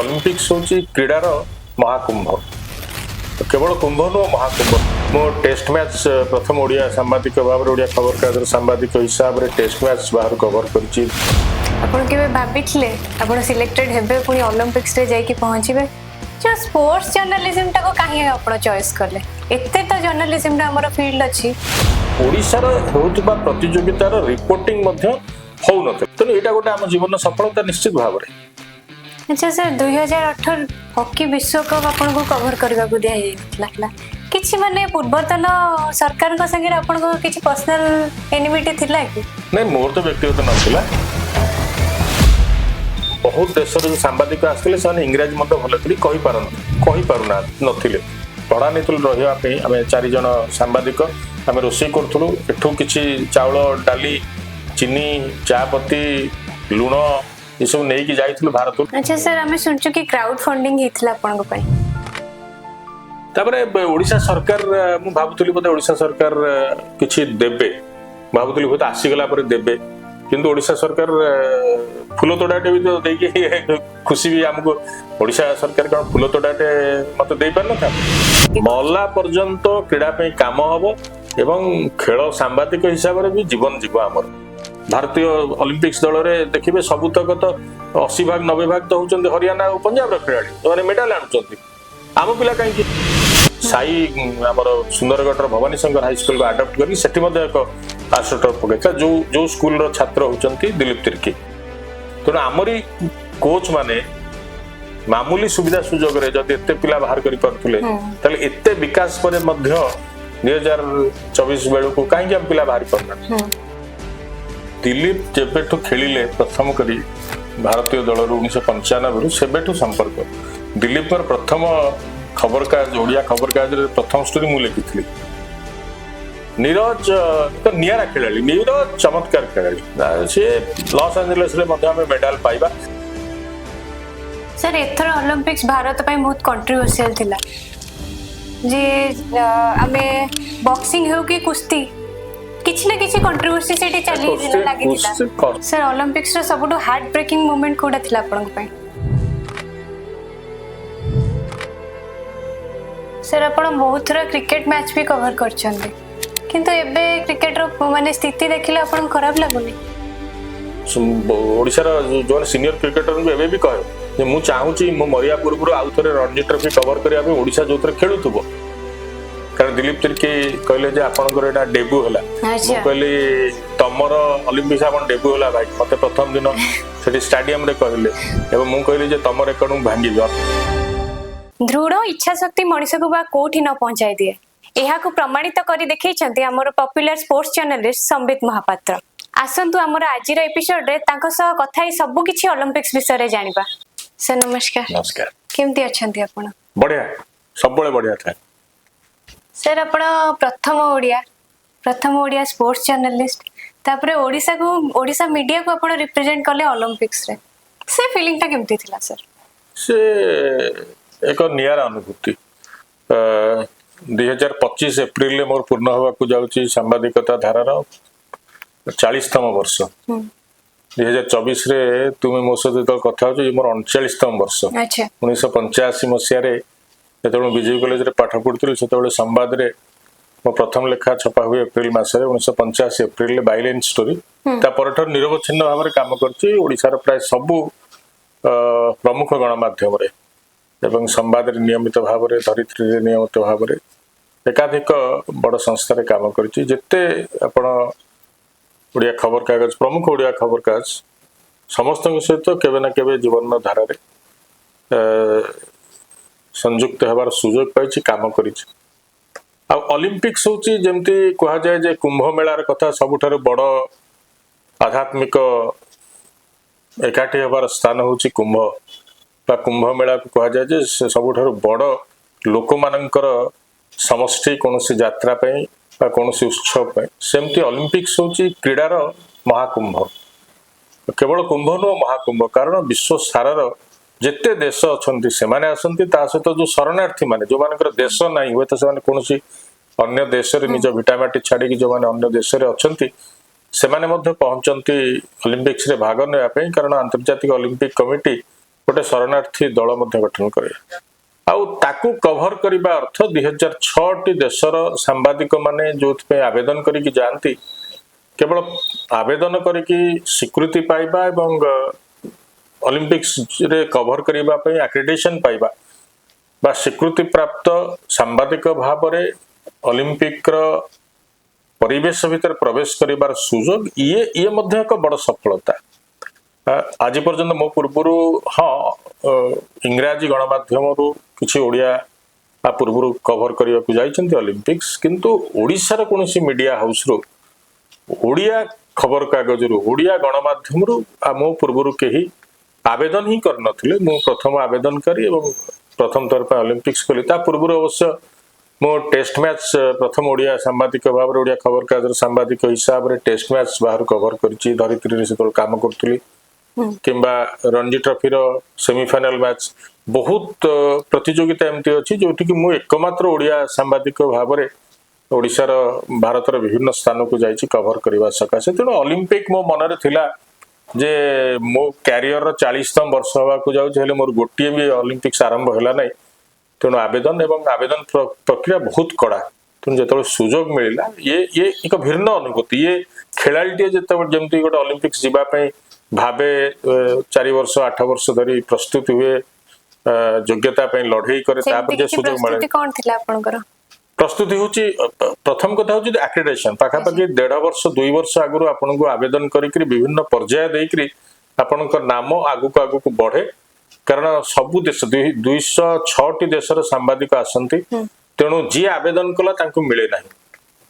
Olympics ହେଉଛି କ୍ରୀଡ଼ାର ମହାକୁମ୍ଭ। କେବଳ କୁମ୍ଭ ନୁହଁ, ମହାକୁମ୍ଭ। ମୁଁ ଟେଷ୍ଟ ମ୍ୟାଚ୍ ପ୍ରଥମ ଓଡ଼ିଆ ସାମ୍ବାଦିକ ଭାବରେ, ଓଡ଼ିଆ ଖବରକାଗଜର ସାମ୍ବାଦିକ ହିସାବରେ ଟେଷ୍ଟ ମ୍ୟାଚ୍ ବାହାରୁ କଭର କରିଛି। ଆପଣ କେବେ ଭାବିଥିଲେ ଆପଣ ସିଲେକ୍ଟେଡ୍ ହେବେ, ପୁଣି ଅଲିମ୍ପିକ୍ସରେ ଯାଇକି ପହଞ୍ଚିବେ? ଯେଉଁ ସ୍ପୋର୍ଟସ ଜର୍ଣ୍ଣାଲିଜିମଟାକୁ କାହିଁ ଆପଣ ଚଏସ୍ କଲେ? ଏତେ ତ ଜର୍ଣ୍ଣାଲିଜିମର ଆମର ଫିଲ୍ଡ ଅଛି। ଓଡ଼ିଶାର ହେଉଥିବା ପ୍ରତିଯୋଗିତାର ରିପୋର୍ଟିଂ ମଧ୍ୟ ହଉନଥିଲା। ତେଣୁ ଏଇଟା ଗୋଟେ ଆମ ଜୀବନର ସଫଳତା ନିଶ୍ଚିତ ଭାବରେ। ଆଚ୍ଛା ସାର୍, 2018 ହକି ବିଶ୍ୱକପ୍ ଆପଣଙ୍କୁ କଭର କରିବାକୁ ଦିଆଯାଇଥିଲା। କିଛି ମାନେ ପୂର୍ବତନ ସରକାରଙ୍କ ସାଙ୍ଗରେ ଆପଣଙ୍କ କିଛି ପର୍ସନାଲ ଏନିମିଟି ଥିଲା କି? ନାଇଁ, ମୋର ତ ବ୍ୟକ୍ତିଗତ ନଥିଲା। ବହୁତ ଦେଶର ଯୋଉ ସାମ୍ବାଦିକ ଆସିଥିଲେ, ସେମାନେ ଇଂରାଜୀ ମଧ୍ୟ ଭଲ କରି କହିପାରନ୍ତି, କହିପାରୁନାହାନ୍ତି ନଥିଲେ। ଭଡ଼ା ନେଇଥିଲୁ ରହିବା ପାଇଁ। ଆମେ ଚାରିଜଣ ସାମ୍ବାଦିକ, ଆମେ ରୋଷେଇ କରୁଥିଲୁ। ଏଠୁ କିଛି ଚାଉଳ, ଡାଲି, ଚିନି, ଚା ପତି, ଲୁଣ ଏସବୁ ନେଇକି ଯାଇଥିଲୁ ଭାରତରୁ। ଆଚ୍ଛା ସାର୍, ଆମେ ଶୁଣିଛୁ କି କ୍ରାଉଡ ଫଣ୍ଡିଂ ହେଇଥିଲା ଆପଣଙ୍କ ପାଇଁ। ତାପରେ ଓଡ଼ିଶା ସରକାର, ମୁଁ ଭାବୁଥିଲି ବୋଧେ ଓଡ଼ିଶା ସରକାର କିଛି ଦେବେ। ଭାବୁଥିଲି ହୁଏତ ଆସିଗଲା ପରେ ଦେବେ। କିନ୍ତୁ ଓଡ଼ିଶା ସରକାର ଫୁଲ ତୋଡ଼ାଟେ ବି ତ ଦେଇକି ଖୁସି ବି ଆମକୁ। ଓଡ଼ିଶା ସରକାର କଣ ଫୁଲ ତୋଡ଼ାଟେ ମତେ ଦେଇପାରିନଥାନ୍ତେ? ମଲା ପର୍ଯ୍ୟନ୍ତ କ୍ରୀଡ଼ା ପାଇଁ କାମ ହବ ଏବଂ ଖେଳ ସାମ୍ବାଦିକ ହିସାବରେ ବି ଜୀବନ ଯିବ ଆମର। ଭାରତୀୟ ଅଲିମ୍ପିକ୍ସ ଦଳରେ ଦେଖିବେ, ସବୁତକ ତ 80 ଭାଗ, 90 ଭାଗ ତ ହଉଛନ୍ତି ହରିୟାଣା ଆଉ ପଞ୍ଜାବର ଖେଳାଳି। ସେମାନେ ମେଡାଲ ଆଣୁଛନ୍ତି। ଆମ ପିଲା କାହିଁକି? ସାଇ ଆମର ସୁନ୍ଦରଗଡ଼ର ଭବାନୀ ଶଙ୍କର ହାଇସ୍କୁଲକୁ ଆଡପ୍ଟ କରି ସେଠି ମଧ୍ୟ ଏକ ଆଷ୍ଟ୍ରୋଟର୍ଫ ପକେଇଥିଲା, ଯୋଉ ଯୋଉ ସ୍କୁଲର ଛାତ୍ର ହଉଛନ୍ତି ଦିଲୀପ ତିର୍କୀ। ତେଣୁ ଆମରି କୋଚ୍ ମାନେ ମାମୁଲି ସୁବିଧା ସୁଯୋଗରେ ଯଦି ଏତେ ପିଲା ବାହାର କରିପାରୁଥିଲେ, ତାହେଲେ ଏତେ ବିକାଶ ପରେ ମଧ୍ୟ 2024 ବେଳକୁ କାହିଁକି ଆମ ପିଲା ବାହାରି ପାରୁନାହାନ୍ତି? ଦିଲୀପ ଯେବେଠୁ ଖେଳିଲେ ପ୍ରଥମ କରି ଭାରତୀୟ ଦଳରୁ 1995ରୁ, ସେବେଠୁ ସମ୍ପର୍କ। ଦିଲୀପଙ୍କର ପ୍ରଥମ ଖବରକାଗଜ, ଓଡ଼ିଆ ଖବରକାଗଜରେ ପ୍ରଥମ ଷ୍ଟୋରି ମୁଁ ଲେଖିଥିଲି। ନୀରଜ ଏକ ନିଆରା ଖେଳାଳି। ନୀରଜ ଚମତ୍କାର ଖେଳାଳି। ସିଏ ଲସ୍ ଆଞ୍ଜେଲସରେ ମଧ୍ୟ ଆମେ ମେଡାଲ ପାଇବା। ସାର୍, ଏଥର ଅଲିମ୍ପିକ୍ସ ଭାରତ ପାଇଁ ବହୁତ କଣ୍ଟ୍ରୋଭର୍ସିଆଲ ଥିଲା ଯେ ଆମେ ବକ୍ସିଂ ହେଉ କି କୁସ୍ତି, କିଛି ନା କିଛି କଣ୍ଟ୍ରୋଭର୍ସି ସେଠି ଚାଲିଥିଲା, ଲାଗିଥିଲା। ସାର୍, ଅଲିମ୍ପିକ୍ସର ସବୁଠୁ ହାର୍ଟ ବ୍ରେକିଂ ମୋମେଣ୍ଟ କୋଉଟା ଥିଲା ଆପଣଙ୍କ ପାଇଁ? ସାର୍, ଆପଣ ବହୁତ ଥର କ୍ରିକେଟ ମ୍ୟାଚ୍ ବି କଭର କରିଛନ୍ତି, କିନ୍ତୁ ଏବେ କ୍ରିକେଟର ମାନେ ସ୍ଥିତି ଦେଖିଲେ ଆପଣଙ୍କୁ ଖରାପ ଲାଗୁନି? ଓଡ଼ିଶାର ଯୋଉମାନେ ସିନିୟର କ୍ରିକେଟରଙ୍କୁ ଏବେ ବି କହେ ଯେ ମୁଁ ଚାହୁଁଛି ମୁଁ ମରିବା ପୂର୍ବରୁ ଆଉ ଥରେ ରଣଜୀ ଟ୍ରଫି କଭର କରିବା ପାଇଁ, ଓଡ଼ିଶା ଯୋଉଥିରେ ଖେଳୁଥିବ। କାରଣ ଦିଲୀପ ତିର୍କୀ କହିଲେ ଯେ ଆପଣଙ୍କର ଏଇଟା ଡେବ୍ୟୁ ହେଲା। ମୁଁ କହିଲି, ତମର ଅଲିମ୍ପିକ୍ସ ଆପଣ ଡେବ୍ୟୁ ହେଲା ଭାଇ। ମତେ ପ୍ରଥମ ଦିନ ସେଠି ଷ୍ଟାଡିୟମରେ କହିଲେ ଏବଂ ମୁଁ କହିଲି ଯେ ତମ ରେକର୍ଡ ମୁଁ ଭାଙ୍ଗିବି। ଦୃଢ ଇଚ୍ଛା ଶକ୍ତି ମଣିଷକୁ ବା କୋଉଠି ନ ପହଞ୍ଚାଇ ଦିଏ, ଏହାକୁ ପ୍ରମାଣିତ କରି ଦେଖେଇଛନ୍ତି ଆମର popular sports journalist Sambit Mohapatra. ଆସନ୍ତୁ, ଆମର ଆଜିର ଏପିସୋଡରେ ତାଙ୍କ ସହ କଥା ହେଇ ସବୁ କିଛି ଅଲିମ୍ପିକ୍ସ ବିଷୟରେ ଜାଣିବା। ସାର୍, ନମସ୍କାର। ନମସ୍କାର। କେମିତି ଅଛନ୍ତି ଆପଣ? ବଢିଆ, ସବୁବେଳେ ବଢିଆ ଥାଏ। ସାର୍, ଆପଣ ପ୍ରଥମ ଓଡ଼ିଆ ସ୍ପୋର୍ଟସ ଜର୍ଣ୍ଣାଲିଷ୍ଟ, ତାପରେ ଓଡ଼ିଶାକୁ, ଓଡ଼ିଶା ମିଡିଆକୁ ଆପଣ ରିପ୍ରେଜେଣ୍ଟ କଲେ ଅଲିମ୍ପିକ୍ସରେ। ସେ ଫିଲିଂଟା କେମିତି ଥିଲା ସାର୍? ସେ ଏକ ନିଆରା ଅନୁଭୂତି। 2025 ଏପ୍ରିଲରେ ମୋର ପୂର୍ଣ୍ଣ ହେବାକୁ ଯାଉଛି ସାମ୍ବାଦିକତା ଧାରାର 40ତମ ବର୍ଷ। 2024ରେ ତୁମେ ମୋ ସହିତ ଯେତେବେଳେ କଥା ହଉଛ, ଇଏ ମୋର 39ତମ ବର୍ଷ। 1985 ମସିହାରେ ଯେତେବେଳେ ମୁଁ ବିଜେପି କଲେଜରେ ପାଠ ପଢୁଥିଲି, ସେତେବେଳେ ସମ୍ବାଦରେ ମୋ ପ୍ରଥମ ଲେଖା ଛପା ହୁଏ ଏପ୍ରିଲ ମାସରେ, 1985 ଏପ୍ରିଲରେ, ବାଇଲାଇନ୍ ଷ୍ଟୋରି। ତା ପରଠାରୁ ନିରବଚ୍ଛିନ୍ନ ଭାବରେ କାମ କରିଛି ଓଡ଼ିଶାର ପ୍ରାୟ ସବୁ ପ୍ରମୁଖ ଗଣମାଧ୍ୟମରେ ଏବଂ ସମ୍ବାଦରେ ନିୟମିତ ଭାବରେ, ଧରିତ୍ରୀରେ ନିୟମିତ ଭାବରେ, ଏକାଧିକ ବଡ଼ ସଂସ୍ଥାରେ କାମ କରିଛି। ଯେତେ ଆପଣ ଓଡ଼ିଆ ଖବରକାଗଜ, ପ୍ରମୁଖ ଓଡ଼ିଆ ଖବରକାଗଜ, ସମସ୍ତଙ୍କ ସହିତ କେବେ ନା କେବେ ଜୀବନର ଧାରାରେ ସଂଯୁକ୍ତ ହେବାର ସୁଯୋଗ ପାଇଛି, କାମ କରିଛି। ଆଉ ଅଲିମ୍ପିକ୍ସ ହଉଛି, ଯେମିତି କୁହାଯାଏ ଯେ କୁମ୍ଭ ମେଳାର କଥା, ସବୁଠାରୁ ବଡ଼ ଆଧ୍ୟାତ୍ମିକ ଏକାଠି ହେବାର ସ୍ଥାନ ହଉଛି କୁମ୍ଭ ବା କୁମ୍ଭ ମେଳାକୁ କୁହାଯାଏ ଯେ ସେ ସବୁଠାରୁ ବଡ଼ ଲୋକମାନଙ୍କର ସମଷ୍ଟି କୌଣସି ଯାତ୍ରା ପାଇଁ ବା କୌଣସି ଉତ୍ସବ ପାଇଁ। ସେମିତି ଅଲିମ୍ପିକ୍ସ ହଉଛି କ୍ରୀଡ଼ାର ମହାକୁମ୍ଭ। କେବଳ କୁମ୍ଭ ନୁହଁ, ମହାକୁମ୍ଭ। କାରଣ ବିଶ୍ୱ ସାରାର ଯେତେ ଦେଶ ଅଛନ୍ତି, ସେମାନେ ଆସନ୍ତି। ତା ସହିତ ଯୋଉ ଶରଣାର୍ଥୀ ମାନେ, ଯୋଉମାନଙ୍କର ଦେଶ ନାହିଁ, ହୁଏତ ସେମାନେ କୌଣସି ଅନ୍ୟ ଦେଶରେ ନିଜ ଭିଟାମାଟି ଛାଡିକି ଯୋଉମାନେ ଅନ୍ୟ ଦେଶରେ ଅଛନ୍ତି, ସେମାନେ ମଧ୍ୟ ପହଞ୍ଚନ୍ତି ଅଲିମ୍ପିକ୍ସରେ ଭାଗ ନେବା ପାଇଁ। କାରଣ ଆନ୍ତର୍ଜାତିକ ଅଲିମ୍ପିକ କମିଟି ଗୋଟେ ଶରଣାର୍ଥୀ ଦଳ ମଧ୍ୟ ଗଠନ କରେ। ଆଉ ତାକୁ କଭର କରିବା ଅର୍ଥ 2006ଟି ଦେଶର ସାମ୍ବାଦିକ ମାନେ ଯୋଉଥିପାଇଁ ଆବେଦନ କରିକି ଯାଆନ୍ତି, କେବଳ ଆବେଦନ କରିକି ସ୍ୱୀକୃତି ପାଇବା ଏବଂ ଅଲିମ୍ପିକ୍ସରେ କଭର କରିବା ପାଇଁ ଆକ୍ରେଡିଟେସନ ପାଇବା ବା ସ୍ୱୀକୃତି ପ୍ରାପ୍ତ ସାମ୍ବାଦିକ ଭାବରେ ଅଲିମ୍ପିକର ପରିବେଶ ଭିତରେ ପ୍ରବେଶ କରିବାର ସୁଯୋଗ, ଇଏ ମଧ୍ୟ ଏକ ବଡ଼ ସଫଳତା। ଆଜି ପର୍ଯ୍ୟନ୍ତ ମୋ ପୂର୍ବରୁ, ହଁ, ଇଂରାଜୀ ଗଣମାଧ୍ୟମରୁ କିଛି ଓଡ଼ିଆ ତା ପୂର୍ବରୁ କଭର କରିବାକୁ ଯାଇଛନ୍ତି ଅଲିମ୍ପିକ୍ସ, କିନ୍ତୁ ଓଡ଼ିଶାର କୌଣସି ମିଡିଆ ହାଉସରୁ, ଓଡ଼ିଆ ଖବରକାଗଜରୁ, ଓଡ଼ିଆ ଗଣମାଧ୍ୟମରୁ ମୋ ପୂର୍ବରୁ କେହି ଆବେଦନ ହିଁ କରିନଥିଲେ। ମୁଁ ପ୍ରଥମ ଆବେଦନକାରୀ ଏବଂ ପ୍ରଥମ ଥର ପାଇଁ ଅଲିମ୍ପିକ୍ସ କଲି। ତା ପୂର୍ବରୁ ଅବଶ୍ୟ ମୁଁ ଟେଷ୍ଟ ମ୍ୟାଚ୍, ପ୍ରଥମ ଓଡ଼ିଆ ସାମ୍ବାଦିକ ଭାବରେ, ଓଡ଼ିଆ ଖବରକାଗଜର ସାମ୍ବାଦିକ ହିସାବରେ ଟେଷ୍ଟ ମ୍ୟାଚ୍ ବାହାରୁ କଭର କରିଛି। ଧରିତ୍ରୀରେ ସେତେବେଳେ କାମ କରୁଥିଲି କିମ୍ବା ରଣଜୀ ଟ୍ରଫିର ସେମିଫାଇନାଲ ମ୍ୟାଚ୍। ବହୁତ ପ୍ରତିଯୋଗିତା ଏମିତି ଅଛି ଯୋଉଠିକି ମୁଁ ଏକମାତ୍ର ଓଡ଼ିଆ ସାମ୍ବାଦିକ ଭାବରେ ଓଡ଼ିଶାର, ଭାରତର ବିଭିନ୍ନ ସ୍ଥାନକୁ ଯାଇଛି କଭର କରିବା ସକାଶେ। ତେଣୁ ଅଲିମ୍ପିକ ମୋ ମନରେ ଥିଲା ଯେ ମୋ କ୍ୟାରିୟରର 40ତମ ବର୍ଷ ହେବାକୁ ଯାଉଛି, ହେଲେ ମୋର ଗୋଟିଏ ବି ଅଲିମ୍ପିକ୍ସ ଆରମ୍ଭ ହେଲା ନାହିଁ। ତେଣୁ ଆବେଦନ ଏବଂ ଆବେଦନ ପ୍ରକ୍ରିୟା ବହୁତ କଡ଼ା। ତେଣୁ ଯେତେବେଳେ ସୁଯୋଗ ମିଳିଲା, ଇଏ ଏକ ଭିନ୍ନ ଅନୁଭୂତି। ଇଏ ଖେଳାଳିଟିଏ ଯେତେବେଳେ ଯେମିତି ଗୋଟେ ଅଲିମ୍ପିକ୍ସ ଯିବା ପାଇଁ ଭାବେ, 4 ବର୍ଷ 8 ବର୍ଷ ଧରି ପ୍ରସ୍ତୁତି ହୁଏ, ଯୋଗ୍ୟତା ପାଇଁ ଲଢେଇ କରେ, ସେମିତି ତାପରେ ଯେ କିଛି ସୁଯୋଗ ମିଳେ। ପ୍ରସ୍ତୁତି କଣ ଥିଲା ଆପଣଙ୍କର? ପ୍ରସ୍ତୁତି ହଉଛି, ପ୍ରଥମ କଥା ହଉଛି ଆକ୍ରେଡିଟେସନ। ପାଖାପାଖି 1.5 ବର୍ଷ 2 ବର୍ଷ ଆଗରୁ ଆପଣଙ୍କୁ ଆବେଦନ କରିକିରି, ବିଭିନ୍ନ ପର୍ଯ୍ୟାୟ ଦେଇକିରି ଆପଣଙ୍କ ନାମ ଆଗକୁ ଆଗକୁ ବଢେ। କାରଣ ସବୁ ଦେଶ, 206ଟି ଦେଶର ସାମ୍ବାଦିକ ଆସନ୍ତି। ତେଣୁ ଯିଏ ଆବେଦନ କଲା ତାଙ୍କୁ ମିଳେ ନାହିଁ।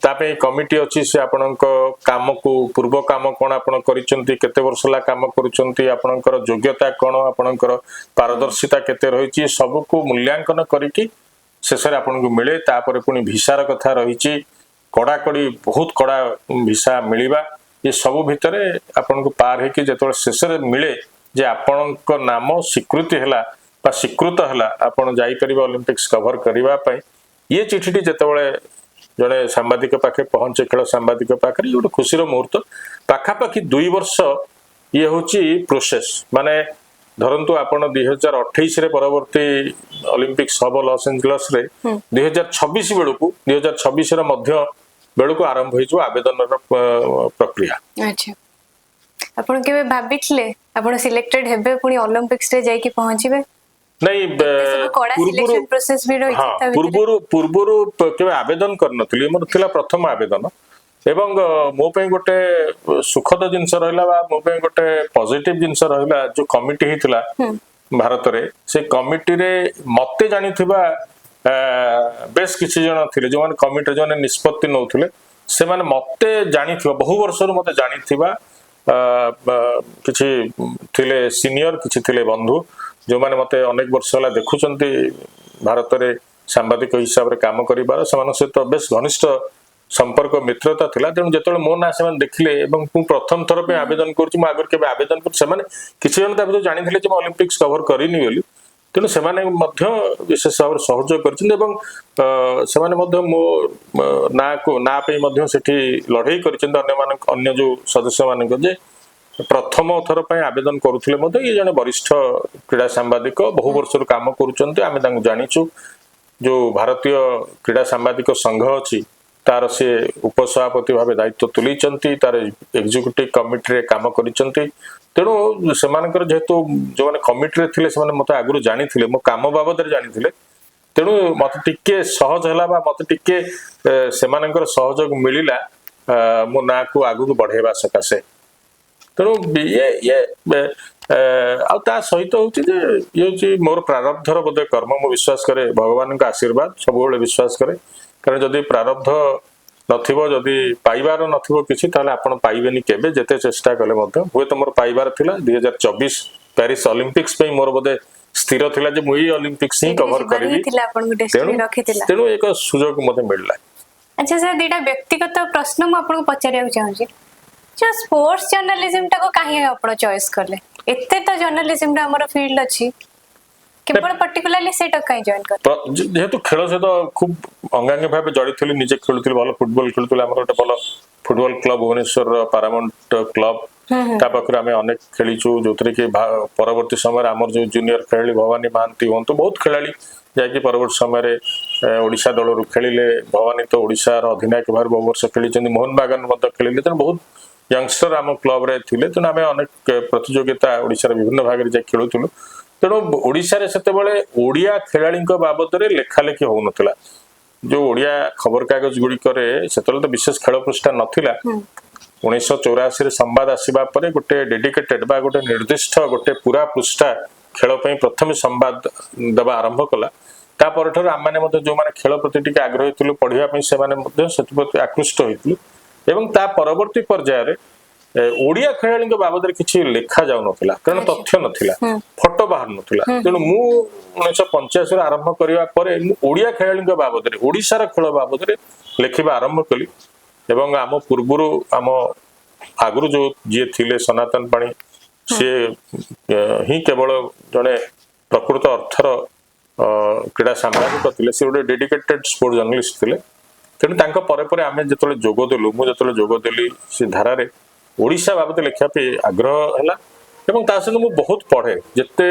ତା ପାଇଁ କମିଟି ଅଛି। ସେ ଆପଣଙ୍କ କାମକୁ, ପୂର୍ବ କାମ କଣ ଆପଣ କରିଛନ୍ତି, କେତେ ବର୍ଷ ହେଲା କାମ କରୁଛନ୍ତି, ଆପଣଙ୍କର ଯୋଗ୍ୟତା କଣ, ଆପଣଙ୍କର ପାରଦର୍ଶିତା କେତେ ରହିଛି, ସବୁକୁ ମୂଲ୍ୟାଙ୍କନ କରିକି ଶେଷରେ ଆପଣଙ୍କୁ ମିଳେ। ତାପରେ ପୁଣି ଭିସାର କଥା ରହିଛି, କଡ଼ାକଡ଼ି, ବହୁତ କଡ଼ା ଭିସା ମିଳିବା। ଏ ସବୁ ଭିତରେ ଆପଣଙ୍କୁ ପାର ହେଇକି ଯେତେବେଳେ ଶେଷରେ ମିଳେ ଯେ ଆପଣଙ୍କ ନାମ ସ୍ୱୀକୃତି ହେଲା ବା ସ୍ୱୀକୃତ ହେଲା, ଆପଣ ଯାଇପାରିବେ ଅଲିମ୍ପିକ୍ସ କଭର କରିବା ପାଇଁ, ଇଏ ଚିଠିଟି ଯେତେବେଳେ ଜଣେ ସାମ୍ବାଦିକ ପାଖେ ପହଞ୍ଚେ, ଖେଳ ସାମ୍ବାଦିକ ପାଖରେ, ଇଏ ଗୋଟେ ଖୁସିର ମୁହୂର୍ତ୍ତ। ପାଖାପାଖି 2 ବର୍ଷ ଇଏ ହଉଛି ପ୍ରୋସେସ। ମାନେ ଧରନ୍ତୁ ଆପଣ 2028ରେ ପରବର୍ତ୍ତୀ ଅଲିମ୍ପିକ୍ସ ହବ ଲସ୍ ଏଞ୍ଜେଲସରେ, 2026 ବେଳକୁ, 2026ର ମଧ୍ୟ ବେଳକୁ ଆରମ୍ଭ ହେଇଯିବ ଆବେଦନର ପ୍ରକ୍ରିୟା। ଆଚ୍ଛା, ଆପଣ କେବେ ଭାବିଥିଲେ ଆପଣ ସିଲେକ୍ଟେଡ ହେବେ, ପୁଣି ଅଲିମ୍ପିକ୍ସ ରେ ଯାଇକି ପହଞ୍ଚିବେ? ନାଇଁ। ଏତେ ସବୁ କଡା ପୂର୍ବରୁ ସିଲେକ୍ସନ ପ୍ରୋସେସ ବି ରହିଛି ତା ଭିତରେ। ପୂର୍ବରୁ କେବେ ଆବେଦନ କରିନଥିଲି। ମୋର ଥିଲା ପ୍ରଥମ ଆବେଦନ ଏବଂ ମୋ ପାଇଁ ଗୋଟେ ସୁଖଦ ଜିନିଷ ରହିଲା ବା ମୋ ପାଇଁ ଗୋଟେ ପଜିଟିଭ ଜିନିଷ ରହିଲା, ଯୋଉ କମିଟି ହେଇଥିଲା ଭାରତରେ, ସେ କମିଟିରେ ମତେ ଜାଣିଥିବା ବେଶ କିଛି ଜଣ ଥିଲେ, ଯୋଉମାନେ କମିଟିରେ ଯୋଉମାନେ ନିଷ୍ପତ୍ତି ନଉଥିଲେ, ସେମାନେ ମତେ ଜାଣିଥିବା, ବହୁ ବର୍ଷରୁ ମତେ ଜାଣିଥିବା କିଛି ଥିଲେ ସିନିୟର, କିଛି ଥିଲେ ବନ୍ଧୁ, ଯୋଉମାନେ ମତେ ଅନେକ ବର୍ଷ ହେଲା ଦେଖୁଛନ୍ତି ଭାରତରେ ସାମ୍ବାଦିକ ହିସାବରେ କାମ କରିବାର। ସେମାନଙ୍କ ସହିତ ବେଶ ଘନିଷ୍ଠ ସମ୍ପର୍କ, ମିତ୍ରତା ଥିଲା। ତେଣୁ ଯେତେବେଳେ ମୋ ନାଁ ସେମାନେ ଦେଖିଲେ ଏବଂ ମୁଁ ପ୍ରଥମ ଥର ପାଇଁ ଆବେଦନ କରୁଛି, ମୁଁ ଆଗରୁ କେବେ ଆବେଦନ କରୁଛି, ସେମାନେ କିଛି ଜଣ ତା ଭିତରୁ ଜାଣିଥିଲେ ଯେ ମୁଁ ଅଲିମ୍ପିକ୍ସ କଭର କରିନି ବୋଲି। ତେଣୁ ସେମାନେ ମଧ୍ୟ ବିଶେଷ ଭାବରେ ସହଯୋଗ କରିଛନ୍ତି ଏବଂ ସେମାନେ ମଧ୍ୟ ମୋ ନାଁକୁ, ନାଁ ପାଇଁ ମଧ୍ୟ ସେଠି ଲଢେଇ କରିଛନ୍ତି ଅନ୍ୟମାନଙ୍କ, ଅନ୍ୟ ଯୋଉ ସଦସ୍ୟମାନଙ୍କ, ଯେ ପ୍ରଥମ ଥର ପାଇଁ ଆବେଦନ କରୁଥିଲେ ମଧ୍ୟ ଇଏ ଜଣେ ବରିଷ୍ଠ କ୍ରୀଡ଼ା ସାମ୍ବାଦିକ, ବହୁ ବର୍ଷରୁ କାମ କରୁଛନ୍ତି, ଆମେ ତାଙ୍କୁ ଜାଣିଛୁ। ଯୋଉ ଭାରତୀୟ କ୍ରୀଡ଼ା ସାମ୍ବାଦିକ ସଂଘ ଅଛି, ତାର ସେ ଉପସଭାପତି ଭାବେ ଦାୟିତ୍ୱ ତୁଲେଇଛନ୍ତି, ତାର ଏକ୍ଜିକ୍ୟୁଟିଭ କମିଟିରେ କାମ କରିଛନ୍ତି। ତେଣୁ ସେମାନଙ୍କର ଯେହେତୁ ଯୋଉମାନେ କମିଟିରେ ଥିଲେ, ସେମାନେ ମତେ ଆଗରୁ ଜାଣିଥିଲେ, ମୋ କାମ ବାବଦରେ ଜାଣିଥିଲେ। ତେଣୁ ମତେ ଟିକେ ସହଜ ହେଲା ବା ମତେ ଟିକେ ସେମାନଙ୍କର ସହଯୋଗ ମିଳିଲା ମୋ ନାଁକୁ ଆଗକୁ ବଢେଇବା ସକାଶେ। ତେଣୁ ଇଏ ଆଉ ତା ସହିତ ହଉଛି ଯେ ଇଏ ହଉଛି ମୋର ପ୍ରାରବ୍ଧର ବୋଧେ କର୍ମ। ମୁଁ ବିଶ୍ୱାସ କରେ ଭଗବାନଙ୍କ ଆଶୀର୍ବାଦ, ସବୁବେଳେ ବିଶ୍ୱାସ କରେ। କାରଣ ଯଦି ପ୍ରାରବ୍ଧ ନଥିବ, ଯଦି ପାଇବାର ନଥିବ କିଛି, ତାହେଲେ ଆପଣ ପାଇବେନି କେବେ, ଯେତେ ଚେଷ୍ଟା କଲେ ମଧ୍ୟ। ହୁଏତ ମୋର ପାଇବାର ଥିଲା 2024 ପ୍ୟାରିସ ଅଲିମ୍ପିକ୍ସ ପାଇଁ, ମୋର ବୋଧେ ସ୍ଥିର ଥିଲା ଯେ ମୁଁ ଏଇ ଅଲିମ୍ପିକ୍ସ ହିଁ ସେଇଠିକି କଭର ଯିବାର ହିଁ କରିବି। ଥିଲା ଆପଣଙ୍କୁ, ତେଣୁ ଡେଷ୍ଟିନି ରଖିଥିଲା। ତେଣୁ ଏକ ସୁଯୋଗ ମତେ ମିଳିଲା। ଆଚ୍ଛା ସାର୍, ଦିଟା ବ୍ୟକ୍ତିଗତ ପ୍ରଶ୍ନ ମୁଁ ଆପଣଙ୍କୁ ପଚାରିବାକୁ ଚାହୁଁଛି। ଯୋଉ ସ୍ପୋର୍ଟସ ଜର୍ଣ୍ଣାଲିଜିମ ଟାକୁ କାହିଁକି ଆପଣ ଚଏସ୍ କଲେ? ଏତେ ତ ଜର୍ଣ୍ଣାଲିଜିମ ର ଆମର ଫିଲ୍ଡ ଅଛି, କେବଳ ପର୍ଟିକୁଲାରଲି ସେଇଟାକୁ କାହିଁ ଜଏନ୍ କଲେ? ଯେହେତୁ ଖେଳ ସହିତ ଖୁବ ଅଙ୍ଗାଙ୍ଗୀ ଭାବେ ଜଡ଼ିତ ଥିଲି, ନିଜେ ଖେଳୁଥିଲି, ଭଲ ଫୁଟବଲ ଖେଳୁଥିଲି। ଆମର ଗୋଟେ ଭଲ ଫୁଟବଲ କ୍ଲବ ଭୁବନେଶ୍ୱରର ପାରାମାଉଣ୍ଟ କ୍ଲବ। ତା ପାଖରୁ ଆମେ ଅନେକ ଖେଳିଛୁ, ଯୋଉଥିରେ କି ପରବର୍ତ୍ତୀ ସମୟରେ ଆମର ଯୋଉ ଜୁନିୟର ଖେଳାଳି ଭବାନୀ ମହାନ୍ତି ହୁଅନ୍ତୁ, ବହୁତ ଖେଳାଳି ଯାଇକି ପରବର୍ତ୍ତୀ ସମୟରେ ଓଡ଼ିଶା ଦଳରୁ ଖେଳିଲେ। ଭବାନୀ ତ ଓଡ଼ିଶାର ଅଧିନାୟକ ଭାବେ ବହୁ ବର୍ଷ ଖେଳିଛନ୍ତି, ମୋହନ ବାଗାନ ମଧ୍ୟ ଖେଳିଲେ। ତେଣୁ ବହୁତ ୟଙ୍ଗଷ୍ଟର ଆମ କ୍ଲବରେ ଥିଲେ। ତେଣୁ ଆମେ ଅନେକ ପ୍ରତିଯୋଗିତା ଓଡ଼ିଶାର ବିଭିନ୍ନ ଭାଗରେ ଯାଇ ଖେଳୁଥିଲୁ। ତେଣୁ ଓଡ଼ିଶାରେ ସେତେବେଳେ ଓଡ଼ିଆ ଖେଳାଳିଙ୍କ ବାବଦରେ ଲେଖାଲେଖି ହଉନଥିଲା। ଯୋଉ ଓଡ଼ିଆ ଖବରକାଗଜ ଗୁଡ଼ିକରେ ସେତେବେଳେ ତ ବିଶେଷ ଖେଳ ପୃଷ୍ଠା ନଥିଲା। 1984ରେ ସମ୍ବାଦ ଆସିବା ପରେ ଗୋଟେ ଡେଡିକେଟେଡ ବା ଗୋଟେ ନିର୍ଦ୍ଦିଷ୍ଟ ଗୋଟେ ପୁରା ପୃଷ୍ଠା ଖେଳ ପାଇଁ ପ୍ରଥମେ ସମ୍ବାଦ ଦେବା ଆରମ୍ଭ କଲା। ତା ପରଠାରୁ ଆମମାନେ ମଧ୍ୟ ଯୋଉମାନେ ଖେଳ ପ୍ରତି ଟିକେ ଆଗ୍ରହୀ ଥିଲୁ ପଢିବା ପାଇଁ, ସେମାନେ ମଧ୍ୟ ସେଥିପ୍ରତି ଆକୃଷ୍ଟ ହୋଇଥିଲୁ। ଏବଂ ତା ପରବର୍ତ୍ତୀ ପର୍ଯ୍ୟାୟରେ ଓଡ଼ିଆ ଖେଳାଳିଙ୍କ ବାବଦରେ କିଛି ଲେଖା ଯାଉନଥିଲା, କାରଣ ତଥ୍ୟ ନଥିଲା, ଫଟୋ ବାହାରୁ ନଥିଲା। ତେଣୁ ମୁଁ 1985ରୁ ଆରମ୍ଭ କରିବା ପରେ ମୁଁ ଓଡ଼ିଆ ଖେଳାଳିଙ୍କ ବାବଦରେ, ଓଡ଼ିଶାର ଖେଳ ବାବଦରେ ଲେଖିବା ଆରମ୍ଭ କଲି। ଏବଂ ଆମ ପୂର୍ବରୁ, ଆମ ଆଗରୁ ଯୋଉ ଯିଏ ଥିଲେ ସନାତନ ପାଣି, ସିଏ ହିଁ କେବଳ ଜଣେ ପ୍ରକୃତ ଅର୍ଥର କ୍ରୀଡ଼ା ସାମ୍ବାଦିକ ଥିଲେ। ସେ ଗୋଟେ ଡେଡିକେଟେଡ ସ୍ପୋର୍ଟ ଜର୍ଣ୍ଣାଲିଷ୍ଟ ଥିଲେ। ତେଣୁ ତାଙ୍କ ପରେ ପରେ ଆମେ ଯେତେବେଳେ ଯୋଗ ଦେଲୁ, ମୁଁ ଯେତେବେଳେ ଯୋଗ ଦେଲି ସେ ଧାରାରେ, ଓଡ଼ିଶା ବାବଦ ଲେଖିବା ପାଇଁ ଆଗ୍ରହ ହେଲା। ଏବଂ ତା ସହିତ ମୁଁ ବହୁତ ପଢେ। ଯେତେ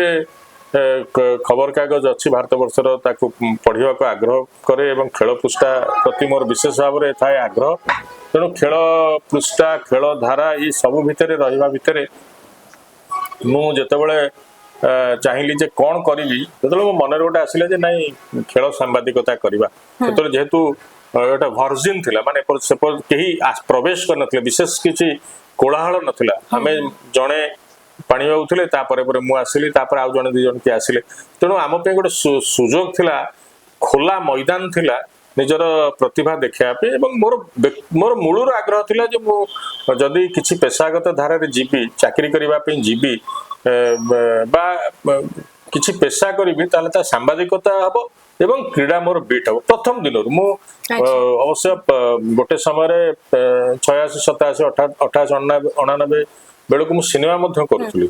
ଖବରକାଗଜ ଅଛି ଭାରତ ବର୍ଷର, ତାକୁ ପଢିବାକୁ ଆଗ୍ରହ କରେ ଏବଂ ଖେଳ ପୃଷ୍ଠା ପ୍ରତି ମୋର ବିଶେଷ ଭାବରେ ଥାଏ ଆଗ୍ରହ। ତେଣୁ ଖେଳ ପୃଷ୍ଠା, ଖେଳ ଧାରା, ଏଇ ସବୁ ଭିତରେ ରହିବା ଭିତରେ ମୁଁ ଯେତେବେଳେ ଚାହିଁଲି ଯେ କଣ କରିବି, ସେତେବେଳେ ମୋ ମନରେ ଗୋଟେ ଆସିଲା ଯେ ନାଇଁ, ଖେଳ ସାମ୍ବାଦିକତା କରିବା। ସେତେବେଳେ ଯେହେତୁ ଗୋଟେ ଭର୍ଜିନ ଥିଲା, ମାନେ ସେପଟ କେହି ପ୍ରବେଶ କରିନଥିଲେ, ବିଶେଷ କିଛି କୋଳାହଳ ନଥିଲା। ଆମେ ଜଣେ ପାଣିବାବୁ ଥିଲେ, ତାପରେ ପରେ ମୁଁ ଆସିଲି, ତାପରେ ଆଉ ଜଣେ ଦି ଜଣ କିଏ ଆସିଲେ। ତେଣୁ ଆମ ପାଇଁ ଗୋଟେ ସୁଯୋଗ ଥିଲା, ଖୋଲା ମଇଦାନ ଥିଲା ନିଜର ପ୍ରତିଭା ଦେଖେଇବା ପାଇଁ। ଏବଂ ମୋର ମୂଳରୁ ଆଗ୍ରହ ଥିଲା ଯେ ମୁଁ ଯଦି କିଛି ପେଶାଗତ ଧାରାରେ ଯିବି, ଚାକିରି କରିବା ପାଇଁ ଯିବି ବା କିଛି ପେଶା କରିବି, ତାହେଲେ ତା ସାମ୍ବାଦିକତା ହବ ଏବଂ କ୍ରୀଡ଼ା ମୋର ବିଟ୍ ହବ। ପ୍ରଥମ ଦିନରୁ ମୁଁ ଅବଶ୍ୟ ଗୋଟେ ସମୟରେ 86, 87, 88, 89 ବେଳକୁ ମୁଁ ସିନେମା ମଧ୍ୟ କରୁଥିଲି।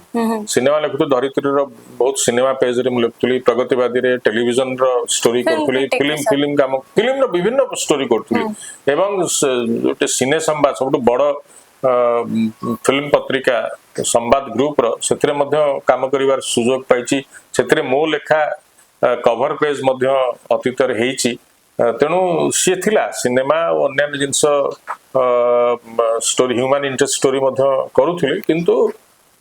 ସିନେମା ଲେଖୁଥିଲି, ଧରିତ୍ରୀର ବହୁତ ସିନେମା ପେଜରେ ମୁଁ ଲେଖୁଥିଲି, ପ୍ରଗତିବାଦୀରେ ଟେଲିଭିଜନର ଷ୍ଟୋରି Film କରୁଥିଲି, critic film ହିସାବରେ। ଫିଲ୍ମ କାମ, ଫିଲ୍ମର ବିଭିନ୍ନ ଷ୍ଟୋରି କରୁଥିଲି। ଏବଂ ଗୋଟେ ସିନେ ସମ୍ବାଦ, ସବୁଠୁ ବଡ ଫିଲ୍ମ ପତ୍ରିକା ସମ୍ବାଦ ଗ୍ରୁପର, ସେଥିରେ ମଧ୍ୟ କାମ କରିବାର ସୁଯୋଗ ପାଇଛି। ସେଥିରେ ମୋ ଲେଖା କଭର ପେଜ ମଧ୍ୟ ଅତୀତରେ ହେଇଛି। ତେଣୁ ସିଏ ଥିଲା ସିନେମା ଓ ଅନ୍ୟାନ୍ୟ ଜିନିଷ, ଷ୍ଟୋରି, ହ୍ୟୁମାନ ଇଣ୍ଟରେଷ୍ଟ ଷ୍ଟୋରି ମଧ୍ୟ କରୁଥିଲି। କିନ୍ତୁ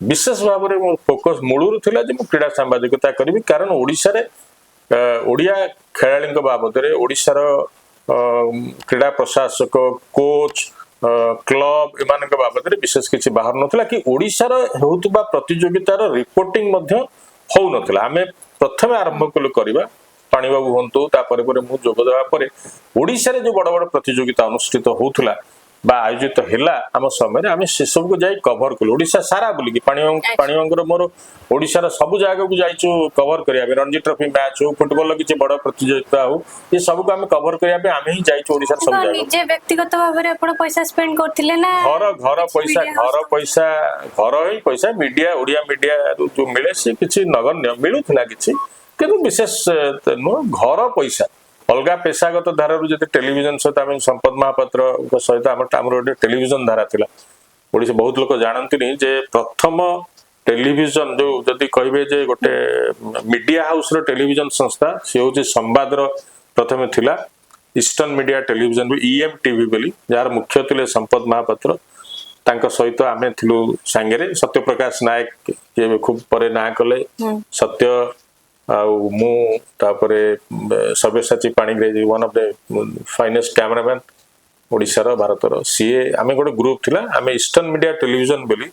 ବିଶେଷ ଭାବରେ ମୋ ଫୋକସ ମୂଳରୁ ଥିଲା ଯେ ମୁଁ କ୍ରୀଡ଼ା ସାମ୍ବାଦିକତା କରିବି, କାରଣ ଓଡ଼ିଶାରେ ଓଡ଼ିଆ ଖେଳାଳିଙ୍କ ବାବଦରେ, ଓଡ଼ିଶାର କ୍ରୀଡ଼ା ପ୍ରଶାସକ, କୋଚ୍, କ୍ଲବ ଏମାନଙ୍କ ବାବଦରେ ବିଶେଷ କିଛି ବାହାରୁ ନଥିଲା କି ଓଡ଼ିଶାର ହେଉଥିବା ପ୍ରତିଯୋଗିତାର ରିପୋର୍ଟିଂ ମଧ୍ୟ ହଉନଥିଲା। ଆମେ ପ୍ରଥମେ ଆରମ୍ଭ କଲୁ କରିବା, ପାଣିବାବୁ ହୁଅନ୍ତୁ, ତାପରେ ପରେ ମୁଁ ଯୋଗ ଦେବା ପରେ ଓଡ଼ିଶାରେ ଯୋଉ ବଡ ବଡ ପ୍ରତିଯୋଗିତା ଅନୁଷ୍ଠିତ ହଉଥିଲା ବା ଆୟୋଜିତ ହେଲା ଆମ ସମୟରେ, ଆମେ ସେସବୁକୁ ଯାଇ କଭର କଲୁ ଓଡ଼ିଶା ସାରା ବୁଲିକି। ପାଣିବାବୁ, ପାଣିବାବୁଙ୍କର ମୋର ଓଡ଼ିଶାର ସବୁ ଜାଗାକୁ ଯାଇଛୁ କଭର କରିବା ପାଇଁ। ରଣଜି ଟ୍ରଫି ମ୍ୟାଚ୍ ହଉ, ଫୁଟବଲର କିଛି ବଡ ପ୍ରତିଯୋଗିତା ହଉ, ଏ ସବୁକୁ ଆମେ କଭର କରିବା ପାଇଁ ଆମେ ହିଁ ଯାଇଛୁ ଓଡ଼ିଶାର ସବୁ କଣ ଜାଗାକୁ। ନିଜେ ବ୍ୟକ୍ତିଗତ ଭାବରେ ଆପଣ ପଇସା ସ୍ପେଣ୍ଡ କରୁଥିଲେ ନା ଘର ଘର କିଛି ପଇସା, media ଘର house? ପଇସା, ଘର ହିଁ ପଇସା। ମିଡିଆ, ଓଡ଼ିଆ ମିଡିଆରୁ ଯୋଉ ମିଳେ ସେ କିଛି ନଗଣ୍ୟ ମିଳୁଥିଲା କିଛି, କିନ୍ତୁ ବିଶେଷ ନୁହଁ। ଘର ପଇସା। ଅଲଗା ପେଶାଗତ ଧାରାରୁ ଯଦି ଟେଲିଭିଜନ ସହିତ, ଆମେ ସମ୍ପଦ ମହାପାତ୍ରଙ୍କ ସହିତ ଆମର ଗୋଟେ ଟେଲିଭିଜନ ଧାରା ଥିଲା। ଓଡ଼ିଶା ବହୁତ ଲୋକ ଜାଣନ୍ତିନି ଯେ ପ୍ରଥମ ଟେଲିଭିଜନ ଯୋଉ ଯଦି କହିବେ ଯେ ଗୋଟେ ମିଡିଆ ହାଉସର ଟେଲିଭିଜନ ସଂସ୍ଥା, ସେ ହଉଛି ସମ୍ବାଦର ପ୍ରଥମେ ଥିଲା ଇଷ୍ଟର୍ନ ମିଡିଆ ଟେଲିଭିଜନ, ଇଏମ୍ ଟିଭି ବୋଲି, ଯାହାର ମୁଖ୍ୟ ଥିଲେ ସମ୍ପଦ ମହାପାତ୍ର। ତାଙ୍କ ସହିତ ଆମେ ଥିଲୁ ସାଙ୍ଗରେ। ସତ୍ୟପ୍ରକାଶ ନାୟକ, ଯିଏ ଖୁବ ପରେ ନାଁ କଲେ, ସତ୍ୟ ଆଉ ମୁଁ, ତାପରେ Sabyasachi Panigrahi, one of the finest cameraman ଓଡ଼ିଶାର, ଭାରତର ସିଏ, ଆମେ ଗୋଟେ ଗ୍ରୁପ ଥିଲା। ଆମେ ଇଷ୍ଟର୍ନ ମିଡିଆ ଟେଲିଭିଜନ ବୋଲି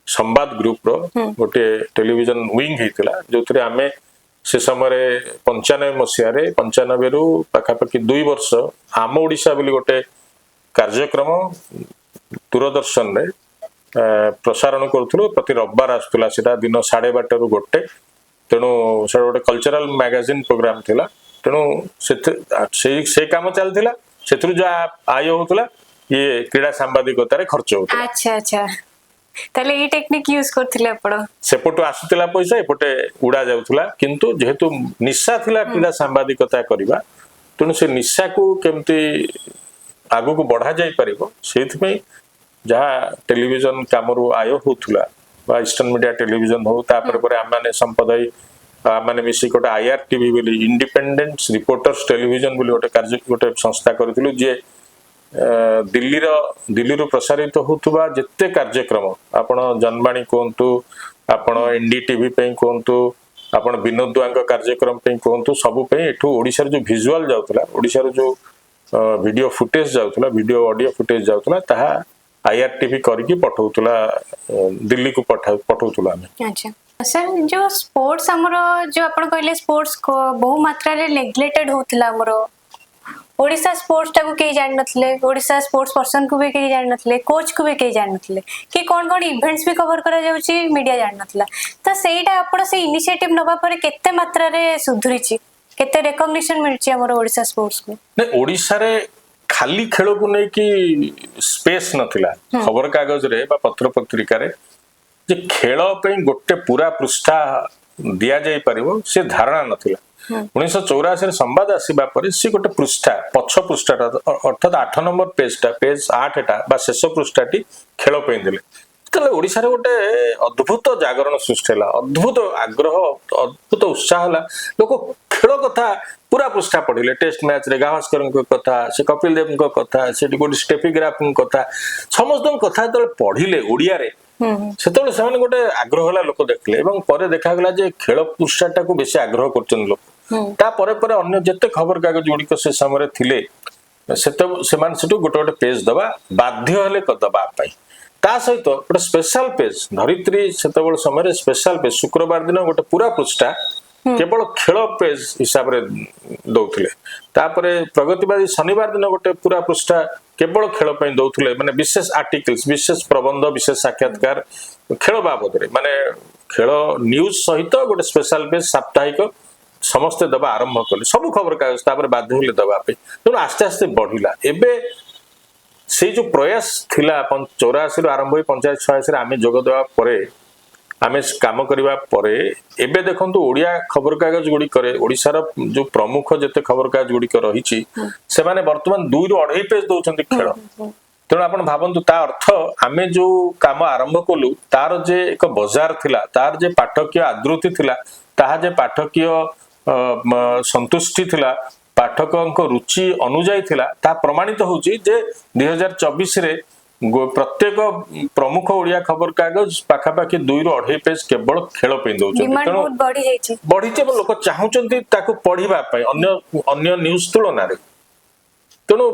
ସମ୍ବାଦ ଗ୍ରୁପର ଗୋଟେ ଟେଲିଭିଜନ ୱିଙ୍ଗ ହେଇଥିଲା, ଯୋଉଥିରେ ଆମେ ସେ ସମୟରେ 95 ମସିହାରେ, 95ରୁ ପାଖାପାଖି 2 ବର୍ଷ ଆମ ଓଡ଼ିଶା ବୋଲି ଗୋଟେ କାର୍ଯ୍ୟକ୍ରମ ଦୂରଦର୍ଶନରେ ପ୍ରସାରଣ କରୁଥିଲୁ। ପ୍ରତି ରବିବାର ଆସୁଥିଲା ସେଟା ଦିନ 12:30ରୁ 1। ତେଣୁ ସେଟା ଗୋଟେ କଲଚରାଲ ମ୍ୟାଗାଜିନ୍ ପ୍ରୋଗ୍ରାମ ଥିଲା। ତେଣୁ ସେଥି ସେଇ ସେ କାମ ଚାଲିଥିଲା। ସେଥିରୁ ଯାହା ଆୟ ହଉଥିଲା, ଇଏ କ୍ରୀଡ଼ା ସାମ୍ବାଦିକତାରେ ଖର୍ଚ୍ଚ ହଉଥିଲା। ଆଚ୍ଛା, ତାହେଲେ ଏଇ ଟେକ୍ନିକ ୟୁଜ କରୁଥିଲେ ଆପଣ। ସେପଟୁ ଆସୁଥିଲା ପଇସା, ଏପଟେ ଉଡା ଯାଉଥିଲା। କିନ୍ତୁ ଯେହେତୁ ନିଶା ଥିଲା କ୍ରୀଡ଼ା ସାମ୍ବାଦିକତା କରିବା, ତେଣୁ ସେ ନିଶାକୁ କେମିତି ଆଗକୁ ବଢା ଯାଇପାରିବ, ସେଇଥିପାଇଁ ଯାହା ଟେଲିଭିଜନ କାମରୁ ଆୟ ହଉଥିଲା ବା ଇଷ୍ଟର୍ନ ମିଡିଆ ଟେଲିଭିଜନ ହଉ, ତାପରେ ପରେ ଆମମାନେ ସମ୍ପଦ ଭାଇ ଆମମାନେ ମିଶିକି ଗୋଟେ ଆଇଆର ଟିଭି ବୋଲି, ଇଣ୍ଡିପେଣ୍ଡେଣ୍ଟ ରିପୋର୍ଟର୍ସ ଟେଲିଭିଜନ ବୋଲି ଗୋଟେ କାର୍ଯ୍ୟ, ଗୋଟେ ସଂସ୍ଥା କରିଥିଲୁ, ଯିଏ ଦିଲ୍ଲୀରୁ ପ୍ରସାରିତ ହଉଥିବା ଯେତେ କାର୍ଯ୍ୟକ୍ରମ, ଆପଣ ଜନବାଣୀ କୁହନ୍ତୁ, ଆପଣ ଏନଡିଟିଭି ପାଇଁ କୁହନ୍ତୁ, ଆପଣ ବିନୋଦ ଦୁଆଙ୍କ କାର୍ଯ୍ୟକ୍ରମ ପାଇଁ କୁହନ୍ତୁ, ସବୁ ପାଇଁ ଏଠୁ ଓଡ଼ିଶାର ଯୋଉ ଭିଜୁଆଲ ଯାଉଥିଲା, ଓଡ଼ିଶାର ଯୋଉ ଭିଡିଓ ଫୁଟେଜ ଯାଉଥିଲା, ଭିଡିଓ ଅଡିଓ ଫୁଟେଜ ଯାଉଥିଲା, ତାହା ଆଇଆର ଟିଭି କରିକି ପଠଉଥିଲା, ଦିଲ୍ଲୀକୁ ପଠଉଥିଲୁ ଆମେ। ଆଚ୍ଛା ସାର୍, ଯୋଉ ସ୍ପୋର୍ଟସ ଆମର, ଯୋଉ ଆପଣ କହିଲେ ସ୍ପୋର୍ଟସ ବହୁ ମାତ୍ରାରେ ନେଗ୍ଲେକ୍ଟେଡ ହଉଥିଲା, ଆମର ଓଡିଶା ସ୍ପୋର୍ଟସ ଟାକୁ କେହି ଜାଣିନଥିଲେ, ଓଡିଶା ସ୍ପୋର୍ଟସ ପର୍ସନ କୁ ବି କେହି ଜାଣିନଥିଲେ, କୋଚ୍ କୁ ବି କେହି ଜାଣିନଥିଲେ କି କଣ କଣ ଇଭେଣ୍ଟସ ବି କଭର କରାଯାଉଛି ମିଡିଆ ଜାଣିନଥିଲା। ତ ସେଇଟା ଆପଣ ସେଇ ଇନିସିଏଟିଭ ନବା ପରେ କେତେ ମାତ୍ରାରେ ସୁଧୁରିଛି, କେତେ ରେକଗ୍ନିସନ ମିଳିଛି ଆମର ଓଡିଶା ସ୍ପୋର୍ଟସକୁ? ନାଇଁ, ଓଡିଶାରେ ଖାଲି ଖେଳକୁ ନେଇକି ସ୍ପେସ୍ ନଥିଲା ଖବର କାଗଜରେ ବା ପତ୍ର ପତ୍ରିକାରେ ଯେ ଖେଳ ପାଇଁ ଗୋଟେ ପୁରା ପୃଷ୍ଠା ଦିଆଯାଇ ପାରିବ, ସେ ଧାରଣା ନଥିଲା। 1984ରେ ସମ୍ବାଦ ଆସିବା ପରେ ସେ ଗୋଟେ ପୃଷ୍ଠା, ପଛ ପୃଷ୍ଠାଟା, ଅର୍ଥାତ୍ 8 ନମ୍ବର ପେଜଟା, ପେଜ 8ଟା ବା ଶେଷ ପୃଷ୍ଠାଟି ଖେଳ ପାଇଁ ଦେଲେ। ସେତେବେଳେ ଓଡିଶାରେ ଗୋଟେ ଅଦ୍ଭୁତ ଜାଗରଣ ସୃଷ୍ଟି ହେଲା, ଅଦ୍ଭୁତ ଆଗ୍ରହ, ଅଦ୍ଭୁତ ଉତ୍ସାହ ହେଲା। ଲୋକ ଖେଳ କଥା ପୁରା ପୃଷ୍ଠା ପଢିଲେ। ଟେଷ୍ଟ ମ୍ୟାଚରେ ଗାଭାସ୍କରଙ୍କ କଥା, ସେ କପିଲ ଦେବଙ୍କ କଥା, ସେଠି ଗୋଟେ ଷ୍ଟେଫି ଗ୍ରାଫଙ୍କ କଥା, ସମସ୍ତଙ୍କ କଥା ଯେତେବେଳେ ପଢିଲେ ଓଡିଆରେ, ସେତେବେଳେ ସେମାନେ ଗୋଟେ ଆଗ୍ରହ ହେଲା, ଲୋକ ଦେଖିଲେ ଏବଂ ପରେ ଦେଖାଗଲା ଯେ ଖେଳ ପୃଷ୍ଠାଟାକୁ ବେଶୀ ଆଗ୍ରହ କରୁଛନ୍ତି ଲୋକ। ତାପରେ ପରେ ଅନ୍ୟ ଯେତେ ଖବରକାଗଜ ଗୁଡିକ ସେ ସମୟରେ ଥିଲେ, ସେତେ ସେମାନେ ସେଠୁ ଗୋଟେ ଗୋଟେ ପେଜ ଦବା ବାଧ୍ୟ ହେଲେ ଦବା ପାଇଁ। ତା ସହିତ ଗୋଟେ ସ୍ପେଶାଲ ପେଜ, ଧରିତ୍ରୀ ସେତେବେଳେ ସମୟରେ ସ୍ପେଶାଲ ପେଜ, ଶୁକ୍ରବାର ଦିନ ଗୋଟେ ପୁରା ପୃଷ୍ଠା କେବଳ ଖେଳ ପେଜ ହିସାବରେ ଦଉଥିଲେ। ତାପରେ ପ୍ରଗତିବାଦୀ ଶନିବାର ଦିନ ଗୋଟେ ପୁରା ପୃଷ୍ଠା କେବଳ ଖେଳ ପାଇଁ ଦଉଥିଲେ, ମାନେ ବିଶେଷ ଆର୍ଟିକଲ୍ସ, ବିଶେଷ ପ୍ରବନ୍ଧ, ବିଶେଷ ସାକ୍ଷାତକାର ଖେଳ ବାବଦରେ, ମାନେ ଖେଳ ନ୍ୟୁଜ ସହିତ ଗୋଟେ ସ୍ପେଶାଲ ପେଜ ସାପ୍ତାହିକ ସମସ୍ତେ ଦେବା ଆରମ୍ଭ କଲେ, ସବୁ ଖବରକାଗଜ ତାପରେ ବାଧ୍ୟ ହେଲେ ଦେବା ପାଇଁ। ତେଣୁ ଆସ୍ତେ ଆସ୍ତେ ବଢିଲା। ଏବେ ସେଇ ଯୋଉ ପ୍ରୟାସ ଥିଲା 84ରୁ ଆରମ୍ଭ ହୋଇ 85 86ରେ ଆମେ ଯୋଗ ଦେବା ପରେ, ଆମେ କାମ କରିବା ପରେ, ଏବେ ଦେଖନ୍ତୁ ଓଡିଆ ଖବରକାଗଜ ଗୁଡିକରେ, ଓଡିଶାର ଯୋଉ ପ୍ରମୁଖ ଯେତେ ଖବରକାଗଜ ଗୁଡିକ ରହିଛି, ସେମାନେ ବର୍ତ୍ତମାନ 2ରୁ 2.5 ପେଜ ଦଉଛନ୍ତି ଖେଳ। ତେଣୁ ଆପଣ ଭାବନ୍ତୁ, ତା ଅର୍ଥ ଆମେ ଯୋଉ କାମ ଆରମ୍ଭ କଲୁ, ତାର ଯେ ଏକ ବଜାର ଥିଲା, ତାର ଯେ ପାଠକୀୟ ଆଦୃତି ଥିଲା, ତାହା ଯେ ପାଠକୀୟ ସନ୍ତୁଷ୍ଟି ଥିଲା, ପାଠକଙ୍କ ରୁଚି ଅନୁଯାୟୀ ଥିଲା, ତାହା ପ୍ରମାଣିତ ହଉଛି ଯେ 2024ରେ ପ୍ରତ୍ୟେକ ପ୍ରମୁଖ ଓଡିଆ ଖବରକାଗଜ ପାଖାପାଖି 2ରୁ 2.5 ପେଜ କେବଳ ଖେଳ ପାଇଁ ଦଉଛନ୍ତି। ଡିମାଣ୍ଡ ତେଣୁ ବହୁତ ବଢି ଯାଇଛି। ବଢିଛି ଏବଂ ଲୋକ ଚାହୁଁଛନ୍ତି ତାକୁ ପଢିବା ପାଇଁ ଅନ୍ୟ ଅନ୍ୟ ନ୍ୟୁଜ ତୁଳନାରେ। ତେଣୁ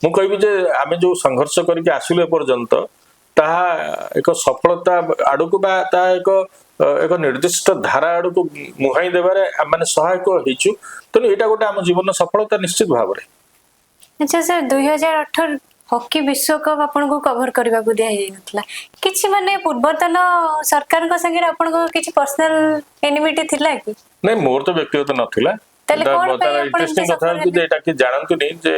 ମୁଁ କହିବି ଯେ ଆମେ ଯୋଉ ସଂଘର୍ଷ କରିକି ଆସିଲୁ ଏପର୍ଯ୍ୟନ୍ତ, ତାହା ଏକ ସଫଳତା ଆଡକୁ ବା ତାହା ଏକ ନିର୍ଦ୍ଦିଷ୍ଟ ଧାରା ଆଡକୁ ମୁହାଇଁ ଦେବାରେ ଆମେ ସହାୟକ ହେଇଛୁ। ତେଣୁ ଏଇଟା ଗୋଟେ ଆମ ଜୀବନର ସଫଳତା ନିଶ୍ଚିତ ଭାବରେ। ଆଚ୍ଛା ସାର୍, 2018 ହକି ବିଶ୍ୱକପ୍ ଆପଣଙ୍କୁ କଭର କରିବାକୁ ଦିଆଯାଇନଥିଲା। କିଛି ମାନେ ପୂର୍ବତନ ସରକାରଙ୍କ ସାଙ୍ଗରେ ଆପଣଙ୍କ କିଛି ପର୍ସନାଲ ଏନିମିଟି ଥିଲା କି? ନାଇଁ, ମୋର ତ ବ୍ୟକ୍ତିଗତ ନଥିଲା। ତାହେଲେ କଣ ପାଇଁ ଆପଣ ଇଣ୍ଟରେଷ୍ଟିଂ ଏମିତି କଥା ସଫଳ ହେଉଛି ଯେ ହେଲେ? ଏଇଟା କିଏ ଜାଣନ୍ତିନି ଯେ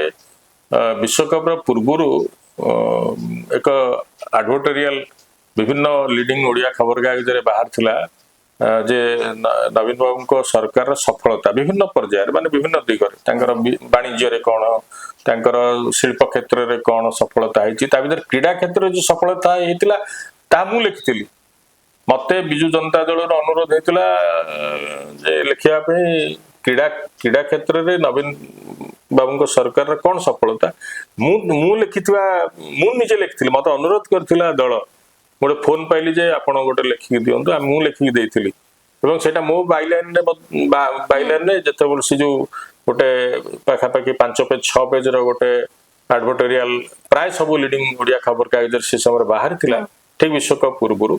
ବିଶ୍ୱକପର ପୂର୍ବରୁ ଏକ ଆଡଭର୍ଟୋରିଆଲ ବିଭିନ୍ନ ଲିଡିଂ ଓଡିଆ ଖବରକାଗଜରେ ବାହାରିଥିଲା ଯେ ନବୀନ ବାବୁଙ୍କ ସରକାରର ସଫଳତା ବିଭିନ୍ନ ପର୍ଯ୍ୟାୟରେ, ମାନେ ବିଭିନ୍ନ ଦିଗରେ, ତାଙ୍କର ବାଣିଜ୍ୟରେ କଣ, ତାଙ୍କର ଶିଳ୍ପ କ୍ଷେତ୍ରରେ କଣ ସଫଳତା ହେଇଛି, ତା ଭିତରେ କ୍ରୀଡା କ୍ଷେତ୍ରରେ ଯୋଉ ସଫଳତା ହେଇଥିଲା, ତାହା ମୁଁ ଲେଖିଥିଲି। ମତେ ବିଜୁ ଜନତା ଦଳର ଅନୁରୋଧ ହେଇଥିଲା ଯେ ଲେଖିବା ପାଇଁ କ୍ରୀଡା କ୍ରୀଡା କ୍ଷେତ୍ରରେ ନବୀନ ବାବୁଙ୍କ ସରକାରର କଣ ସଫଳତା। ମୁଁ ମୁଁ ଲେଖିଥିବା, ମୁଁ ନିଜେ ଲେଖିଥିଲି। ମତେ ଅନୁରୋଧ କରିଥିଲା ଦଳ। ଗୋଟେ ଫୋନ ପାଇଲି ଯେ ଆପଣ ଗୋଟେ ଲେଖିକି ଦିଅନ୍ତୁ। ଆଉ ମୁଁ ଲେଖିକି ଦେଇଥିଲି ଏବଂ ସେଇଟା ମୋ ବାଇଲାଇନରେ ଯେତେବେଳେ ସେ ଯୋଉ ଗୋଟେ ପାଖାପାଖି 5 ପେଜ 6 ପେଜର ଗୋଟେ ଆଡଭର୍ଟୋରିଆଲ ପ୍ରାୟ ସବୁ ଲିଡିଂ ଓଡିଆ ଖବରକାଗଜରେ ସେ ସମୟରେ ବାହାରିଥିଲା, ଠିକ ବିଶ୍ୱକପ ପୂର୍ବରୁ,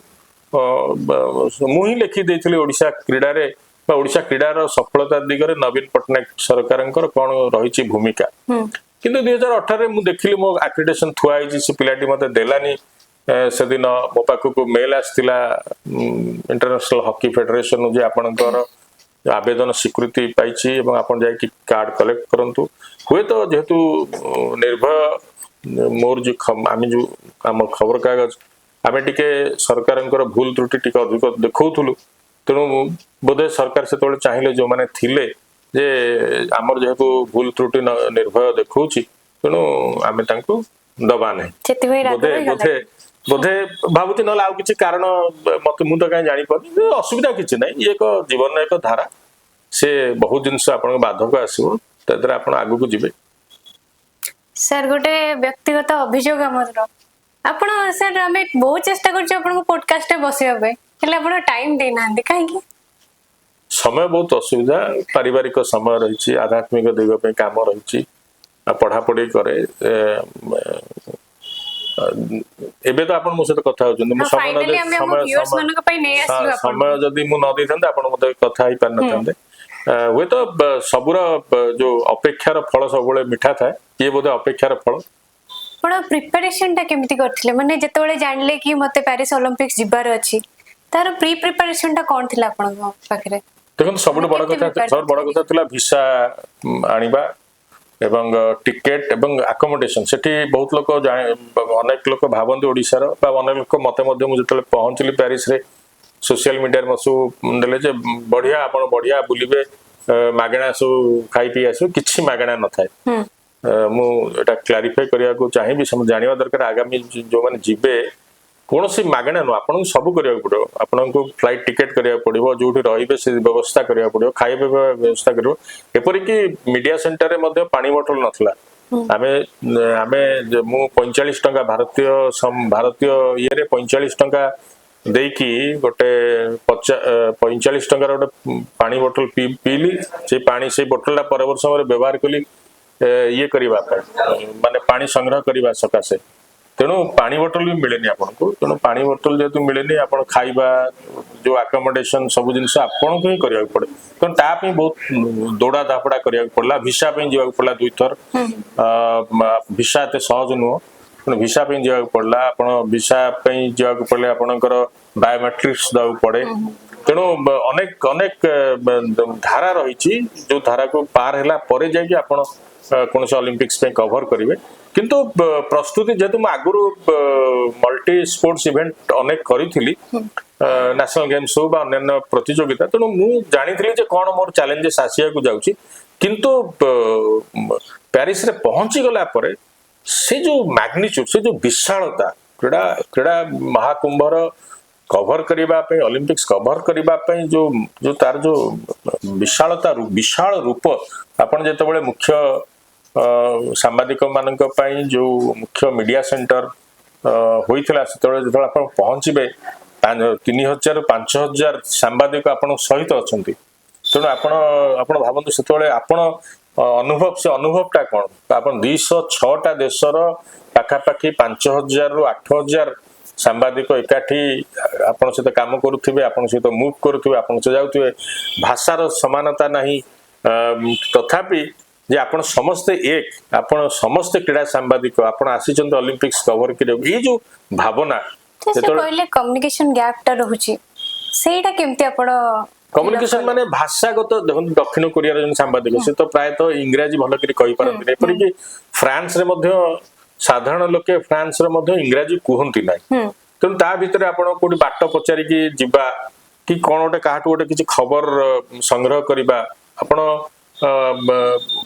ମୁଁ ହିଁ ଲେଖି ଦେଇଥିଲି ଓଡିଶା କ୍ରୀଡାରେ ବା ଓଡିଶା କ୍ରୀଡାର ସଫଳତା ଦିଗରେ ନବୀନ ପଟ୍ଟନାୟକ ସରକାରଙ୍କର କଣ ରହିଛି ଭୂମିକା। କିନ୍ତୁ 2018ରେ ମୁଁ ଦେଖିଲି ମୋ ଆକ୍ରିଡେସନ ଥୁଆ ହେଇଛି, ସେ ପିଲାଟି ମତେ ଦେଲାନି। ସେଦିନ ମୋ ପାଖକୁ ମେଲ ଆସିଥିଲା ଇଣ୍ଟରନ୍ୟାସନାଲ ହକି ଫେଡେରେସନ ଯେ ଆପଣଙ୍କର ଆବେଦନ ସ୍ୱୀକୃତି ପାଇଛି ଏବଂ ଆପଣ ଯାଇକି କାର୍ଡ କଲେକ୍ଟ କରନ୍ତୁ। ହୁଏତ ଯେହେତୁ ନିର୍ଭୟ ମୋର ଯୋଉ ଆମେ ଯୋଉ ଆମ ଖବରକାଗଜ, ଆମେ ଟିକେ ସରକାରଙ୍କର ଭୁଲ ତ୍ରୁଟି ଟିକେ ଅଧିକ ଦେଖଉଥିଲୁ, ତେଣୁ ବୋଧେ ସରକାର ସେତେବେଳେ ଚାହିଁଲେ, ଯୋଉମାନେ ଥିଲେ, ଯେ ଆମର ଯେହେତୁ ଭୁଲ ତ୍ରୁଟି ନିର୍ଭୟ ଦେଖଉଛି, ତେଣୁ ଆମେ ତାଙ୍କୁ ଦବା ନାହିଁ। ସେଥିପାଇଁ ରାଗ ବୋଧେ ରହିଗଲା। ବୋଧେ ବୋଧେ ଭାବୁଛି, ନହେଲେ ଆଉ କିଛି କାରଣ ମତେ ମୁଁ ତ କାହିଁ ଜାଣିପାରୁନି। କିନ୍ତୁ ଅସୁବିଧା କିଛି ନାହିଁ। ଇଏ ଏକ ଜୀବନର ଏକ ଧାରା। ସେ ବହୁତ ଜିନିଷ ଆପଣଙ୍କ ବାଧକ ଆସିବ, ତା ଦ୍ୱାରା ଆପଣ ଆଗକୁ ଯିବେ। ସାର୍, ଗୋଟେ ବ୍ୟକ୍ତିଗତ ଅଭିଯୋଗ ଆମର। ଆପଣ ସାର୍, ଆମେ ବହୁତ ଚେଷ୍ଟା କରୁଛୁ ଆପଣଙ୍କୁ ପଡକାଷ୍ଟରେ ବସିବା ପାଇଁ, ହେଲେ ଆପଣ ଟାଇମ ଦେଇନାହାନ୍ତି, କାହିଁକି? ସମୟ ବହୁତ ଅସୁବିଧା। ପାରିବାରିକ ସମୟ ରହିଛି, ଆଧ୍ୟାତ୍ମିକ ଦିଗ ପାଇଁ କାମ ରହିଛି, ଆଉ ପଢାପଢି କରେ। ଏବେ ତ ଆପଣ ମୋ ସହିତ କଥା ହଉଛନ୍ତି। ମୁଁ ସମୟ ନ ଫାଇନାଲି ଦେଇ ଆମେ ଆମ ସମୟ ଭିଉଅର୍ସ ସମୟ ମାନଙ୍କ ପାଇଁ ନେଇ ଆସିଲୁ ଆପଣଙ୍କୁ। ସମୟ ଯଦି ମୁଁ ନ ଦେଇଥାନ୍ତେ, ଆପଣ ମତେ କଥା ହେଇପାରିନଥାନ୍ତେ। ହୁଏତ ସବୁର ଯୋଉ ଅପେକ୍ଷାର ଫଳ ସବୁବେଳେ ମିଠା ଥାଏ, ଇଏ ବୋଧେ ଅପେକ୍ଷାର ଫଳ। ଆପଣ ପ୍ରିପାରେସନ ଟା କେମିତି କରିଥିଲେ? ମାନେ ଯେତେବେଳେ ଜାଣିଲେ କି ମତେ ପ୍ୟାରିସ ଅଲିମ୍ପିକ୍ସ ଯିବାର ଅଛି, ତାର ପ୍ରି ପ୍ରିପାରେସନ ଟା କଣ ଥିଲା ଆପଣଙ୍କ ପାଖରେ? ଦେଖନ୍ତୁ, ସବୁଠୁ ମାନେ ବଡ କେମିତି କଥା prepare ସବୁଠୁ ବଡ କରିଥିଲେ? କଥା ଥିଲା ଭିସା ଆଣିବା ଏବଂ ଟିକେଟ ଏବଂ ଆକୋମୋଡେସନ। ସେଠି ବହୁତ ଲୋକ ଅନେକ ଲୋକ ଭାବନ୍ତି ଓଡିଶାର ବା ଅନେକ ଲୋକ ମତେ ମଧ୍ୟ, ମୁଁ ଯେତେବେଳେ ପହଞ୍ଚିଲି ପ୍ୟାରିସରେ, ସୋସିଆଲ ମିଡିଆରେ ମତେ ସବୁ ଦେଲେ ଯେ ବଢିଆ, ଆପଣ ବଢିଆ ବୁଲିବେ, ମାଗଣା ସବୁ ଖାଇ ପିଇ ଆସିବେ। କିଛି ମାଗଣା ନଥାଏ। ମୁଁ ଏଟା କ୍ଲାରିଫାଇ କରିବାକୁ ଚାହିଁବି। ସମସ୍ତେ ଜାଣିବା ଦରକାର, ଆଗାମୀ ଯୋଉମାନେ ଯିବେ, କୌଣସି ମାଗଣା ନୁହଁ। ଆପଣଙ୍କୁ ସବୁ କରିବାକୁ ପଡିବ। ଆପଣଙ୍କୁ ଫ୍ଲାଇଟ୍ ଟିକେଟ କରିବାକୁ ପଡିବ, ଯୋଉଠି ରହିବେ ସେ ବ୍ୟବସ୍ଥା କରିବାକୁ ପଡିବ, ଖାଇବା ପିଇବା ବ୍ୟବସ୍ଥା କରିବ। ଏପରିକି ମିଡିଆ ସେଣ୍ଟରରେ ମଧ୍ୟ ପାଣି ବୋଟଲ ନଥିଲା। ଆମେ ଆମେ ମୁଁ 45 ଟଙ୍କା ଭାରତୀୟ ଇଏରେ 45 ଟଙ୍କା ଦେଇକି ଗୋଟେ 45 ଟଙ୍କାର ଗୋଟେ ପାଣି ବୋଟଲ ପିଇଲି। ସେଇ ପାଣି, ସେଇ ବୋଟଲଟା ପରବର୍ତ୍ତୀ ସମୟରେ ବ୍ୟବହାର କଲି ଇଏ କରିବା ପାଇଁ, ମାନେ ପାଣି ସଂଗ୍ରହ କରିବା ସକାଶେ। ତେଣୁ ପାଣି ବୋଟଲ ବି ମିଳେନି ଆପଣଙ୍କୁ। ତେଣୁ ପାଣି ବୋଟଲ ଯେହେତୁ ମିଳେନି, ଆପଣ ଖାଇବା, ଯୋଉ ଆକୋମୋଡେସନ, ସବୁ ଜିନିଷ ଆପଣଙ୍କୁ ହିଁ କରିବାକୁ ପଡେ। ତେଣୁ ତା ପାଇଁ ବହୁତ ଦୌଡ଼ା ଧାପଡା କରିବାକୁ ପଡିଲା। ଭିସା ପାଇଁ ଯିବାକୁ ପଡିଲା ଦୁଇଥର। ଭିସା ଏତେ ସହଜ ନୁହଁ। ତେଣୁ ଭିସା ପାଇଁ ଯିବାକୁ ପଡିଲା। ଆପଣ ଭିସା ପାଇଁ ଯିବାକୁ ପଡିଲେ ଆପଣଙ୍କର ବାୟୋମେଟ୍ରିକ୍ସ ଦେବାକୁ ପଡେ। ତେଣୁ ଅନେକ ଅନେକ ଧାରା ରହିଛି, ଯୋଉ ଧାରାକୁ ପାର ହେଲା ପରେ ଯାଇକି ଆପଣ କୌଣସି ଅଲିମ୍ପିକ୍ସ ପାଇଁ କଭର କରିବେ। କିନ୍ତୁ ପ୍ରସ୍ତୁତି ଯେହେତୁ ମୁଁ ଆଗରୁ ମଲ୍ଟି ସ୍ପୋର୍ଟସ ଇଭେଣ୍ଟ ଅନେକ କରିଥିଲି, ନ୍ୟାସନାଲ ଗେମ୍ସ ହଉ ବା ଅନ୍ୟାନ୍ୟ ପ୍ରତିଯୋଗିତା, ତେଣୁ ମୁଁ ଜାଣିଥିଲି ଯେ କଣ ମୋର ଚ୍ୟାଲେଞ୍ଜେସ୍ ଆସିବାକୁ ଯାଉଛି। କିନ୍ତୁ ପ୍ୟାରିସରେ ପହଞ୍ଚି ଗଲା ପରେ ସେ ଯୋଉ ମ୍ୟାଗ୍ନିଚ୍ୟୁଡ, ସେ ଯୋଉ ବିଶାଳତା, କ୍ରୀଡ଼ା କ୍ରୀଡ଼ା ମହାକୁମ୍ଭର କଭର କରିବା ପାଇଁ, ଅଲିମ୍ପିକ୍ସ କଭର କରିବା ପାଇଁ ଯୋଉ ଯୋଉ ତାର ଯୋଉ ବିଶାଳତା, ବିଶାଳ ରୂପ, ଆପଣ ଯେତେବେଳେ ମୁଖ୍ୟ ସାମ୍ବାଦିକ ମାନଙ୍କ ପାଇଁ ଯୋଉ ମୁଖ୍ୟ ମିଡିଆ ସେଣ୍ଟର ହୋଇଥିଲା, ସେତେବେଳେ ଯେତେବେଳେ ଆପଣ ପହଞ୍ଚିବେ, 3000, 5000 ସାମ୍ବାଦିକ ଆପଣଙ୍କ ସହିତ ଅଛନ୍ତି। ତେଣୁ ଆପଣ ଆପଣ ଭାବନ୍ତୁ, ସେତେବେଳେ ଆପଣ ଅନୁଭବ, ସେ ଅନୁଭବଟା କଣ? ଆପଣ 206ଟା ଦେଶର ପାଖାପାଖି 5000ରୁ 8000 ସାମ୍ବାଦିକ ଏକାଠି ଆପଣଙ୍କ ସହିତ କାମ କରୁଥିବେ, ଆପଣଙ୍କ ସହିତ ମୁଭ୍ କରୁଥିବେ, ଆପଣଙ୍କ ସହିତ ଯାଉଥିବେ। ଭାଷାର ସମାନତା ନାହିଁ, ତଥାପି ଯେ ଆପଣ ସମସ୍ତେ ଏକ, ଆପଣ ସମସ୍ତେ କ୍ରୀଡ଼ା ସାମ୍ବାଦିକ, ଆପଣ ଆସିଛନ୍ତି ଅଲିମ୍ପିକ୍ସ କଭର କରିବାକୁ, ଏଇ ଯୋଉ ଭାବନା ତ ସେ ଯେତେବେଳେ କହିଲେ କମ୍ୟୁନିକେସନ ଗ୍ୟାପ୍ ଟା ରହୁଛି, ସେଇଟା କେମିତି ଆପଣ କମ୍ୟୁନିକେସନ ମାନେ ଭାଷାଗତ। ଦେଖନ୍ତୁ, ଦକ୍ଷିଣ କୋରିଆର ଜଣେ ସାମ୍ବାଦିକ, ସେ ତ ପ୍ରାୟତଃ ଇଂରାଜୀ ଭଲ କରି କହିପାରନ୍ତିନି। ଏପରିକି ଫ୍ରାନ୍ସରେ ମଧ୍ୟ ସାଧାରଣ ଲୋକେ ଫ୍ରାନ୍ସରେ ମଧ୍ୟ ଇଂରାଜୀ କୁହନ୍ତି ନାହିଁ। ତେଣୁ ତା ଭିତରେ ଆପଣ କୋଉଠି ବାଟ ପଚାରିକି ଯିବା କି କଣ ଗୋଟେ କାହାଠୁ ଗୋଟେ କିଛି ଖବର ସଂଗ୍ରହ କରିବା, ଆପଣ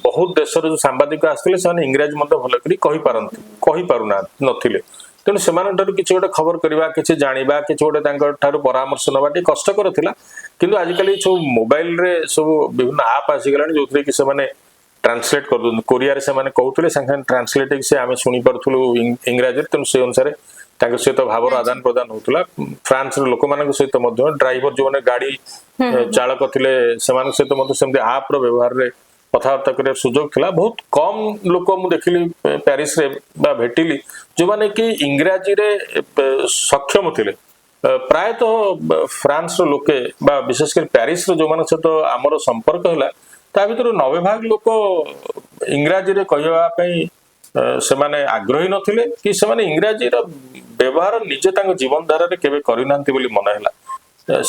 ବହୁତ ଦେଶର ଯୋଉ ସାମ୍ବାଦିକ ଆସିଥିଲେ, ସେମାନେ ଇଂରାଜୀ ମଧ୍ୟ ଭଲ କରି କହିପାରନ୍ତି କହିପାରୁନାହାନ୍ତି ନଥିଲେ। ତେଣୁ ସେମାନଙ୍କ ଠାରୁ କିଛି ଗୋଟେ ଖବର କରିବା, କିଛି ଜାଣିବା, କିଛି ଗୋଟେ ତାଙ୍କ ଠାରୁ ପରାମର୍ଶ ନେବା ଟିକେ କଷ୍ଟକର ଥିଲା। କିନ୍ତୁ ଆଜିକାଲି ସବୁ ମୋବାଇଲରେ ସବୁ ବିଭିନ୍ନ ଆପ୍ ଆସିଗଲାଣି, ଯୋଉଥିରେ କି ସେମାନେ ଟ୍ରାନ୍ସଲେଟ କରିଦଉଛନ୍ତି। କୋରିଆରେ ସେମାନେ କହୁଥିଲେ, ସାଙ୍ଗେ ସାଙ୍ଗେ ଟ୍ରାନ୍ସଲେଟ ହେଇକି ସେ ଆମେ ଶୁଣିପାରୁଥିଲୁ ଇଂରାଜୀରେ। ତେଣୁ ସେ ଅନୁସାରେ ତାଙ୍କ ସହିତ ଭାବର ଆଦାନ ପ୍ରଦାନ ହଉଥିଲା। ଫ୍ରାନ୍ସର ଲୋକମାନଙ୍କ ସହିତ ମଧ୍ୟ, ଡ୍ରାଇଭର ଯୋଉମାନେ ଗାଡି ଚାଳକ ଥିଲେ, ସେମାନଙ୍କ ସହିତ ମଧ୍ୟ ସେମିତି ଆପ ର ବ୍ୟବହାରରେ କଥାବାର୍ତ୍ତା କରିବାର ସୁଯୋଗ ଥିଲା। ବହୁତ କମ ଲୋକ ମୁଁ ଦେଖିଲି ପ୍ୟାରିସରେ ବା ଭେଟିଲି, ଯୋଉମାନେ କି ଇଂରାଜୀରେ ସକ୍ଷମ ଥିଲେ। ପ୍ରାୟତଃ ଫ୍ରାନ୍ସର ଲୋକେ ବା ବିଶେଷ କରି ପ୍ୟାରିସର ଯୋଉମାନଙ୍କ ସହିତ ଆମର ସମ୍ପର୍କ ହେଲା, ତା ଭିତରୁ 90 ଭାଗ ଲୋକ ଇଂରାଜୀରେ କହିବା ପାଇଁ ସେମାନେ ଆଗ୍ରହୀ ନଥିଲେ କି ସେମାନେ ଇଂରାଜୀର ବ୍ୟବହାର ନିଜେ ତାଙ୍କ ଜୀବନ ଧାରାରେ କେବେ କରିନାହାନ୍ତି ବୋଲି ମନେ ହେଲା।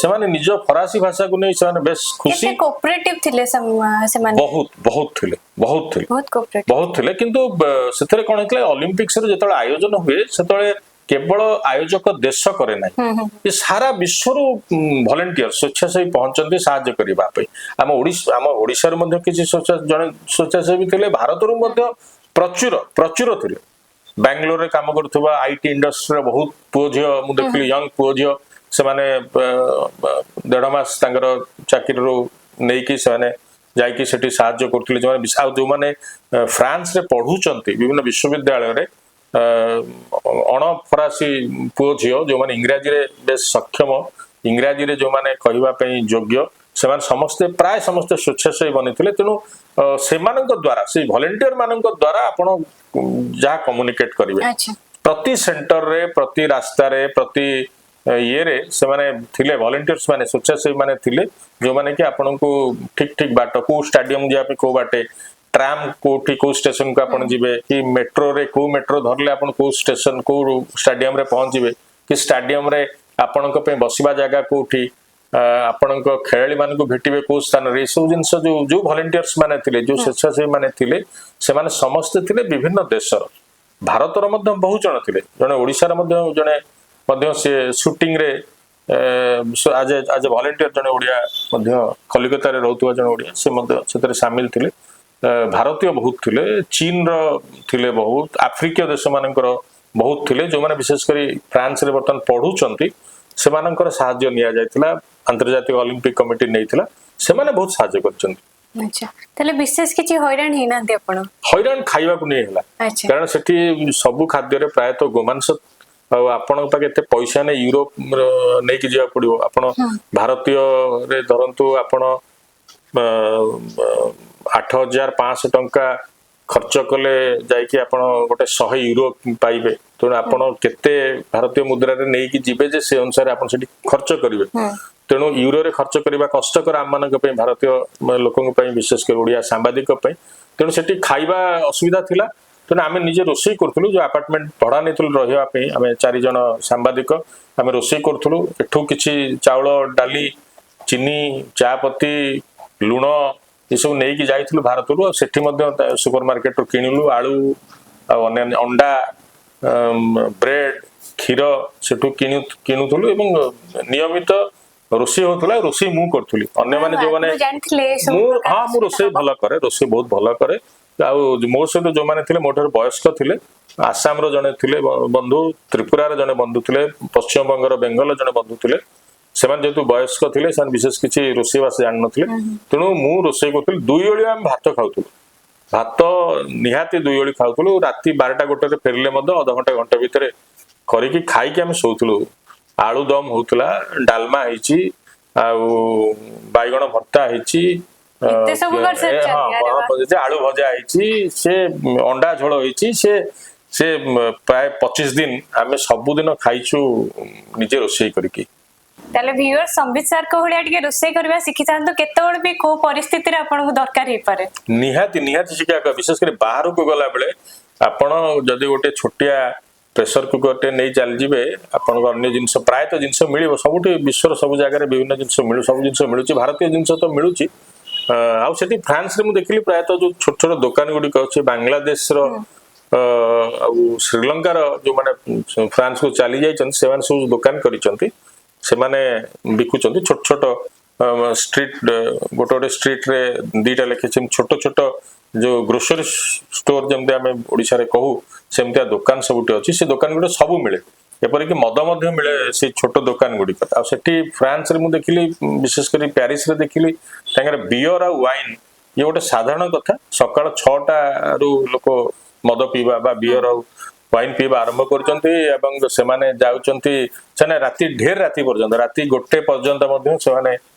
ସେମାନେ ନିଜ ଫରାସୀ ଭାଷାକୁ ନେଇ ସେମାନେ ବେଶ ଖୁସି। କେତେ କୋଅପରେଟିଭ ଥିଲେ ସେମାନେ? ବହୁତ ବହୁତ ଥିଲେ, ବହୁତ ଥିଲେ। ବହୁତ କୋଅପରେଟିଭ। ବହୁତ ଥିଲେ। କିନ୍ତୁ ସେଥିରେ କଣ ହେଇଥିଲା, ଅଲିମ୍ପିକ୍ସରେ ଯେତେବେଳେ ଆୟୋଜନ ହୁଏ, ସେତେବେଳେ କେବଳ ଆୟୋଜକ ଦେଶ କରେ ନାହିଁ, ଏ ସାରା ବିଶ୍ୱରୁ ଭଲେଣ୍ଟିୟର, ସ୍ୱେଚ୍ଛାସେବୀ ପହଞ୍ଚନ୍ତି ସାହାଯ୍ୟ କରିବା ପାଇଁ। ଆମ ଓଡିଶାରୁ ମଧ୍ୟ କିଛି ଜଣେ ସ୍ୱେଚ୍ଛାସେବୀ ଥିଲେ। ଭାରତରୁ ମଧ୍ୟ ପ୍ରଚୁର ପ୍ରଚୁର ଥିଲେ। ବାଙ୍ଗାଲୋରରେ କାମ କରୁଥିବା IT ଇଣ୍ଡଷ୍ଟ୍ରିର ବହୁତ ପୁଅ ଝିଅ ମୁଁ ଦେଖିଲି, ୟଙ୍ଗ ପୁଅ ଝିଅ, ସେମାନେ 1.5 ମାସ ତାଙ୍କର ଚାକିରିରୁ ନେଇକି ସେମାନେ ଯାଇକି ସେଠି ସାହାଯ୍ୟ କରୁଥିଲେ। ଯେଉଁମାନେ ଆଉ ଯୋଉମାନେ ଫ୍ରାନ୍ସରେ ପଢୁଛନ୍ତି ବିଭିନ୍ନ ବିଶ୍ୱବିଦ୍ୟାଳୟରେ, ଅଣ ଫରାସୀ ପୁଅ ଝିଅ, ଯୋଉମାନେ ଇଂରାଜୀରେ ବେଶ ସକ୍ଷମ, ଇଂରାଜୀରେ ଯୋଉମାନେ କହିବା ପାଇଁ ଯୋଗ୍ୟ, ସେମାନେ ସମସ୍ତେ, ପ୍ରାୟ ସମସ୍ତେ ସ୍ୱେଚ୍ଛାସେବୀ ବନିଥିଲେ। ତେଣୁ ସେମାନଙ୍କ ଦ୍ୱାରା, ସେଇ ଭଲେଣ୍ଟିୟର ମାନଙ୍କ ଦ୍ୱାରା ଆପଣ ଯାହା କମ୍ୟୁନିକେଟ କରିବେ। ପ୍ରତି ସେଣ୍ଟରରେ, ପ୍ରତି ରାସ୍ତାରେ, ପ୍ରତି ଇଏରେ ସେମାନେ ଥିଲେ, ଭଲେଣ୍ଟିୟର୍ସ ମାନେ, ସ୍ୱେଚ୍ଛାସେବୀ ମାନେ ଥିଲେ, ଯୋଉମାନେ କି ଆପଣଙ୍କୁ ଠିକ ଠିକ ବାଟ, କୋଉ ଷ୍ଟାଡିୟମ ଯିବା ପାଇଁ କୋଉ ବାଟେ, ଟ୍ରାମ୍ କୋଉଠି, କୋଉ ଷ୍ଟେସନକୁ ଆପଣ ଯିବେ, କି ମେଟ୍ରୋରେ କୋଉ ମେଟ୍ରୋ ଧରିଲେ ଆପଣ କୋଉ ଷ୍ଟେସନ, କୋଉ ଷ୍ଟାଡିୟମରେ ପହଞ୍ଚିବେ, କି ଷ୍ଟାଡିୟମରେ ଆପଣଙ୍କ ପାଇଁ ବସିବା ଜାଗା କୋଉଠି, ଆପଣଙ୍କ ଖେଳାଳି ମାନଙ୍କୁ ଭେଟିବେ କୋଉ ସ୍ଥାନରେ, ଏସବୁ ଜିନିଷ ଯୋଉ ଯୋଉ ଭଲେଣ୍ଟିୟର୍ସ ମାନେ ଥିଲେ, ଯୋଉ ସ୍ୱେଚ୍ଛାସେବୀ ମାନେ ଥିଲେ, ସେମାନେ ସମସ୍ତେ ଥିଲେ ବିଭିନ୍ନ ଦେଶର। ଭାରତର ମଧ୍ୟ ବହୁ ଜଣ ଥିଲେ। ଜଣେ ଓଡ଼ିଶାର ମଧ୍ୟ ଜଣେ ମଧ୍ୟ ସେ ସୁଟିଂରେ ଆଜ ଏ ଭଲେଣ୍ଟିୟର, ଜଣେ ଓଡ଼ିଆ ମଧ୍ୟ, କଲିକତାରେ ରହୁଥିବା ଜଣେ ଓଡ଼ିଆ, ସେ ମଧ୍ୟ ସେଥିରେ ସାମିଲ ଥିଲେ। ଭାରତୀୟ ବହୁତ ଥିଲେ, ଚୀନର ଥିଲେ ବହୁତ, ଆଫ୍ରିକୀୟ ଦେଶମାନଙ୍କର ବହୁତ ଥିଲେ। ଯୋଉମାନେ ବିଶେଷ କରି ଫ୍ରାନ୍ସରେ ବର୍ତ୍ତମାନ ପଢୁଛନ୍ତି, ସେମାନଙ୍କର ସାହାଯ୍ୟ ନିଆଯାଇଥିଲା। ଆନ୍ତର୍ଜାତିକ ଅଲିମ୍ପିକ କମିଟି ନେଇଥିଲା। ସେମାନେ ବହୁତ ସାହାଯ୍ୟ କରିଛନ୍ତି। ଆଚ୍ଛା, ତାହେଲେ ବିଶେଷ କିଛି ହଇରାଣ ହେଇନାହାନ୍ତି ଆପଣ? ହଇରାଣ ଖାଇବାକୁ ନେଇ ହେଲା। କାରଣ ସେଠି ସବୁ ଖାଦ୍ୟରେ ପ୍ରାୟତଃ ଗୋମାଂସ। ଆଉ ଆପଣଙ୍କ ପାଖେ ଏତେ ପଇସା ନେଇ ୟୁରୋପ ନେଇକି ଯିବାକୁ ପଡିବ। ଆପଣ ଭାରତୀୟରେ ଧରନ୍ତୁ, ଆପଣ 8500 ଟଙ୍କା ଖର୍ଚ୍ଚ କଲେ ଯାଇକି ଆପଣ ଗୋଟେ 100 ୟୁରୋ ପାଇବେ। ତେଣୁ ଆପଣ କେତେ ଭାରତୀୟ ମୁଦ୍ରାରେ ନେଇକି ଯିବେ ଯେ ସେ ଅନୁସାରେ ଆପଣ ସେଠି ଖର୍ଚ୍ଚ କରିବେ? ତେଣୁ ୟୁରୋରେ ଖର୍ଚ୍ଚ କରିବା କଷ୍ଟକର ଆମମାନଙ୍କ ପାଇଁ, ଭାରତୀୟ ଲୋକଙ୍କ ପାଇଁ, ବିଶେଷ କରି ଓଡ଼ିଆ ସାମ୍ବାଦିକ ପାଇଁ। ତେଣୁ ସେଠି ଖାଇବା ଅସୁବିଧା ଥିଲା। ତେଣୁ ଆମେ ନିଜେ ରୋଷେଇ କରୁଥିଲୁ। ଯୋଉ ଆପାର୍ଟମେଣ୍ଟ ଭଡା ନେଇଥିଲୁ ରହିବା ପାଇଁ, ଆମେ ଚାରି ଜଣ ସାମ୍ବାଦିକ, ଆମେ ରୋଷେଇ କରୁଥିଲୁ। ଏଠୁ କିଛି ଚାଉଳ, ଡାଲି, ଚିନି, ଚା ପତି, ଲୁଣ ଏସବୁ ନେଇକି ଯାଇଥିଲୁ ଭାରତରୁ। ଆଉ ସେଠି ମଧ୍ୟ ସୁପର ମାର୍କେଟରୁ କିଣିଲୁ ଆଳୁ ଆଉ ଅନ୍ୟାନ୍ୟ ଅଣ୍ଡା, ବ୍ରେଡ, କ୍ଷୀର ସେଠୁ କିଣୁଥିଲୁ ଏବଂ ନିୟମିତ ରୋଷେଇ ହଉଥିଲା। ରୋଷେଇ ମୁଁ କରୁଥିଲି। ଅନ୍ୟମାନେ ଯୋଉମାନେ ଆଗରୁ ଜାଣିଥିଲେ ଏସବୁ ମୁଁ ପ୍ରକାର ହଁ, ମୁଁ ରୋଷେଇ ଭଲ କରେ, ରୋଷେଇ ବହୁତ ଭଲ କରେ। ଆଉ ମୋ ସହିତ ଯୋଉମାନେ ଥିଲେ, ମୋ ଠାରୁ ବୟସ୍କ ଥିଲେ। ଆସାମର ଜଣେ ଥିଲେ ବନ୍ଧୁ, ତ୍ରିପୁରାର ଜଣେ ବନ୍ଧୁ ଥିଲେ, ପଶ୍ଚିମବଙ୍ଗର ବେଙ୍ଗଲର ଜଣେ ବନ୍ଧୁ ଥିଲେ। ସେମାନେ ଯେହେତୁ ବୟସ୍କ ଥିଲେ, ସେମାନେ ବିଶେଷ କିଛି ରୋଷେଇବାସ ଜାଣିନଥିଲେ। ତେଣୁ ମୁଁ ରୋଷେଇ କରୁଥିଲି। ଦୁଇ ଓଳି ଆମେ ଭାତ ଖାଉଥିଲୁ। ଭାତ ନିହାତି ଦୁଇ ଓଳି ଖାଉଥିଲୁ। ରାତି 12ଟା 1ଟାରେ ଫେରିଲେ ମଧ୍ୟ ଅଧଘଣ୍ଟା ଘଣ୍ଟା ଭିତରେ କରିକି ଖାଇକି ଆମେ ଶୋଉଥିଲୁ। ଆଳୁ ଦମ ହଉଥିଲା, ଡାଲମା ହେଇଛି, ଆଉ ବାଇଗଣ ଭର୍ତ୍ତା ହେଇଛି। ଏତେ ସବୁ କରିସାରିଛନ୍ତି, ହଁ। ଆରେ ବାଃ। ହଁ, ଆଳୁ ଭଜା ହେଇଛି, ସେ ଅଣ୍ଡା ଝୋଳ ହେଇଛି। ସେ ସେ ପ୍ରାୟ 25 ଦିନ ଆମେ ସବୁଦିନ ଖାଇଛୁ ନିଜେ ରୋଷେଇ କରିକି। ତାହେଲେ ଭିଉଅର, ସମ୍ବିତ ସାର୍ଙ୍କ ଭଳିଆ ଟିକେ ରୋଷେଇ କରିବା ଶିଖିଥାନ୍ତୁ। କେତେବେଳେ ବି କୋଉ ପରିସ୍ଥିତିରେ ଆପଣଙ୍କୁ ଦରକାର ହେଇପାରେ। ନିହାତି ନିହାତି ଶିଖିବା କଥା। ବିଶେଷ କରି ବାହାରକୁ ଗଲା ବେଳେ ଆପଣ ଯଦି ଗୋଟେ ଛୋଟିଆ ପ୍ରେସର କୁକରଟେ ନେଇ ଚାଲିଯିବେ, ଆପଣଙ୍କ ଅନ୍ୟ ଜିନିଷ, ପ୍ରାୟତଃ ଜିନିଷ ମିଳିବ ସବୁଠି। ବିଶ୍ୱର ସବୁ ଜାଗାରେ ବିଭିନ୍ନ ଜିନିଷ ସବୁ ଜିନିଷ ମିଳୁଛି। ଭାରତୀୟ ଜିନିଷ ତ ମିଳୁଛି। ଆଉ ସେଠି ଫ୍ରାନ୍ସରେ ମୁଁ ଦେଖିଲି, ପ୍ରାୟତଃ ଯୋଉ ଛୋଟ ଛୋଟ ଦୋକାନ ଗୁଡ଼ିକ ଅଛି, ବାଂଲାଦେଶର ଆଉ ଶ୍ରୀଲଙ୍କାର ଯୋଉମାନେ ଫ୍ରାନ୍ସକୁ ଚାଲି ଯାଇଛନ୍ତି, ସେମାନେ ସବୁ ଦୋକାନ କରିଛନ୍ତି। ସେମାନେ ବିକୁଛନ୍ତି ଛୋଟ ଛୋଟ ଷ୍ଟ୍ରିଟ୍, ଗୋଟେ ଗୋଟେ ଷ୍ଟ୍ରିଟ୍ରେ ଦିଟା ଲେଖେ ସେମିତି ଛୋଟ ଛୋଟ ଯୋଉ ଗ୍ରୋସରୀ ଷ୍ଟୋର ଯେମିତି ଆମେ ଓଡ଼ିଶାରେ କହୁ, ସେମିତିଆ ଦୋକାନ ସବୁଠି ଅଛି। ସେ ଦୋକାନ ଗୁଡ଼ିକ ସବୁ ମିଳେ, ଏପରିକି ମଦ ମଧ୍ୟ ମିଳେ ସେଇ ଛୋଟ ଦୋକାନ ଗୁଡ଼ିକ। ଆଉ ସେଠି ଫ୍ରାନ୍ସରେ ମୁଁ ଦେଖିଲି, ବିଶେଷ କରି ପ୍ୟାରିସରେ ଦେଖିଲି, ତାଙ୍କର ବିୟର ଆଉ ୱାଇନ୍ ଇଏ ଗୋଟେ ସାଧାରଣ କଥା। ସକାଳ 6ଟାରୁ ଲୋକ ମଦ ପିଇବା ବା ବିୟର ଆଉ ୱାଇନ୍ ପିଇବା ଆରମ୍ଭ କରୁଛନ୍ତି ଏବଂ ସେମାନେ ଯାଉଛନ୍ତି, ସେମାନେ ରାତି ଢେର ରାତି ପର୍ଯ୍ୟନ୍ତ, ରାତି 1 ପର୍ଯ୍ୟନ୍ତ ମଧ୍ୟ ସେମାନେ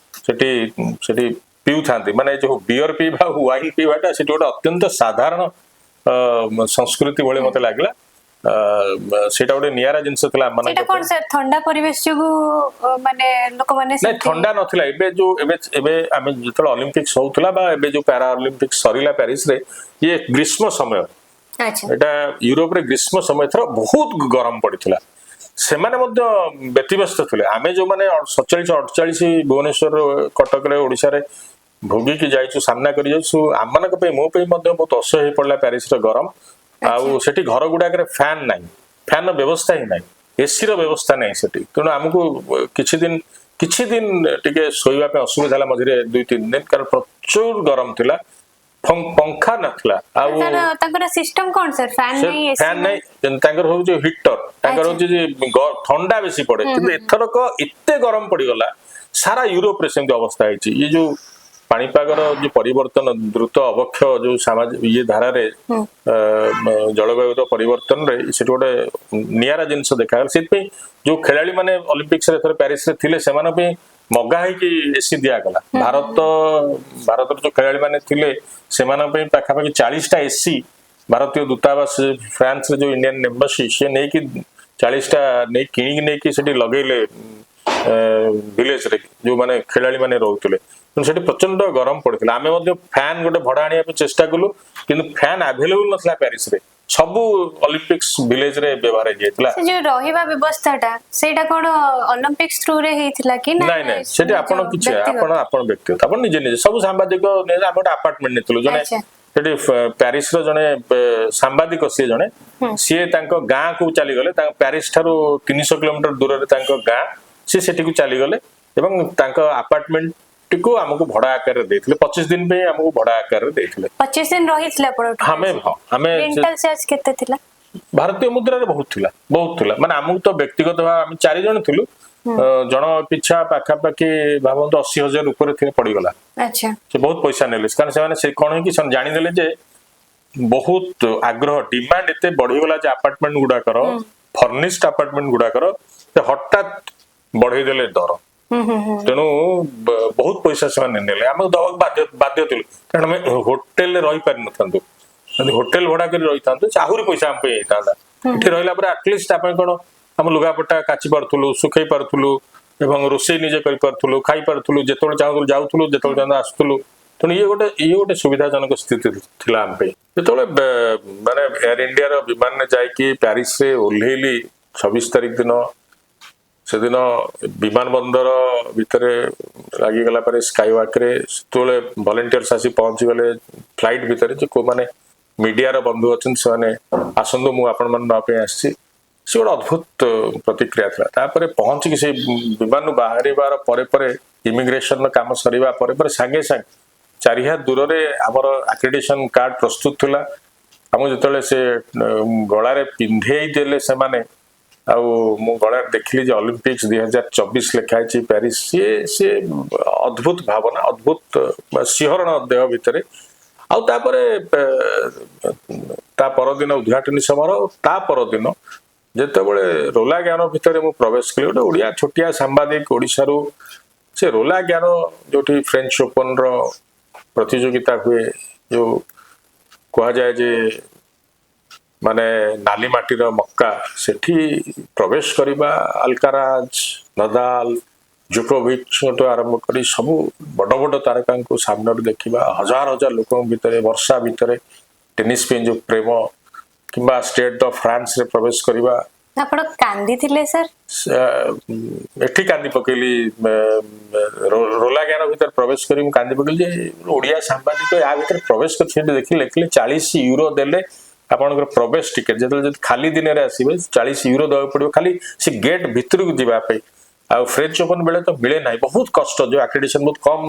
ସେଠି ସେଠି ପିଉଥାନ୍ତି। ମାନେ ଯୋଉ ବିୟର ପିଇବା ଆଉ ୱାଇନ୍ ପିଇବାଟା ସେଠି ଗୋଟେ ଅତ୍ୟନ୍ତ ସାଧାରଣ ସଂସ୍କୃତି ଭଳି ମତେ ଲାଗିଲା। ସେଇଟା ଗୋଟେ ନିଆରା ଜିନିଷ ଥିଲା ସେଇଟା ଆମମାନଙ୍କ କଣ ପାଇଁ। ସାର୍, ଥଣ୍ଡା ପରିବେଶ ଯୋଗୁ ମାନେ ଲୋକମାନେ ନାଇଁ, ସେମିତି ଥଣ୍ଡା ନଥିଲା। ଏବେ ଯୋଉ ଏବେ ଏବେ ଆମେ ଯେତେବେଳେ ଅଲିମ୍ପିକ୍ସ ହଉଥିଲା ବା ଏବେ ଯୋଉ ପାରା ଅଲିମ୍ପିକ୍ସ ସରିଲା ପ୍ୟାରିସରେ, ଇଏ ଗ୍ରୀଷ୍ମ ସମୟ। ଏଇଟା ୟୁରୋପରେ ଗ୍ରୀଷ୍ମ ସମୟ। ଏଥର ବହୁତ ଗରମ ପଡିଥିଲା। ସେମାନେ ମଧ୍ୟ ବ୍ୟତିବ୍ୟସ୍ତ ଥିଲେ। ଆମେ ଯୋଉମାନେ 47, 48 ଭୁବନେଶ୍ୱର, କଟକରେ, ଓଡ଼ିଶାରେ ଭୋଗିକି ଯାଇଛୁ, ସାମ୍ନା କରି ଯାଇଛୁ, ଆମମାନଙ୍କ ପାଇଁ, ମୋ ପାଇଁ ମଧ୍ୟ ବହୁତ ଅସହ୍ୟ ହେଇ ପଡିଲା ପ୍ୟାରିସର ଗରମ। ଆଉ ସେଠି ଘର ଗୁଡାକରେ ଫ୍ୟାନ ନାହିଁ, ଫ୍ୟାନର ବ୍ୟବସ୍ଥା ହିଁ ନାହିଁ, ଏସିର ବ୍ୟବସ୍ଥା ନାହିଁ ସେଠି। ତେଣୁ ଆମକୁ କିଛି ଦିନ ଟିକେ ଶୋଇବା ପାଇଁ ଅସୁବିଧା ହେଲା ମଝିରେ 2-3 ଦିନ, କାରଣ ପ୍ରଚୁର ଗରମ ଥିଲା। ପଙ୍ଖା ନଥିଲା ଆଉ ତାର ତାଙ୍କର ସିଷ୍ଟମ କଣ ସାର୍? ଫ୍ୟାନ ନାହିଁ, ଏସି ଫ୍ୟାନ ନାହିଁ। ତାଙ୍କର ହଉଛି ହିଟର, ତାଙ୍କର ହଉଛି ଯେ ଥଣ୍ଡା ବେଶୀ ପଡେ। କିନ୍ତୁ ଏଥରକ ଏତେ ଗରମ ପଡିଗଲା, ସାରା ୟୁରୋପରେ ସେମିତି ଅବସ୍ଥା ହେଇଛି। ଇଏ ଯୋଉ ପାଣିପାଗର ଯୋଉ ପରିବର୍ତ୍ତନ, ଦ୍ରୁତ ଅବକ୍ଷୟ, ଯୋଉ ସାମାଜିକ ଇଏ ଧାରାରେ ଜଳବାୟୁର ପରିବର୍ତ୍ତନରେ ସେଠି ଗୋଟେ ନିଆରା ଜିନିଷ ଦେଖାଗଲା। ସେଥିପାଇଁ ଯୋଉ ଖେଳାଳି ମାନେ ଅଲିମ୍ପିକ୍ସରେ ଏଥର ପ୍ୟାରିସରେ ଥିଲେ, ସେମାନଙ୍କ ପାଇଁ ମଗା ହେଇକି ଏସି ଦିଆଗଲା। ଭାରତର ଯୋଉ ଖେଳାଳି ମାନେ ଥିଲେ, ସେମାନଙ୍କ ପାଇଁ ପାଖାପାଖି 40ଟା ଏସି ଭାରତୀୟ ଦୂତାବାସ, ଫ୍ରାନ୍ସରେ ଯୋଉ ଇଣ୍ଡିଆନ ଏମ୍ବାସି, ସେ ନେଇକି 40ଟା ନେଇ କିଣିକି ନେଇକି ସେଠି ଲଗେଇଲେ ଭିଲେଜରେ ଯୋଉମାନେ ଖେଳାଳି ମାନେ ରହୁଥିଲେ। ତେଣୁ ସେଠି ପ୍ରଚଣ୍ଡ ଗରମ ପଡିଥିଲା। ଆମେ ମଧ୍ୟ ଫ୍ୟାନ ଗୋଟେ ଭଡା ଆଣିବା ପାଇଁ ଚେଷ୍ଟା କଲୁ, କିନ୍ତୁ ଫ୍ୟାନ ଆଭେଲେବୁଲ ନଥିଲା ପ୍ୟାରିସରେ। ସବୁ ଅଲିମ୍ପିକ୍ସ ଭିଲେଜରେ ବ୍ୟବହାର ହେଇଯାଇଥିଲା। ସେ ଯୋଉ ରହିବା ବ୍ୟବସ୍ଥାଟା, ସେଇଟା କଣ ଅଲିମ୍ପିକ୍ସ ଥ୍ରୁ ରେ ହେଇଥିଲା କି ନା? ନାଇଁ, ସେଠି ଆପଣ ନିଜ କିଛି ବ୍ୟକ୍ତିଗତ? ଆପଣ ବ୍ୟକ୍ତିଗତ, ଆପଣ ନିଜେ ନିଜେ ସବୁ ସାମ୍ବାଦିକ ଆମେ ଗୋଟେ ଆପାର୍ଟମେଣ୍ଟ ନେଇଥିଲୁ। ଜଣେ ସେଠି ପ୍ୟାରିସର ଜଣେ ସାମ୍ବାଦିକ, ସିଏ ଜଣେ, ସିଏ ତାଙ୍କ ଗାଁକୁ ଚାଲିଗଲେ। ତାଙ୍କ ପ୍ୟାରିସ ଠାରୁ 300 କିଲୋମିଟର ଦୂରରେ ତାଙ୍କ ଗାଁ। ସିଏ ସେଠିକୁ ଚାଲିଗଲେ ଏବଂ ତାଙ୍କ ଆପାର୍ଟମେଣ୍ଟଟିକୁ ଆମକୁ ଭଡା ଆକାରରେ ଦେଇଥିଲେ। 25 ଦିନ ପାଇଁ ଆମକୁ ଭଡା ଆକାରରେ ଦେଇଥିଲେ। 25 ଦିନ ରହିଥିଲେ ଆପଣ? ଆମେ, ହଁ, ଆମେ ରେଣ୍ଟାଲ ଚାର୍ଜ କେତେ ଥିଲା? ଭାରତୀୟ ମୁଦ୍ରାରେ ବହୁତ ଥିଲା, ବହୁତ ଥିଲା। ମାନେ ଆମକୁ ତ ବ୍ୟକ୍ତିଗତ ଭାବେ, ଆମେ 4 ଜଣ ଥିଲୁ, ଜଣ ପିଛା ପାଖାପାଖି ଭାବନ୍ତୁ 80,000 ଉପରେ ଥିଲେ ପଡିଗଲା। ସେ ବହୁତ ପଇସା ନେଲେ, କାରଣ ସେମାନେ ସେ କଣ ହେଇକି ସେମାନେ ଜାଣିଦେଲେ ଯେ ବହୁତ ଆଗ୍ରହ, ଡିମାଣ୍ଡ ଏତେ ବଢିଗଲା ଯେ ଆପାର୍ଟମେଣ୍ଟ ଗୁଡାକର, ଫର୍ନିଶ୍ଡ ଆପାର୍ଟମେଣ୍ଟ ଗୁଡାକର, ସେ ହଠାତ୍ ବଢେଇ ଦେଲେ ଦର। ହୁଁ ହୁଁ ହୁଁ ତେଣୁ ବହୁତ ପଇସା ସେମାନେ ନେଲେ। ଆମକୁ ଦବାକୁ ବାଧ୍ୟ ଥିଲୁ, କାରଣ ଆମେ ହୋଟେଲରେ ରହିପାରିନଥାନ୍ତୁ। ଯଦି ହୋଟେଲ ଭଡା କରି ରହିଥାନ୍ତୁ, ସେ ଆହୁରି ପଇସା ଆମ ପାଇଁ ହେଇଥାନ୍ତା। ଏଠି ରହିଲା ପରେ ଆଟଲିଷ୍ଟ ଆମେ କଣ ଆମ ଲୁଗାପଟା କାଚି ପାରୁଥିଲୁ, ଶୁଖେଇ ପାରୁଥିଲୁ ଏବଂ ରୋଷେଇ ନିଜେ କରିପାରୁଥିଲୁ, ଖାଇ ପାରୁଥିଲୁ। ଯେତେବେଳେ ଚାହୁଁଥିଲୁ ଯାଉଥିଲୁ, ଯେତେବେଳେ ଚାହୁଁଥିଲୁ ଆସୁଥିଲୁ। ତେଣୁ ଇଏ ଗୋଟେ ସୁବିଧାଜନକ ସ୍ଥିତି ଥିଲା ଆମ ପାଇଁ। ଯେତେବେଳେ ମାନେ ଏୟାର ଇଣ୍ଡିଆର ବିମାନରେ ଯାଇକି ପ୍ୟାରିସରେ ଓହ୍ଲେଇଲି 26 ତାରିଖ ଦିନ, ସେଦିନ ବିମାନ ବନ୍ଦର ଭିତରେ ଲାଗିଗଲା ପରେ ସ୍କାଇ ୱାକରେ ସେତେବେଳେ ଭଲେଣ୍ଟିୟର୍ସ ଆସି ପହଞ୍ଚିଗଲେ ଫ୍ଲାଇଟ୍ ଭିତରେ ଯେ କୋଉମାନେ ମିଡିଆର ବନ୍ଧୁ ଅଛନ୍ତି, ସେମାନେ ଆସନ୍ତୁ, ମୁଁ ଆପଣମାନେ ନେବା ପାଇଁ ଆସିଛି। ସେ ଗୋଟେ ଅଦ୍ଭୁତ ପ୍ରତିକ୍ରିୟା ଥିଲା। ତାପରେ ପହଞ୍ଚିକି ସେଇ ବିମାନରୁ ବାହାରିବାର ପରେ ପରେ, ଇମିଗ୍ରେସନର କାମ ସରିବା ପରେ ପରେ, ସାଙ୍ଗେ ସାଙ୍ଗେ 4 ହାତ ଦୂରରେ ଆମର ଆକ୍ରେଡିଟେସନ କାର୍ଡ ପ୍ରସ୍ତୁତ ଥିଲା। ଆମକୁ ଯେତେବେଳେ ସେ ଗଳାରେ ପିନ୍ଧେଇ ଦେଲେ ସେମାନେ, ଆଉ ମୁଁ ଗଳାରେ ଦେଖିଲି ଯେ ଅଲିମ୍ପିକ୍ସ 2024 ଲେଖା ହେଇଛି, ପ୍ୟାରିସ, ସିଏ ଅଦ୍ଭୁତ ଭାବନା, ଅଦ୍ଭୁତ ଶିହରଣ ଦେହ ଭିତରେ। ଆଉ ତାପରେ ତା ପରଦିନ ଉଦ୍ଘାଟନୀ ସମାରୋହ। ତା ପରଦିନ ଯେତେବେଳେ ରୋଲାଁ ଗାରୋ ଭିତରେ ମୁଁ ପ୍ରବେଶ କଲି, ଗୋଟେ ଓଡ଼ିଆ ଛୋଟିଆ ସାମ୍ବାଦିକ ଓଡ଼ିଶାରୁ, ସେ ରୋଲାଁ ଗାରୋ ଯୋଉଠି ଫ୍ରେଞ୍ଚ ଓପନର ପ୍ରତିଯୋଗିତା ହୁଏ, ଯୋଉ କୁହାଯାଏ ଯେ ମାନେ ନାଲି ମାଟିର ମକ୍କା, ସେଠି ପ୍ରବେଶ କରିବା, ଆଲକାରାଜ, ନଦାଲ, ଜୋକୋଭିଚଙ୍କଠୁ ଆରମ୍ଭ କରି ସବୁ ବଡ ବଡ ତାରକାଙ୍କୁ ସାମ୍ନାରୁ ଦେଖିବା, ହଜାର ହଜାର ଲୋକଙ୍କ ଭିତରେ, ବର୍ଷା ଭିତରେ, ଟେନିସ୍ ପାଇଁ ଯୋଉ ପ୍ରେମ, କିମ୍ବା ଷ୍ଟେଡ୍ ଦ ଫ୍ରାନ୍ସରେ ପ୍ରବେଶ କରିବା। ଆପଣ କାନ୍ଦିଥିଲେ ସାର୍? ଏଠି କାନ୍ଦି ପକେଇଲି। ରୋଲାଁ ଗାରୋ ଭିତରେ ପ୍ରବେଶ କରି ମୁଁ କାନ୍ଦି ପକେଇଲି ଯେ ଓଡ଼ିଆ ସାମ୍ବାଦିକ ୟା ଭିତରେ ପ୍ରବେଶ କରି ସେଠି ଦେଖିଲି, ଲେଖିଲେ 40 ୟୁରୋ ଦେଲେ ଆପଣଙ୍କର ପ୍ରବେଶ ଟିକେଟ। ଯେତେବେଳେ ଯଦି ଖାଲି ଦିନରେ ଆସିବେ, 40 ୟୁରୋ ଦେବାକୁ ପଡିବ ଖାଲି ସେ ଗେଟ୍ ଭିତରକୁ ଯିବା ପାଇଁ। ଆଉ ଫ୍ରେଞ୍ଚ ଓପନ ବେଳେ ତ ମିଳେ ନାହିଁ, ବହୁତ କଷ୍ଟ। ଯୋଉ ଆକ୍ରେଡିଟେସନ, ବହୁତ କମ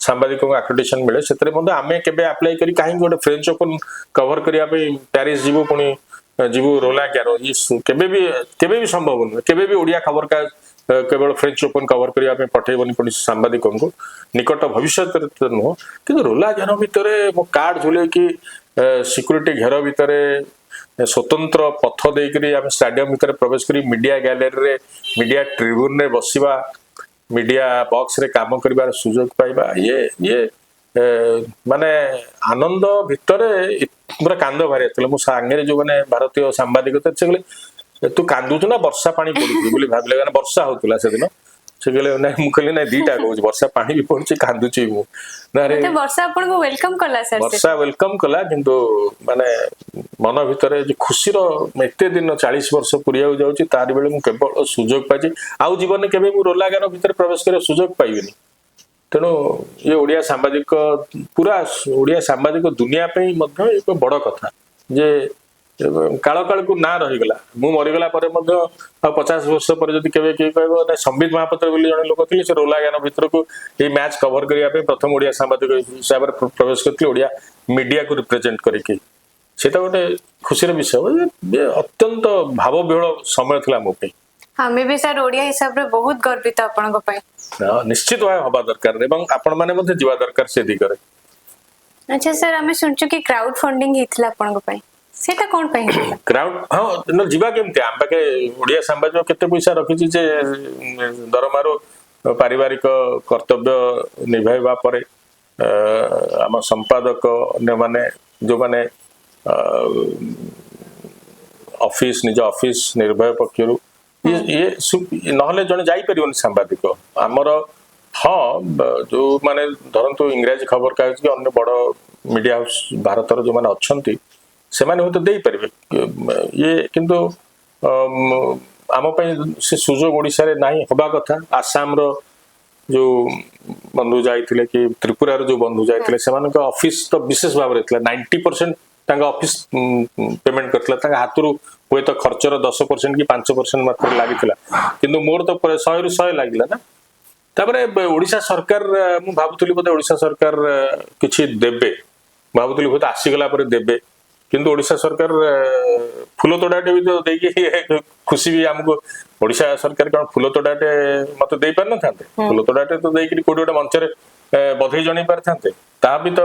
ସାମ୍ବାଦିକଙ୍କୁ ଆକ୍ରେଡିଟେସନ ମିଳେ। ସେଥିରେ ମଧ୍ୟ ଆମେ କେବେ ଆପ୍ଲାଏ କରି କାହିଁକି ଗୋଟେ ଫ୍ରେଞ୍ଚ ଓପନ କଭର କରିବା ପାଇଁ ପ୍ୟାରିସ ଯିବୁ, ପୁଣି ଯିବୁ ରୋଲାଁ ଗାରୋ, ଇଏ କେବେ ବି ସମ୍ଭବ ନୁହେଁ। କେବେ ବି ଓଡ଼ିଆ ଖବର କେବଳ ଫ୍ରେଞ୍ଚ ଓପନ କଭର କରିବା ପାଇଁ ପଠେଇବନି କୌଣସି ସାମ୍ବାଦିକଙ୍କୁ, ନିକଟ ଭବିଷ୍ୟତରେ ତ ନୁହଁ। କିନ୍ତୁ ରୋଲାଁ ଗାରୋ ଭିତରେ ମୋ କାର୍ଡ ଝୁଲେଇକି ସିକ୍ୟୁରିଟି ଘେର ଭିତରେ ସ୍ୱତନ୍ତ୍ର ପଥ ଦେଇକରି ଆମେ ଷ୍ଟାଡିୟମ ଭିତରେ ପ୍ରବେଶ କରି ମିଡିଆ ଗ୍ୟାଲେରୀରେ, ମିଡିଆ ଟ୍ରିବ୍ୟୁନରେ ବସିବା, ମିଡିଆ ବକ୍ସରେ କାମ କରିବାର ସୁଯୋଗ ପାଇବା, ଇଏ ମାନେ ଆନନ୍ଦ ଭିତରେ ପୁରା କାନ୍ଦ ବାହାରି ଆସିଥିଲା। ମୋ ସାଙ୍ଗରେ ଯୋଉମାନେ ଭାରତୀୟ ସାମ୍ବାଦିକ ଥିଲେ, ସେ କହିଲେ, "ଏ, ତୁ କାନ୍ଦୁଛୁ ନା ବର୍ଷା ପାଣି ପଡୁଛି?" ବୋଲି ଭାବିଲେ, କାରଣ ବର୍ଷା ହଉଥିଲା ସେଦିନ। ସେ କହିଲେ, ନାଇଁ, ମୁଁ କହିଲି, ନାଇଁ, ଦିଟା କହୁଛି, ବର୍ଷା ପାଣି ବି ପଡୁଛି, କାନ୍ଦୁଛି ମୁଁ। ନା ରେ। ବୋଧେ ବର୍ଷା ଆପଣଙ୍କୁ welcome କଲା ସାର୍। ବର୍ଷା welcome କଲା, କିନ୍ତୁ ମାନେ ମନ ଭିତରେ ଯୋଉ ଖୁସିର, ଏତେ ଦିନ, 40 ବର୍ଷ ପୁରିବାକୁ ଯାଉଛି, ତାରି ବେଳେ ମୁଁ କେବଳ ସୁଯୋଗ ପାଇଛି। ଆଉ ଜୀବନରେ କେବେ ମୁଁ ରୋଲାଁ ଗାରୋ ଭିତରେ ପ୍ରବେଶ କରିବା ସୁଯୋଗ ପାଇବିନି। ତେଣୁ ଇଏ ଓଡ଼ିଆ ସାମ୍ବାଦିକ, ପୁରା ଓଡ଼ିଆ ସାମ୍ବାଦିକ ଦୁନିଆ ପାଇଁ ମଧ୍ୟ ଏକ ବଡ କଥା ଯେ ଏବଂ କାଳ କାଳକୁ ନାଁ ରହିଗଲା। ମୁଁ ମରିଗଲା ପରେ ମଧ୍ୟ ଆଉ 50 ବର୍ଷ ପରେ ଯଦି କେବେ କିଏ କହିବ, ନା, ସମ୍ବିତ ମହାପାତ୍ର ବୋଲି ଜଣେ ଲୋକ ଥିଲେ, ସେ ରୋଲା ଜ୍ଞାନ ଭିତରକୁ ଏଇ ମ୍ୟାଚ୍ କଭର କରିବା ପାଇଁ ପ୍ରଥମ ଓଡିଆ ସାମ୍ବାଦିକ ହିସାବରେ ପ୍ରବେଶ କରିଥିଲେ, ଓଡିଆ ମିଡିଆକୁ ରିପ୍ରେଜେଣ୍ଟ କରିକି, ସେଇଟା ଗୋଟେ ଖୁସିର ବିଷୟ ଯେ ଅତ୍ୟନ୍ତ ଭାବବିହ୍ୱଳ ସମୟ ଥିଲା ମୋ ପାଇଁ। ଆମେ ବି ସାର୍, ଓଡିଆ ହିସାବରେ ବହୁତ ଗର୍ବିତ ଆପଣଙ୍କ ପାଇଁ। ହଁ, ନିଶ୍ଚିତ ଭାବେ ହବା ଦରକାର ଏବଂ ଆପଣମାନେ ମଧ୍ୟ ଯିବା ଦରକାର ସେ ଦିଗରେ। ଆଚ୍ଛା ସାର୍, ଆମେ ଶୁଣିଛୁ କି କ୍ରାଉଡ ଫଣ୍ଡିଂ ହେଇଥିଲା ଆପଣଙ୍କ ପାଇଁ। ସେଇଟା କଣ ପାଇଁ ହେଇଥିଲା? କ୍ରାଉଡ, ହଁ, ନହେଲେ ଯିବା କେମିତି? ଆମ ପାଖେ ଓଡିଆ ସାମ୍ବାଦିକ କେତେ ପଇସା ରଖିଛି ଯେ ଦରମାରୁ ପାରିବାରିକ କର୍ତ୍ତବ୍ୟ ନିଭାଇବା ପରେ ଆମ ସମ୍ପାଦକ, ଅନ୍ୟମାନେ ଯୋଉମାନେ ଅଫିସ, ନିଜ ଅଫିସ ନିର୍ଭୟ ପକ୍ଷରୁ ଇଏ ନହେଲେ ଜଣେ ଯାଇପାରିବନି ସାମ୍ବାଦିକ ଆମର। ହଁ, ଯୋଉମାନେ ଧରନ୍ତୁ ଇଂରାଜୀ ଖବରକାଗଜ କି ଅନ୍ୟ ବଡ ମିଡିଆ ହାଉସ ଭାରତର ଯୋଉମାନେ ଅଛନ୍ତି, ସେମାନେ ହୁଏତ ଦେଇପାରିବେ ଇଏ, କିନ୍ତୁ ଆମ ପାଇଁ ସେ ସୁଯୋଗ ଓଡିଶାରେ ନାହିଁ। ହବା କଥା। ଆସାମର ଯୋଉ ବନ୍ଧୁ ଯାଇଥିଲେ କି ତ୍ରିପୁରାର ଯୋଉ ବନ୍ଧୁ ଯାଇଥିଲେ, ସେମାନଙ୍କ ଅଫିସ ତ ବିଶେଷ ଭାବରେ ଥିଲା। 90% ତାଙ୍କ ଅଫିସ ପେମେଣ୍ଟ କରିଥିଲା। ତାଙ୍କ ହାତରୁ ହୁଏତ ଖର୍ଚ୍ଚର 10% କି 5% ମାତ୍ର ଲାଗିଥିଲା, କିନ୍ତୁ ମୋର ତ ପୁରା 100ରୁ 100 ଲାଗିଲା ନା। ତାପରେ ଓଡିଶା ସରକାର, ମୁଁ ଭାବୁଥିଲି ବୋଧେ ଓଡିଶା ସରକାର କିଛି ଦେବେ। ଭାବୁଥିଲି ହୁଏତ ଆସିଗଲା ପରେ ଦେବେ, କିନ୍ତୁ ଓଡିଶା ସରକାର ଫୁଲ ତୋଡାଟେ ବି ତ ଦେଇକି ଖୁସି ବି ଆମକୁ। ଓଡିଶା ସରକାର କଣ ଫୁଲ ତୋଡାଟେ ମତେ ଦେଇ ପାରିନଥାନ୍ତେ? ଫୁଲ ତୋଡାଟେ ତ ଦେଇକିରି କୋଉଠି ଗୋଟେ ମଞ୍ଚରେ ବଧେଇ ଜଣେଇ ପାରିଥାନ୍ତେ। ତାହା ବି ତ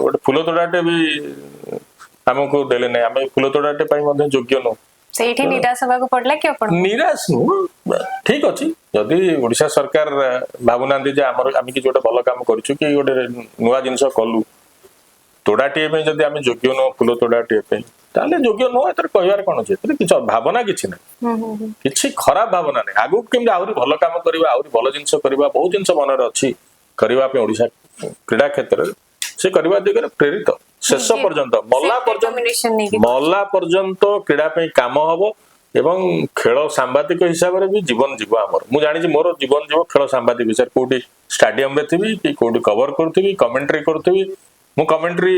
ଗୋଟେ ଫୁଲ ତୋଡାଟେ ବି ଆମକୁ ଦେଲେ ନାହିଁ। ଆମେ ଫୁଲ ତୋଡାଟେ ପାଇଁ ମଧ୍ୟ ଯୋଗ୍ୟ ନୁହଁ। ସେଇଠି ନିରାଶ ହବାକୁ ପଡିଲା କି ଆପଣ? ନିରାଶ ନୁହଁ। ଠିକ ଅଛି, ଯଦି ଓଡିଶା ସରକାର ଭାବୁନାହାନ୍ତି ଯେ ଆମର ଆମେ କିଛି ଗୋଟେ ଭଲ କାମ କରୁଛୁ କି ଗୋଟେ ନୂଆ ଜିନିଷ କଲୁ, ତୋଡାଟିଏ ପାଇଁ ଯଦି ଆମେ ଯୋଗ୍ୟ ନୁହଁ, ଫୁଲ ତୋଡାଟିଏ ପାଇଁ, ତାହେଲେ ଯୋଗ୍ୟ ନୁହଁ। ଏଥିରେ କହିବାର କଣ ଅଛି? ଏଥିରେ କିଛି ଭାବନା କିଛି ନାହିଁ। ହୁଁ ହୁଁ ହୁଁ କିଛି ଖରାପ ଭାବନା ନାହିଁ। ଆଗକୁ କେମିତି ଆହୁରି ଭଲ କାମ କରିବା, ଆହୁରି ଭଲ ଜିନିଷ କରିବା, ବହୁତ ଜିନିଷ ମନରେ ଅଛି କରିବା ପାଇଁ ଓଡିଶା କ୍ରୀଡ଼ା କ୍ଷେତ୍ରରେ, ସେ କରିବା ଦିଗରେ ପ୍ରେରିତ ଶେଷ ପର୍ଯ୍ୟନ୍ତ, ମଲା ପର୍ଯ୍ୟନ୍ତ। Self-determination ନେଇକି। ମଲା ପର୍ଯ୍ୟନ୍ତ କ୍ରୀଡ଼ା ପାଇଁ କାମ ହବ ଏବଂ ଖେଳ ସାମ୍ବାଦିକ ହିସାବରେ ବି ଜୀବନ ଯିବ ଆମର। ମୁଁ ଜାଣିଛି ମୋର ଜୀବନ ଯିବ ଖେଳ ସାମ୍ବାଦିକ ହିସାବରେ। କୋଉଠି ଷ୍ଟାଡିୟମରେ ଥିବି କି କୋଉଠି କଭର କରୁଥିବି, କମେଣ୍ଟ୍ରି କରୁଥିବି। ମୁଁ କମେଣ୍ଟ୍ରି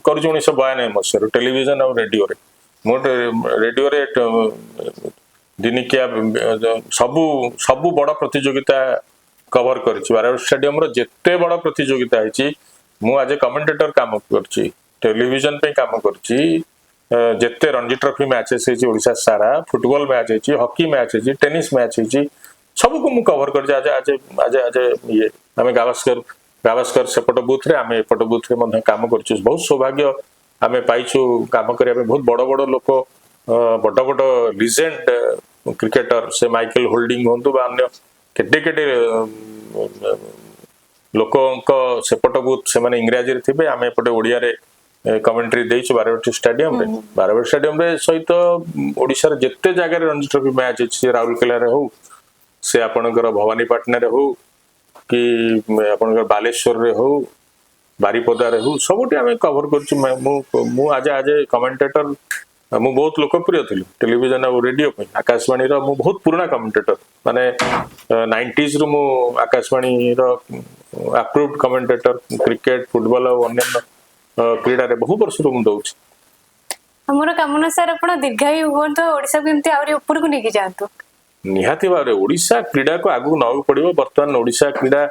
କରୁଛି 1992 ମସିହାରୁ ଟେଲିଭିଜନ ଆଉ ରେଡିଓରେ। ମୁଁ ରେଡିଓରେ ଦିନିକିଆ ସବୁ ସବୁ ବଡ ପ୍ରତିଯୋଗିତା କଭର କରିଛି। ବାରବାଟୀ ଷ୍ଟାଡିୟମର ଯେତେ ବଡ ପ୍ରତିଯୋଗିତା ହେଇଛି, ମୁଁ ଆଜ ଏ କମେଣ୍ଟେଟର କାମ କରିଛି, ଟେଲିଭିଜନ ପାଇଁ କାମ କରିଛି। ଯେତେ ରଣଜି ଟ୍ରଫି ମ୍ୟାଚେସ୍ ହେଇଛି ଓଡିଶା ସାରା, ଫୁଟବଲ ମ୍ୟାଚ୍ ହେଇଛି, ହକି ମ୍ୟାଚ୍ ହେଇଛି, ଟେନିସ୍ ମ୍ୟାଚ୍ ହେଇଛି, ସବୁକୁ ମୁଁ କଭର କରିଛି ଆଜ ଏ ଇଏ। ଆମେ ଗାଭାସ୍କର ଗାଭାସ୍କର ସେପଟ ବୁଥରେ, ଆମେ ଏପଟ ବୁଥରେ ମଧ୍ୟ କାମ କରିଛୁ। ବହୁତ ସୌଭାଗ୍ୟ ଆମେ ପାଇଛୁ କାମ କରିବା ପାଇଁ। ବହୁତ ବଡ ବଡ ଲୋକ, ବଡ ବଡ ଲିଜେଣ୍ଡ କ୍ରିକେଟର, ସେ ମାଇକେଲ ହୋଲ୍ଡିଂ ହୁଅନ୍ତୁ ବା ଅନ୍ୟ କେତେ କେତେ ଲୋକଙ୍କ ସେପଟ ବୁଥ, ସେମାନେ ଇଂରାଜୀରେ ଥିବେ, ଆମେ ଏପଟେ ଓଡିଆରେ କମେଣ୍ଟ୍ରି ଦେଇଛୁ ବାରବାଟୀ ଷ୍ଟାଡିୟମରେ। ବାରବାଟୀ ଷ୍ଟାଡିୟମରେ ସହିତ ଓଡିଶାର ଯେତେ ଜାଗାରେ ରଣଜି ଟ୍ରଫି ମ୍ୟାଚ୍ ଅଛି, ସେ ରାଉରକେଲାରେ ହଉ, ସେ ଆପଣଙ୍କର ଭବାନୀପାଟଣାରେ ହଉ କି ଆପଣଙ୍କର ବାଲେଶ୍ୱରରେ ହଉ, ବାରିପଦାରେ ହଉ, ସବୁଠି ଆମେ କଭର କରୁଛୁ। ମୁଁ ମୁଁ ଆଜ ଏ କମେଣ୍ଟେଟର ମୁଁ ବହୁତ ଲୋକପ୍ରିୟ ଥିଲି ଟେଲିଭିଜନ ଆଉ ରେଡିଓ ପାଇଁ। ଆକାଶବାଣୀର ମୁଁ ବହୁତ ପୁରୁଣା କମେଣ୍ଟେଟର, ମାନେ 90sରୁ ମୁଁ ଆକାଶବାଣୀର ଆପ୍ରୁଭଡ କମେଣ୍ଟେଟର। କ୍ରିକେଟ, ଫୁଟବଲ ଆଉ ଅନ୍ୟାନ୍ୟ କ୍ରୀଡ଼ାରେ ବହୁ ବର୍ଷରୁ ମୁଁ ଦଉଛି। ଆମର କାମନା ସାର୍, ଆପଣ ଦୀର୍ଘାୟୁ ହୁଅନ୍ତୁ ଆଉ ଓଡିଶାକୁ ଏମିତି ଆହୁରି ଉପରକୁ ନେଇକି ଯାଆନ୍ତୁ। ନିହାତି ଭାବରେ ଓଡିଶା କ୍ରୀଡାକୁ ଆଗକୁ ନେବାକୁ ପଡିବ। ବର୍ତ୍ତମାନ ଓଡିଶା କ୍ରୀଡା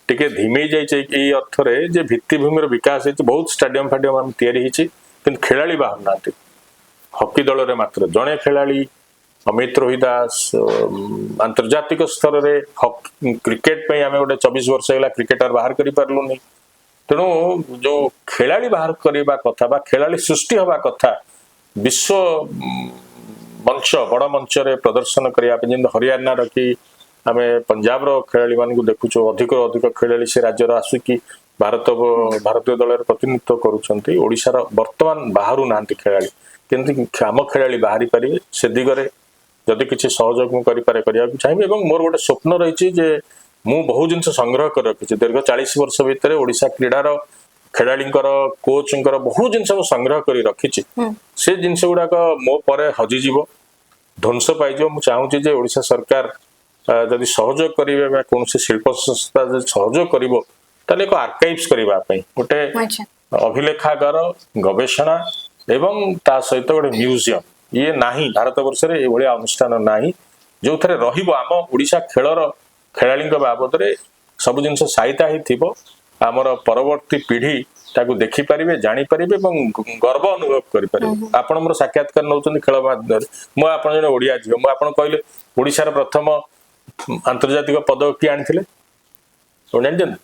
ଟିକେ ଧିମେଇ ଯାଇଛି ଏଇ ଅର୍ଥରେ ଯେ ଭିତ୍ତିଭୂମିର ବିକାଶ ହେଇଛି ବହୁତ, ଷ୍ଟାଡିୟମ ଫାଡିୟମ ଆମେ ତିଆରି ହେଇଛି, କିନ୍ତୁ ଖେଳାଳି ବାହାରୁନାହାନ୍ତି। ହକି ଦଳରେ ମାତ୍ର ଜଣେ ଖେଳାଳି ଅମିତ ରୋହିଦାସ ଆନ୍ତର୍ଜାତିକ ସ୍ତରରେ। କ୍ରିକେଟ ପାଇଁ ଆମେ ଗୋଟେ 24 ବର୍ଷ ହେଲା କ୍ରିକେଟର ବାହାର କରିପାରିଲୁନି। ତେଣୁ ଯୋଉ ଖେଳାଳି ବାହାର କରିବା କଥା ବା ଖେଳାଳି ସୃଷ୍ଟି ହବା କଥା ବିଶ୍ୱ ମଞ୍ଚ, ବଡ ମଞ୍ଚରେ ପ୍ରଦର୍ଶନ କରିବା ପାଇଁ, ଯେମିତି ହରିୟାଣାର କି ଆମେ ପଞ୍ଜାବର ଖେଳାଳି ମାନଙ୍କୁ ଦେଖୁଛୁ, ଅଧିକରୁ ଅଧିକ ଖେଳାଳି ସେ ରାଜ୍ୟର ଆସିକି ଭାରତୀୟ ଦଳରେ ପ୍ରତିନିଧିତ୍ୱ କରୁଛନ୍ତି, ଓଡିଶାର ବର୍ତ୍ତମାନ ବାହାରୁ ନାହାନ୍ତି ଖେଳାଳି। କେମିତି ଆମ ଖେଳାଳି ବାହାରି ପାରିବେ, ସେ ଦିଗରେ ଯଦି କିଛି ସହଯୋଗ ମୁଁ କରିପାରେ, କରିବାକୁ ଚାହିଁବି। ଏବଂ ମୋର ଗୋଟେ ସ୍ୱପ୍ନ ରହିଛି ଯେ ମୁଁ ବହୁ ଜିନିଷ ସଂଗ୍ରହ କରି ରଖିଛି। ଦୀର୍ଘ 40 ବର୍ଷ ଭିତରେ ଓଡିଶା କ୍ରୀଡାର ଖେଳାଳିଙ୍କର, କୋଚଙ୍କର ବହୁ ଜିନିଷ ମୁଁ ସଂଗ୍ରହ କରି ରଖିଛି। ସେ ଜିନିଷ ଗୁଡାକ ମୋ ପରେ ହଜିଯିବ, ଧ୍ୱଂସ ପାଇଯିବ। ମୁଁ ଚାହୁଁଛି ଯେ ଓଡିଶା ସରକାର ଯଦି ସହଯୋଗ କରିବେ ବା କୌଣସି ଶିଳ୍ପ ସଂସ୍ଥା ଯଦି ସହଯୋଗ କରିବ, ତାହେଲେ ଏକ ଆର୍କାଇଭ୍ସ କରିବା ପାଇଁ ଗୋଟେ ଅଭିଲେଖାଗାର, ଗବେଷଣା ଏବଂ ତା ସହିତ ଗୋଟେ ମ୍ୟୁଜିୟମ। ଇଏ ନାହିଁ, ଭାରତ ବର୍ଷରେ ଏଭଳିଆ ଅନୁଷ୍ଠାନ ନାହିଁ ଯୋଉଥିରେ ରହିବ ଆମ ଓଡ଼ିଶା ଖେଳର ଖେଳାଳିଙ୍କ ବାବଦରେ ସବୁ ଜିନିଷ ସାଇତା ହେଇଥିବ। ଆମର ପରବର୍ତ୍ତୀ ପିଢି ତାକୁ ଦେଖିପାରିବେ, ଜାଣିପାରିବେ ଏବଂ ଗର୍ବ ଅନୁଭବ କରିପାରିବେ। ଆପଣ ମୋର ସାକ୍ଷାତକାର ନେଉଛନ୍ତି ଖେଳ ମାଧ୍ୟମରେ। ମୁଁ ଆପଣ ଜଣେ ଓଡ଼ିଆ ଝିଅ, ମୁଁ ଆପଣ କହିଲେ ଓଡ଼ିଶାର ପ୍ରଥମ ଆନ୍ତର୍ଜାତିକ ପଦକ କିଏ ଆଣିଥିଲେ, ଆପଣ ଜାଣିଛନ୍ତି?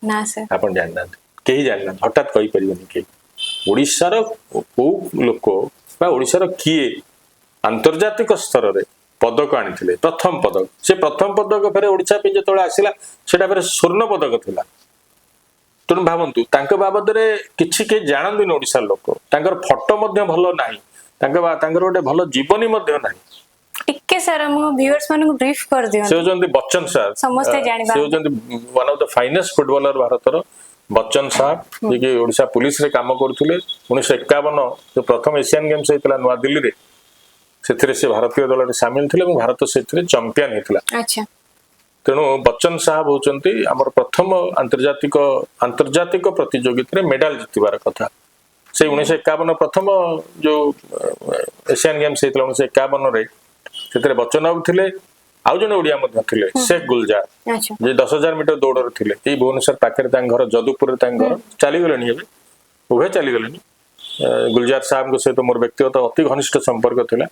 ନା ସାର୍। ଆପଣ ଜାଣିନାହାନ୍ତି, କେହି ଜାଣିନାହାନ୍ତି, ହଠାତ୍ କହିପାରିବେନି କେହି। ଓଡ଼ିଶାର କୋଉ ଲୋକ ବା ଓଡ଼ିଶାର କିଏ ଆନ୍ତର୍ଜାତିକ ସ୍ତରରେ ପଦକ ଆଣିଥିଲେ, ପ୍ରଥମ ପଦକ? ସେ ପ୍ରଥମ ପଦକ ଫେରେ ଓଡ଼ିଶା ପାଇଁ ଯେତେବେଳେ ଆସିଲା, ସେଟା ଫେରେ ସ୍ୱର୍ଣ୍ଣ ପଦକ ଥିଲା। ତେଣୁ ଭାବନ୍ତୁ, ତାଙ୍କ ବାବଦରେ କିଛି କେହି ଜାଣନ୍ତିନି ଓଡ଼ିଶାର ଲୋକ। ତାଙ୍କର ଫଟୋ ମଧ୍ୟ ଭଲ ନାହିଁ, ତାଙ୍କର ଗୋଟେ ଭଲ ଜୀବନୀ ମଧ୍ୟ ନାହିଁ। ଟିକେ ସାର୍, ଆମ ଭିଉଅର୍ସ ମାନଙ୍କୁ ବ୍ରିଫ୍ ସେ କରିଦିଅନ୍ତୁ। ହଉଛନ୍ତି ବଚ୍ଚନ ସାର୍। ସମସ୍ତେ ଜାଣିବା। ସେ ହଉଛନ୍ତି one of the finest footballer ଭାରତର, ବଚ୍ଚନ ସାର୍, ଯିଏକି ଓଡ଼ିଶା ପୁଲିସରେ କାମ କରୁଥିଲେ। 1951 ଯୋଉ ପ୍ରଥମ ଏସିଆନ ଗେମ୍ସ ହେଇଥିଲା ନୂଆଦିଲ୍ଲୀରେ, ସେଥିରେ ସେ ଭାରତୀୟ ଦଳରେ ସାମିଲ ଥିଲେ ଏବଂ ଭାରତ ସେଥିରେ ଚାମ୍ପିୟନ ହେଇଥିଲା। ତେଣୁ ବଚ୍ଚନ ସାହାବ ହଉଛନ୍ତି ଆମର ପ୍ରଥମ ଆନ୍ତର୍ଜାତିକ ପ୍ରତିଯୋଗିତାରେ ମେଡାଲ ଜିତିବାର କଥା। ସେଇ 1951 ପ୍ରଥମ ଯୋଉ ଏସିଆନ ଗେମ୍ସ ହେଇଥିଲା 1951ରେ, ସେଥିରେ ବଚ୍ଚନ ବାବୁ ଥିଲେ, ଆଉ ଜଣେ ଓଡ଼ିଆ ମଧ୍ୟ ଥିଲେ, ଶେଖ ଗୁଲଜାର, ଯେ 10,000 ମିଟର ଦୌଡ଼ରେ ଥିଲେ। ଏଇ ଭୁବନେଶ୍ୱର ପାଖରେ ତାଙ୍କ ଘର, ଯଦୁପୁରରେ ତାଙ୍କ ଘର। ଚାଲିଗଲେଣି ଏବେ, ଉଭୟ ଚାଲିଗଲେଣି। ଗୁଲଜାର ସାହେବଙ୍କ ସହିତ ମୋର ବ୍ୟକ୍ତିଗତ ଅତି ଘନିଷ୍ଠ ସମ୍ପର୍କ ଥିଲା।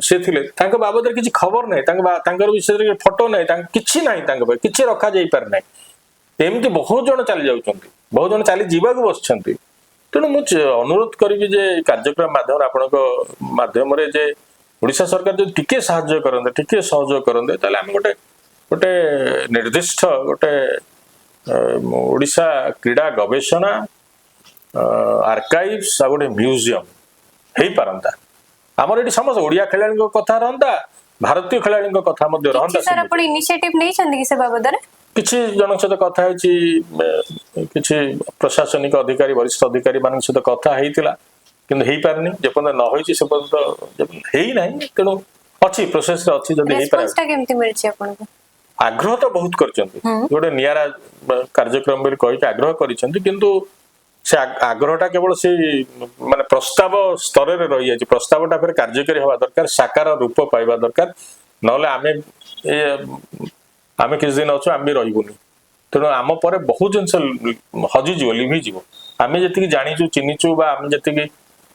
ସେ ଥିଲେ, ତାଙ୍କ ବାବଦରେ କିଛି ଖବର ନାହିଁ, ତାଙ୍କର ବିଷୟରେ ଫଟୋ ନାହିଁ, ତାଙ୍କ କିଛି ନାହିଁ, ତାଙ୍କ ପାଇଁ କିଛି ରଖାଯାଇପାରେ ନାହିଁ। ଏମିତି ବହୁତ ଜଣ ଚାଲି ଯାଉଛନ୍ତି, ବହୁତ ଜଣ ଚାଲି ଯିବାକୁ ବସିଛନ୍ତି। ତେଣୁ ମୁଁ ଅନୁରୋଧ କରିବି ଯେ ଏଇ କାର୍ଯ୍ୟକ୍ରମ ମାଧ୍ୟମରେ, ଆପଣଙ୍କ ମାଧ୍ୟମରେ, ଯେ ଓଡ଼ିଶା ସରକାର ଯଦି ଟିକେ ସାହାଯ୍ୟ କରନ୍ତେ, ଟିକେ ସହଯୋଗ କରନ୍ତେ, ତାହେଲେ ଆମେ ଗୋଟେ ଗୋଟେ ନିର୍ଦ୍ଦିଷ୍ଟ ଗୋଟେ ଓଡ଼ିଶା କ୍ରୀଡ଼ା ଗବେଷଣା, ଆର୍କାଇଭ୍ସ ଆଉ ଗୋଟେ ମ୍ୟୁଜିୟମ ହେଇପାରନ୍ତା। ଆମର ଏଠି ସମସ୍ତ ଓଡ଼ିଆ ଖେଳାଳିଙ୍କ କଥା ରହନ୍ତା, ଭାରତୀୟ ଖେଳାଳିଙ୍କ କଥା ମଧ୍ୟ ରହନ୍ତା। କିଛି ସାର୍, ଆପଣ ଇନିସିଏଟିଭ ନେଇଛନ୍ତି କି ସେ ବାବଦରେ? କିଛି ଜଣଙ୍କ ସହିତ କଥା ହେଇଛି, କିଛି ପ୍ରଶାସନିକ ଅଧିକାରୀ, ବରିଷ୍ଠ ଅଧିକାରୀ ମାନଙ୍କ ସହିତ କଥା ହେଇଥିଲା, କିନ୍ତୁ ହେଇପାରିନି। ଯେପର୍ଯ୍ୟନ୍ତ ନ ହେଇଛି ସେ ପର୍ଯ୍ୟନ୍ତ ହେଇନାହିଁ। ତେଣୁ ଅଛି, ପ୍ରୋସେସରେ ଅଛି, ଯଦି ହେଇପାରେ। ରେସ୍ପନ୍ସ ଟା କେମିତି ମିଳିଛି ଆପଣଙ୍କୁ? ଆଗ୍ରହ ତ ବହୁତ କରିଛନ୍ତି, ଗୋଟେ ନିଆରା କାର୍ଯ୍ୟକ୍ରମ ବୋଲି କହିକି ଆଗ୍ରହ କରିଛନ୍ତି। କିନ୍ତୁ ସେ ଆଗ୍ରହଟା କେବଳ ସେଇ ମାନେ ପ୍ରସ୍ତାବ ସ୍ତରରେ ରହିଯାଇଛି। ପ୍ରସ୍ତାବଟା ଫେରେ କାର୍ଯ୍ୟକାରୀ ହେବା ଦରକାର, ସାକାର ରୂପ ପାଇବା ଦରକାର। ନହେଲେ ଆମେ କିଛି ଦିନ ଅଛୁ, ଆମେ ବି ରହିବୁନି। ତେଣୁ ଆମ ପରେ ବହୁତ ଜିନିଷ ହଜିଯିବ, ଲିଭିଯିବ। ଆମେ ଯେତିକି ଜାଣିଛୁ, ଚିହ୍ନିଛୁ ବା ଆମେ ଯେତିକି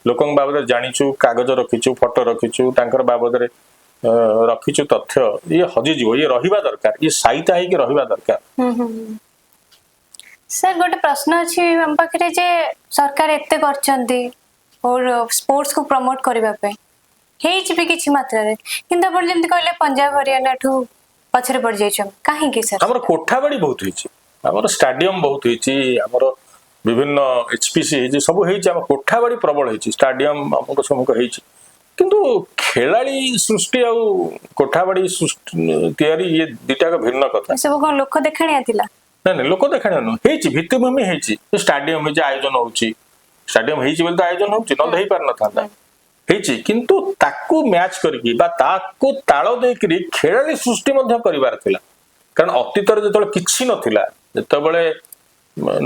ଲୋକଙ୍କ ବାବଦରେ ଜାଣିଛୁ, କାଗଜ ରଖିଛୁ, ଫଟୋ ରଖିଛୁ, ତାଙ୍କର ବାବଦରେ ରଖିଛୁ ତଥ୍ୟ, ଇଏ ହଜିଯିବ। ଇଏ ରହିବା ଦରକାର, ଇଏ ସାଇତା ହେଇକି ରହିବା ଦରକାର। ହୁଁ ହୁଁ ହୁଁ। ସାର୍, ଗୋଟେ ପ୍ରଶ୍ନ ଅଛି ଆମ ପାଖରେ ଯେ ସରକାର ଏତେ କରିଛନ୍ତି ସ୍ପୋର୍ଟସ କୁ ପ୍ରମୋଟ କରିବା ପାଇଁ, ହେଇଛି ବି କିଛି ମାତ୍ରାରେ, କିନ୍ତୁ ଆପଣ ଯେମିତି କହିଲେ ପଞ୍ଜାବ ହରିୟାଣା ଠୁ ପଛରେ ପଡିଯାଇଛନ୍ତି, କାହିଁକି ସାର୍? ଆମର କୋଠାବାଡି ବହୁତ ହେଇଛି, ଆମର ଷ୍ଟାଡିୟମ ବହୁତ ହେଇଛି, ଆମର ବିଭିନ୍ନ ଏଚପିସି ହେଇଛି, ସବୁ ହେଇଛି। ଆମ କୋଠାବାଡି ପ୍ରବଳ ହେଇଛି, ଷ୍ଟାଡିୟମ ଅମୁକ ସମୁକ ହେଇଛି, କିନ୍ତୁ ଖେଳାଳି ସୃଷ୍ଟି ଆଉ କୋଠାବାଡି ସୃଷ୍ଟି ତିଆରି, ଇଏ ଦିଟାକ ଭିନ୍ନ କଥା। ଏସବୁ କଣ ଲୋକ ଦେଖାଣିଆ ଥିଲା? ନାଇଁ ନାଇଁ, ଲୋକ ଦେଖାଣିଆ ନୁହଁ। ହେଇଛି, ଭିତ୍ତିଭୂମି ହେଇଛି, ଷ୍ଟାଡିୟମ ହେଇଛି, ଆୟୋଜନ ହଉଛି। ଷ୍ଟାଡିୟମ ହେଇଛି ବୋଲି ତ ଆୟୋଜନ ହଉଛି, ନହେଲେ ହେଇପାରିନଥାନ୍ତା। ହେଇଛି, କିନ୍ତୁ ତାକୁ ମ୍ୟାଚ୍ କରିକି ବା ତାକୁ ତାଳ ଦେଇକିରି ଖେଳାଳି ସୃଷ୍ଟି ମଧ୍ୟ କରିବାର ଥିଲା। କାରଣ ଅତୀତରେ ଯେତେବେଳେ କିଛି ନଥିଲା, ଯେତେବେଳେ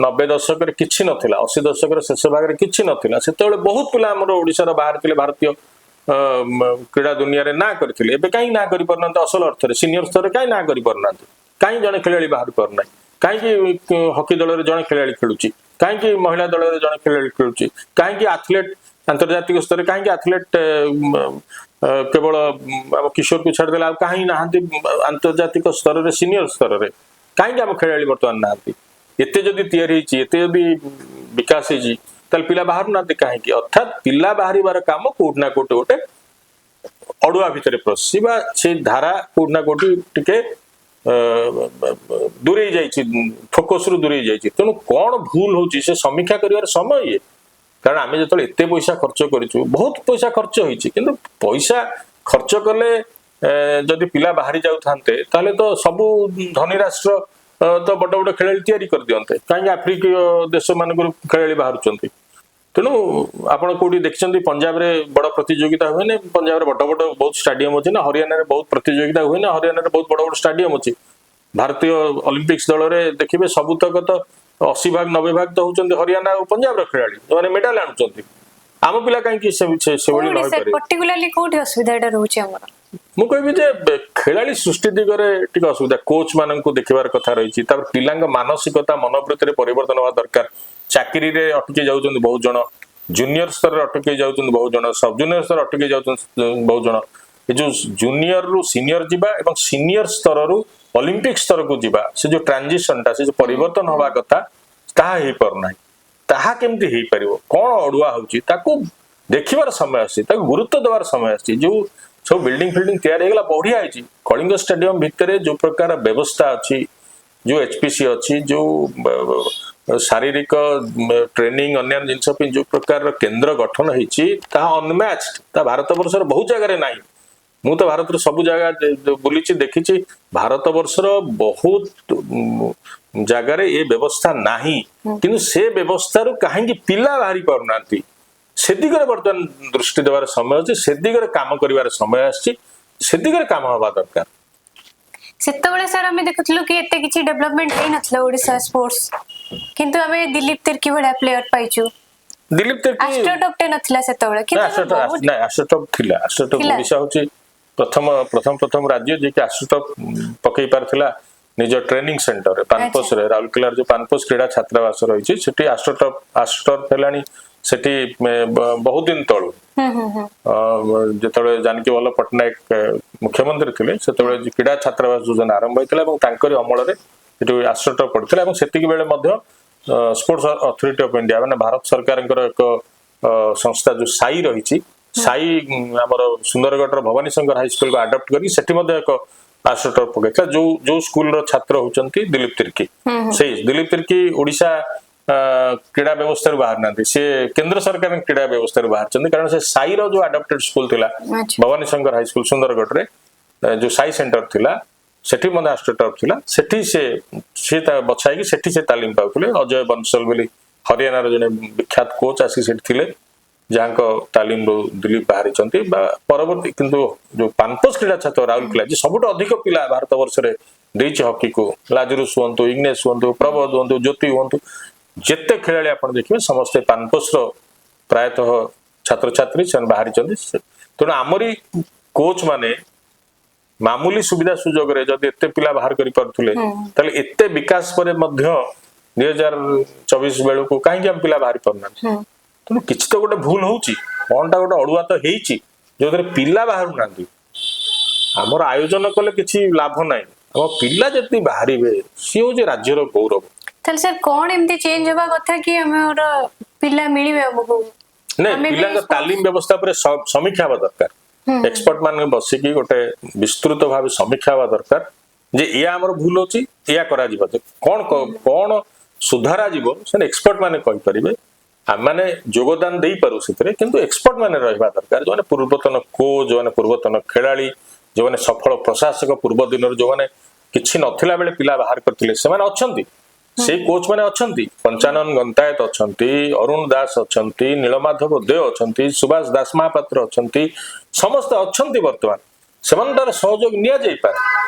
90 ଦଶକରେ କିଛି ନଥିଲା, 80 ଦଶକର ଶେଷ ଭାଗରେ କିଛି ନଥିଲା, ସେତେବେଳେ ବହୁତ ପିଲା ଆମର ଓଡ଼ିଶାର ବାହାରିଥିଲେ, ଭାରତୀୟ କ୍ରୀଡ଼ା ଦୁନିଆରେ ନାଁ କରିଥିଲେ। ଏବେ କାହିଁ ନାଁ କରିପାରୁନାହାନ୍ତି? ଅସଲ ଅର୍ଥରେ ସିନିୟର ସ୍ତରରେ କାହିଁ ନାଁ କରିପାରୁନାହାନ୍ତି? କାହିଁ ଜଣେ ଖେଳାଳି ବାହାରି ପାରୁନାହିଁ? କାହିଁକି ହକି ଦଳରେ ଜଣେ ଖେଳାଳି ଖେଳୁଛି? କାହିଁକି ମହିଳା ଦଳରେ ଜଣେ ଖେଳାଳି ଖେଳୁଛି? କାହିଁକି ଆଥଲେଟ ଆନ୍ତର୍ଜାତିକ ସ୍ତରରେ, କାହିଁକି ଆଥଲେଟ କେବଳ ଆମ କିଶୋରକୁ ଛାଡ଼ିଦେଲେ ଆଉ କାହିଁ ନାହାନ୍ତି? ଆନ୍ତର୍ଜାତିକ ସ୍ତରରେ, ସିନିୟର ସ୍ତରରେ କାହିଁକି ଆମ ଖେଳାଳି ବର୍ତ୍ତମାନ ନାହାନ୍ତି? ଏତେ ଯଦି ତିଆରି ହେଇଛି, ଏତେ ଯଦି ବିକାଶ ହେଇଛି, ତାହେଲେ ପିଲା ବାହାରୁନାହାନ୍ତି କାହିଁକି? ଅର୍ଥାତ୍ ପିଲା ବାହାରିବାର କାମ କୋଉଠି ନା କୋଉଠି ଗୋଟେ ଅଡୁଆ ଭିତରେ ପଶିଛି ବା ସେଇ ଧାରା କୋଉଠି ନା କୋଉଠି ଟିକେ ଦୂରେଇ ଯାଇଛି, ଫୋକସରୁ ଦୂରେଇ ଯାଇଛି। ତେଣୁ କଣ ଭୁଲ ହଉଛି, ସେ ସମୀକ୍ଷା କରିବାର ସମୟ ଇଏ। କାରଣ ଆମେ ଯେତେବେଳେ ଏତେ ପଇସା ଖର୍ଚ୍ଚ କରିଛୁ, ବହୁତ ପଇସା ଖର୍ଚ୍ଚ ହେଇଛି, କିନ୍ତୁ ପଇସା ଖର୍ଚ୍ଚ କଲେ ଯଦି ପିଲା ବାହାରି ଯାଉଥାନ୍ତେ, ତାହେଲେ ତ ସବୁ ଧନୀ ରାଷ୍ଟ୍ର ତ ବଡ ବଡ ଖେଳାଳି ତିଆରି କରିଦିଅନ୍ତେ। କାହିଁକି ଆଫ୍ରିକୀୟ ଦେଶ ମାନଙ୍କରୁ ଖେଳାଳି ବାହାରୁଛନ୍ତି? ତେଣୁ ଆପଣ କୋଉଠି ଦେଖିଛନ୍ତି ପଞ୍ଜାବରେ ବଡ ପ୍ରତିଯୋଗିତା ହୁଏନି? ପଞ୍ଜାବରେ ବଡ ବଡ ବହୁତ ଷ୍ଟାଡିୟମ ଅଛି ନା। ହରିୟାଣାରେ ବହୁତ ପ୍ରତିଯୋଗିତା ହୁଏ ନା? ହରିୟାଣାରେ ବହୁତ ବଡ ବଡ ଷ୍ଟାଡିୟମ ଅଛି। ଭାରତୀୟ ଅଲିମ୍ପିକ୍ସ ଦଳରେ ଦେଖିବେ, ସବୁତକ ତ 80 ଭାଗ 90 ଭାଗ ତ ହଉଛନ୍ତି ହରିୟାଣା ଆଉ ପଞ୍ଜାବର ଖେଳାଳି, ଯେଉଁମାନେ ମେଡାଲ ଆଣୁଛନ୍ତି। ଆମ ପିଲା କାହିଁକି ସେଭଳି ନ କୋଉଠି ସାର୍ ହେଇପାରିବେ? ପର୍ଟିକୁଲାରଲି କୋଉଠି ଅସୁବିଧା ଏଟା ରହୁଛି ଆମର? ମୁଁ କହିବି ଯେ ଖେଳାଳି ସୃଷ୍ଟି ଦିଗରେ ଟିକେ ଅସୁବିଧା, କୋଚ୍ ମାନଙ୍କୁ ଦେଖିବାର କଥା ରହିଛି। ତାପରେ ପିଲାଙ୍କ ମାନସିକତା, ମନୋବୃତ୍ତିରେ ପରିବର୍ତ୍ତନ ହବା ଦରକାର। ଚାକିରିରେ ଅଟକି ଯାଉଛନ୍ତି ବହୁତ ଜଣ, ଜୁନିୟର ସ୍ତରରେ ଅଟକି ଯାଉଛନ୍ତି ବହୁତ ଜଣ, ସବ୍ ଜୁନିୟର ସ୍ତରରେ ଅଟକି ଯାଉଛନ୍ତି ବହୁତ ଜଣ। ଏ ଯୋଉ ଜୁନିୟରରୁ ସିନିୟର ଯିବା ଏବଂ ସିନିୟର ସ୍ତରରୁ ଅଲିମ୍ପିକ ସ୍ତରକୁ ଯିବା, ସେ ଯୋଉ ଟ୍ରାନଜିସନଟା, ସେ ଯୋଉ ପରିବର୍ତ୍ତନ ହବା କଥା, ତାହା ହେଇପାରୁନାହିଁ। ତାହା କେମିତି ହେଇପାରିବ, କଣ ଅଡୁଆ ହଉଛି, ତାକୁ ଦେଖିବାର ସମୟ ଆସିଛି, ତାକୁ ଗୁରୁତ୍ୱ ଦେବାର ସମୟ ଆସିଛି। ଯୋଉ ସବୁ ବିଲ୍ଡିଂ ଫିଲ୍ଡିଂ ତିଆରି ହେଇଗଲା, ବଢିଆ ହେଇଛି। କଳିଙ୍ଗ ଷ୍ଟାଡିୟମ ଭିତରେ ଯୋଉ ପ୍ରକାର ବ୍ୟବସ୍ଥା ଅଛି, ଯୋଉ ଏଚପିସି ଅଛି, ଯୋଉ ଶାରୀରିକ ଟ୍ରେନିଂ, ଅନ୍ୟାନ୍ୟ ଜିନିଷ ପାଇଁ ଯୋଉ ପ୍ରକାରର କେନ୍ଦ୍ର ଗଠନ ହେଇଛି, ତାହା ଅନମ୍ୟାଚ୍ଡ। ତା ଭାରତ ବର୍ଷର ବହୁତ ଜାଗାରେ ନାହିଁ। ମୁଁ ତ ଭାରତର ସବୁ ଜାଗା ବୁଲିଛି, ଦେଖିଛି। ଭାରତ ବର୍ଷର ବହୁତ ଜାଗାରେ ଏ ବ୍ୟବସ୍ଥା ନାହିଁ। କିନ୍ତୁ ସେ ବ୍ୟବସ୍ଥାରୁ କାହିଁକି ପିଲା ବାହାରି ପାରୁନାହାନ୍ତି, ସେଦିଗରେ ବର୍ତ୍ତମାନ ଦୃଷ୍ଟି ଦେବାର ସମୟ ଅଛି। ସେଦିଗରେ କାମ କରିବାର ସମୟ ଆସିଛି। ସେଦିଗରେ କାମ ହବା ଦରକାର। ସେତେବେଳେ ସାର୍ ଆମେ ଦେଖୁଥିଲୁ କି ଏତେ କିଛି ଡେଭଲପମେଣ୍ଟ ହେଇନଥିଲା ଓଡିଶା ସ୍ପୋର୍ଟସ, କିନ୍ତୁ ଆମେ ଦିଲ୍ଲୀପ ତିର୍କି ଭଳିଆ ପ୍ଲେୟର ପାଇଛୁ। ଦିଲ୍ଲୀପ ତିର୍କି ଆଷ୍ଟ୍ରୋଟର୍ଫ ଟେ ନଥିଲା ସେତେବେଳେ, କିନ୍ତୁ ଏବେ ବହୁତ ନାଇଁ, ଆଷ୍ଟ୍ରୋଟର୍ଫ ଥିଲା, ଆଷ୍ଟ୍ରୋଟର୍ଫ। ଥିଲା। ଓଡିଶା ହଉଛି ପ୍ରଥମ ପ୍ରଥମ ପ୍ରଥମ ରାଜ୍ୟ ଯିଏକି ଆଷ୍ଟ୍ରୋଟର୍ଫ ପକେଇ ପାରିଥିଲା ନିଜ ଟ୍ରେନିଂ ସେଣ୍ଟରରେ, ପାନପୋଷରେ। ରାଉରକେଲାର ଯୋଉ ପାନପୋଷ କ୍ରୀଡା ଛାତ୍ରାବାସ ରହିଛି, ସେଠି ଆଷ୍ଟ୍ରୋଟର୍ଫ, ଆଷ୍ଟ୍ରୋଟର୍ଫ ହେଲାଣି ସେଠି ବହୁତ ଦିନ ତଳୁ। ହୁଁ ହୁଁ ହୁଁ ଯେତେବେଳେ ଜାନକୀ ବଲ୍ଲଭ ପଟ୍ଟନାୟକ ମୁଖ୍ୟମନ୍ତ୍ରୀ ଥିଲେ, ସେତେବେଳେ ଯୋଉ କ୍ରୀଡା ଛାତ୍ରାବାସ ଯୋଜନା ଆରମ୍ଭ ହେଇଥିଲା ଏବଂ ତାଙ୍କରି ଅମଳରେ ସେଠି ଆଷ୍ଟ୍ରୋଟର୍ଫ ପଡିଥିଲା। ଏବଂ ସେତିକି ବେଳେ ମଧ୍ୟ ସ୍ପୋର୍ଟସ ଅଥରିଟି ଅଫ ଇଣ୍ଡିଆ, ମାନେ ଭାରତ ସରକାରଙ୍କର ଏକ ସଂସ୍ଥା ଯୋଉ ସାଇ ରହିଛି, ସାଇ ଆମର ସୁନ୍ଦରଗଡ଼ର ଭବାନୀ ଶଙ୍କର ହାଇସ୍କୁଲକୁ ଆଡପ୍ଟ କରି ସେଠି ମଧ୍ୟ ଏକ ଆଷ୍ଟ୍ରୋଟର୍ଫ ପକେଇଥିଲା, ଯୋଉ ଯୋଉ ସ୍କୁଲର ଛାତ୍ର ହଉଛନ୍ତି ଦିଲ୍ଲୀପ ତିର୍କି। ସେଇ ଦିଲ୍ଲୀପ ତିର୍କି ଓଡିଶା କ୍ରୀଡା ବ୍ୟବସ୍ଥାରୁ ବାହାରି ନାହାନ୍ତି, ସେ କେନ୍ଦ୍ର ସରକାରଙ୍କ କ୍ରୀଡା ବ୍ୟବସ୍ଥାରୁ ବାହାରିଛନ୍ତି। କାରଣ ସେ ସାଇର ଯୋଉ ଆଡପ୍ଟେଡ ସ୍କୁଲ ଥିଲା, ଭବାନୀ ଶଙ୍କର ହାଇସ୍କୁଲ ସୁନ୍ଦରଗଡ଼ରେ ଯୋଉ ସାଇ ସେଣ୍ଟର ଥିଲା, ସେଠି ମଧ୍ୟ ଆଷ୍ଟ୍ରୋଟର୍ଫ ଥିଲା। ସେଠି ସେ ସିଏ ତା ବଛା ହେଇକି ସେଠି ସେ ତାଲିମ ପାଉଥିଲେ। ଅଜୟ ବନସଲ ବୋଲି ହରିୟାଣାର ଜଣେ ବିଖ୍ୟାତ କୋଚ୍ ଆସିକି ସେଠି ଥିଲେ, ଯାହାଙ୍କ ତାଲିମରୁ ଦିଲ୍ଲୀପ ବାହାରିଛନ୍ତି ବା ପରବର୍ତ୍ତୀ। କିନ୍ତୁ ଯୋଉ ପାନପୋଷ କ୍ରୀଡା ଛାତ୍ର ରାଉରକେଲା, ଯେ ସବୁଠୁ ଅଧିକ ପିଲା ଭାରତ ବର୍ଷରେ ଦେଇଛି ହକିକୁ, ଲାଜରୁସ୍ ହୁଅନ୍ତୁ, ଇଗ୍ନେସ୍ ହୁଅନ୍ତୁ, ପ୍ରବୋଧ ହୁଅନ୍ତୁ, ଜ୍ୟୋତି ହୁଅନ୍ତୁ, ଯେତେ ଖେଳାଳି ଆପଣ ଦେଖିବେ, ସମସ୍ତେ ପାନପୋଷର ପ୍ରାୟତଃ ଛାତ୍ରଛାତ୍ରୀ ସେମାନେ ବାହାରିଛନ୍ତି। ତେଣୁ ଆମରି କୋଚ୍ ମାନେ ମାମୁଲି ସୁବିଧା ସୁଯୋଗରେ ଯଦି ଏତେ ପିଲା ବାହାର କରିପାରୁଥିଲେ, ତାହେଲେ ଏତେ ବିକାଶ ପରେ ମଧ୍ୟ 2024 ବେଳକୁ କାହିଁକି ଆମ ପିଲା ବାହାରି ପାରୁନାହାନ୍ତି? ତେଣୁ କିଛି ତ ଗୋଟେ ଭୁଲ ହଉଛି, କଣଟା ଗୋଟେ ଅଡୁଆ ତ ହେଇଛି, ଯୋଉଥିରେ ପିଲା ବାହାରୁନାହାନ୍ତି। ଆମର ଆୟୋଜନ କଲେ କିଛି ଲାଭ ନାହିଁ। ଆମ ପିଲା ଯେତିକି ବାହାରିବେ, ସିଏ ହଉଛି ରାଜ୍ୟର ଗୌରବ। ତାହେଲେ ସାର୍, କଣ ଏମିତି ଚେଞ୍ଜ ହବା କଥା କି ଆମର ପିଲା ମିଳିବେ ଆମକୁ? ନାଇଁ, ଆମେ ବି ପିଲାଙ୍କ ତାଲିମ ବ୍ୟବସ୍ଥା ଉପରେ ସମୀକ୍ଷା ହେବା ଦରକାର। ଏକ୍ସପର୍ଟ ମାନେ ବସିକି ଗୋଟେ ବିସ୍ତୃତ ଭାବେ ସମୀକ୍ଷା ହେବା ଦରକାର ଯେ ଏଇଆ ଆମର ଭୁଲ ଅଛି, ଏଇଆ କରାଯିବ, ଯେ କଣ କଣ ସୁଧାରାଯିବ, ସେମାନେ ଏକ୍ସପର୍ଟ ମାନେ କହିପାରିବେ। ଆମମାନେ ଯୋଗଦାନ ଦେଇପାରୁ ସେଥିରେ, କିନ୍ତୁ ଏକ୍ସପର୍ଟ ମାନେ ରହିବା ଦରକାର, ଯୋଉମାନେ ପୂର୍ବତନ କୋଚ୍, ଯୋଉମାନେ ପୂର୍ବତନ ଖେଳାଳି, ଯୋଉମାନେ ସଫଳ ପ୍ରଶାସକ, ପୂର୍ବ ଦିନରୁ ଯୋଉମାନେ କିଛି ନଥିଲା ବେଳେ ପିଲା ବାହାର କରିଥିଲେ, ସେମାନେ ଅଛନ୍ତି। ସେଇ କୋଚ୍ ମାନେ ଅଛନ୍ତି। ପଞ୍ଚାନନ ଗନ୍ତାୟତ ଅଛନ୍ତି, ଅରୁଣ ଦାସ ଅଛନ୍ତି, ନୀଳମାଧବ ଦେଓ ଅଛନ୍ତି, ସୁଭାଷ ଦାସ ମହାପାତ୍ର ଅଛନ୍ତି, ସମସ୍ତେ ଅଛନ୍ତି। ବର୍ତ୍ତମାନ ସେମାନଙ୍କର ସହଯୋଗ ନିଆଯାଇପାରେ।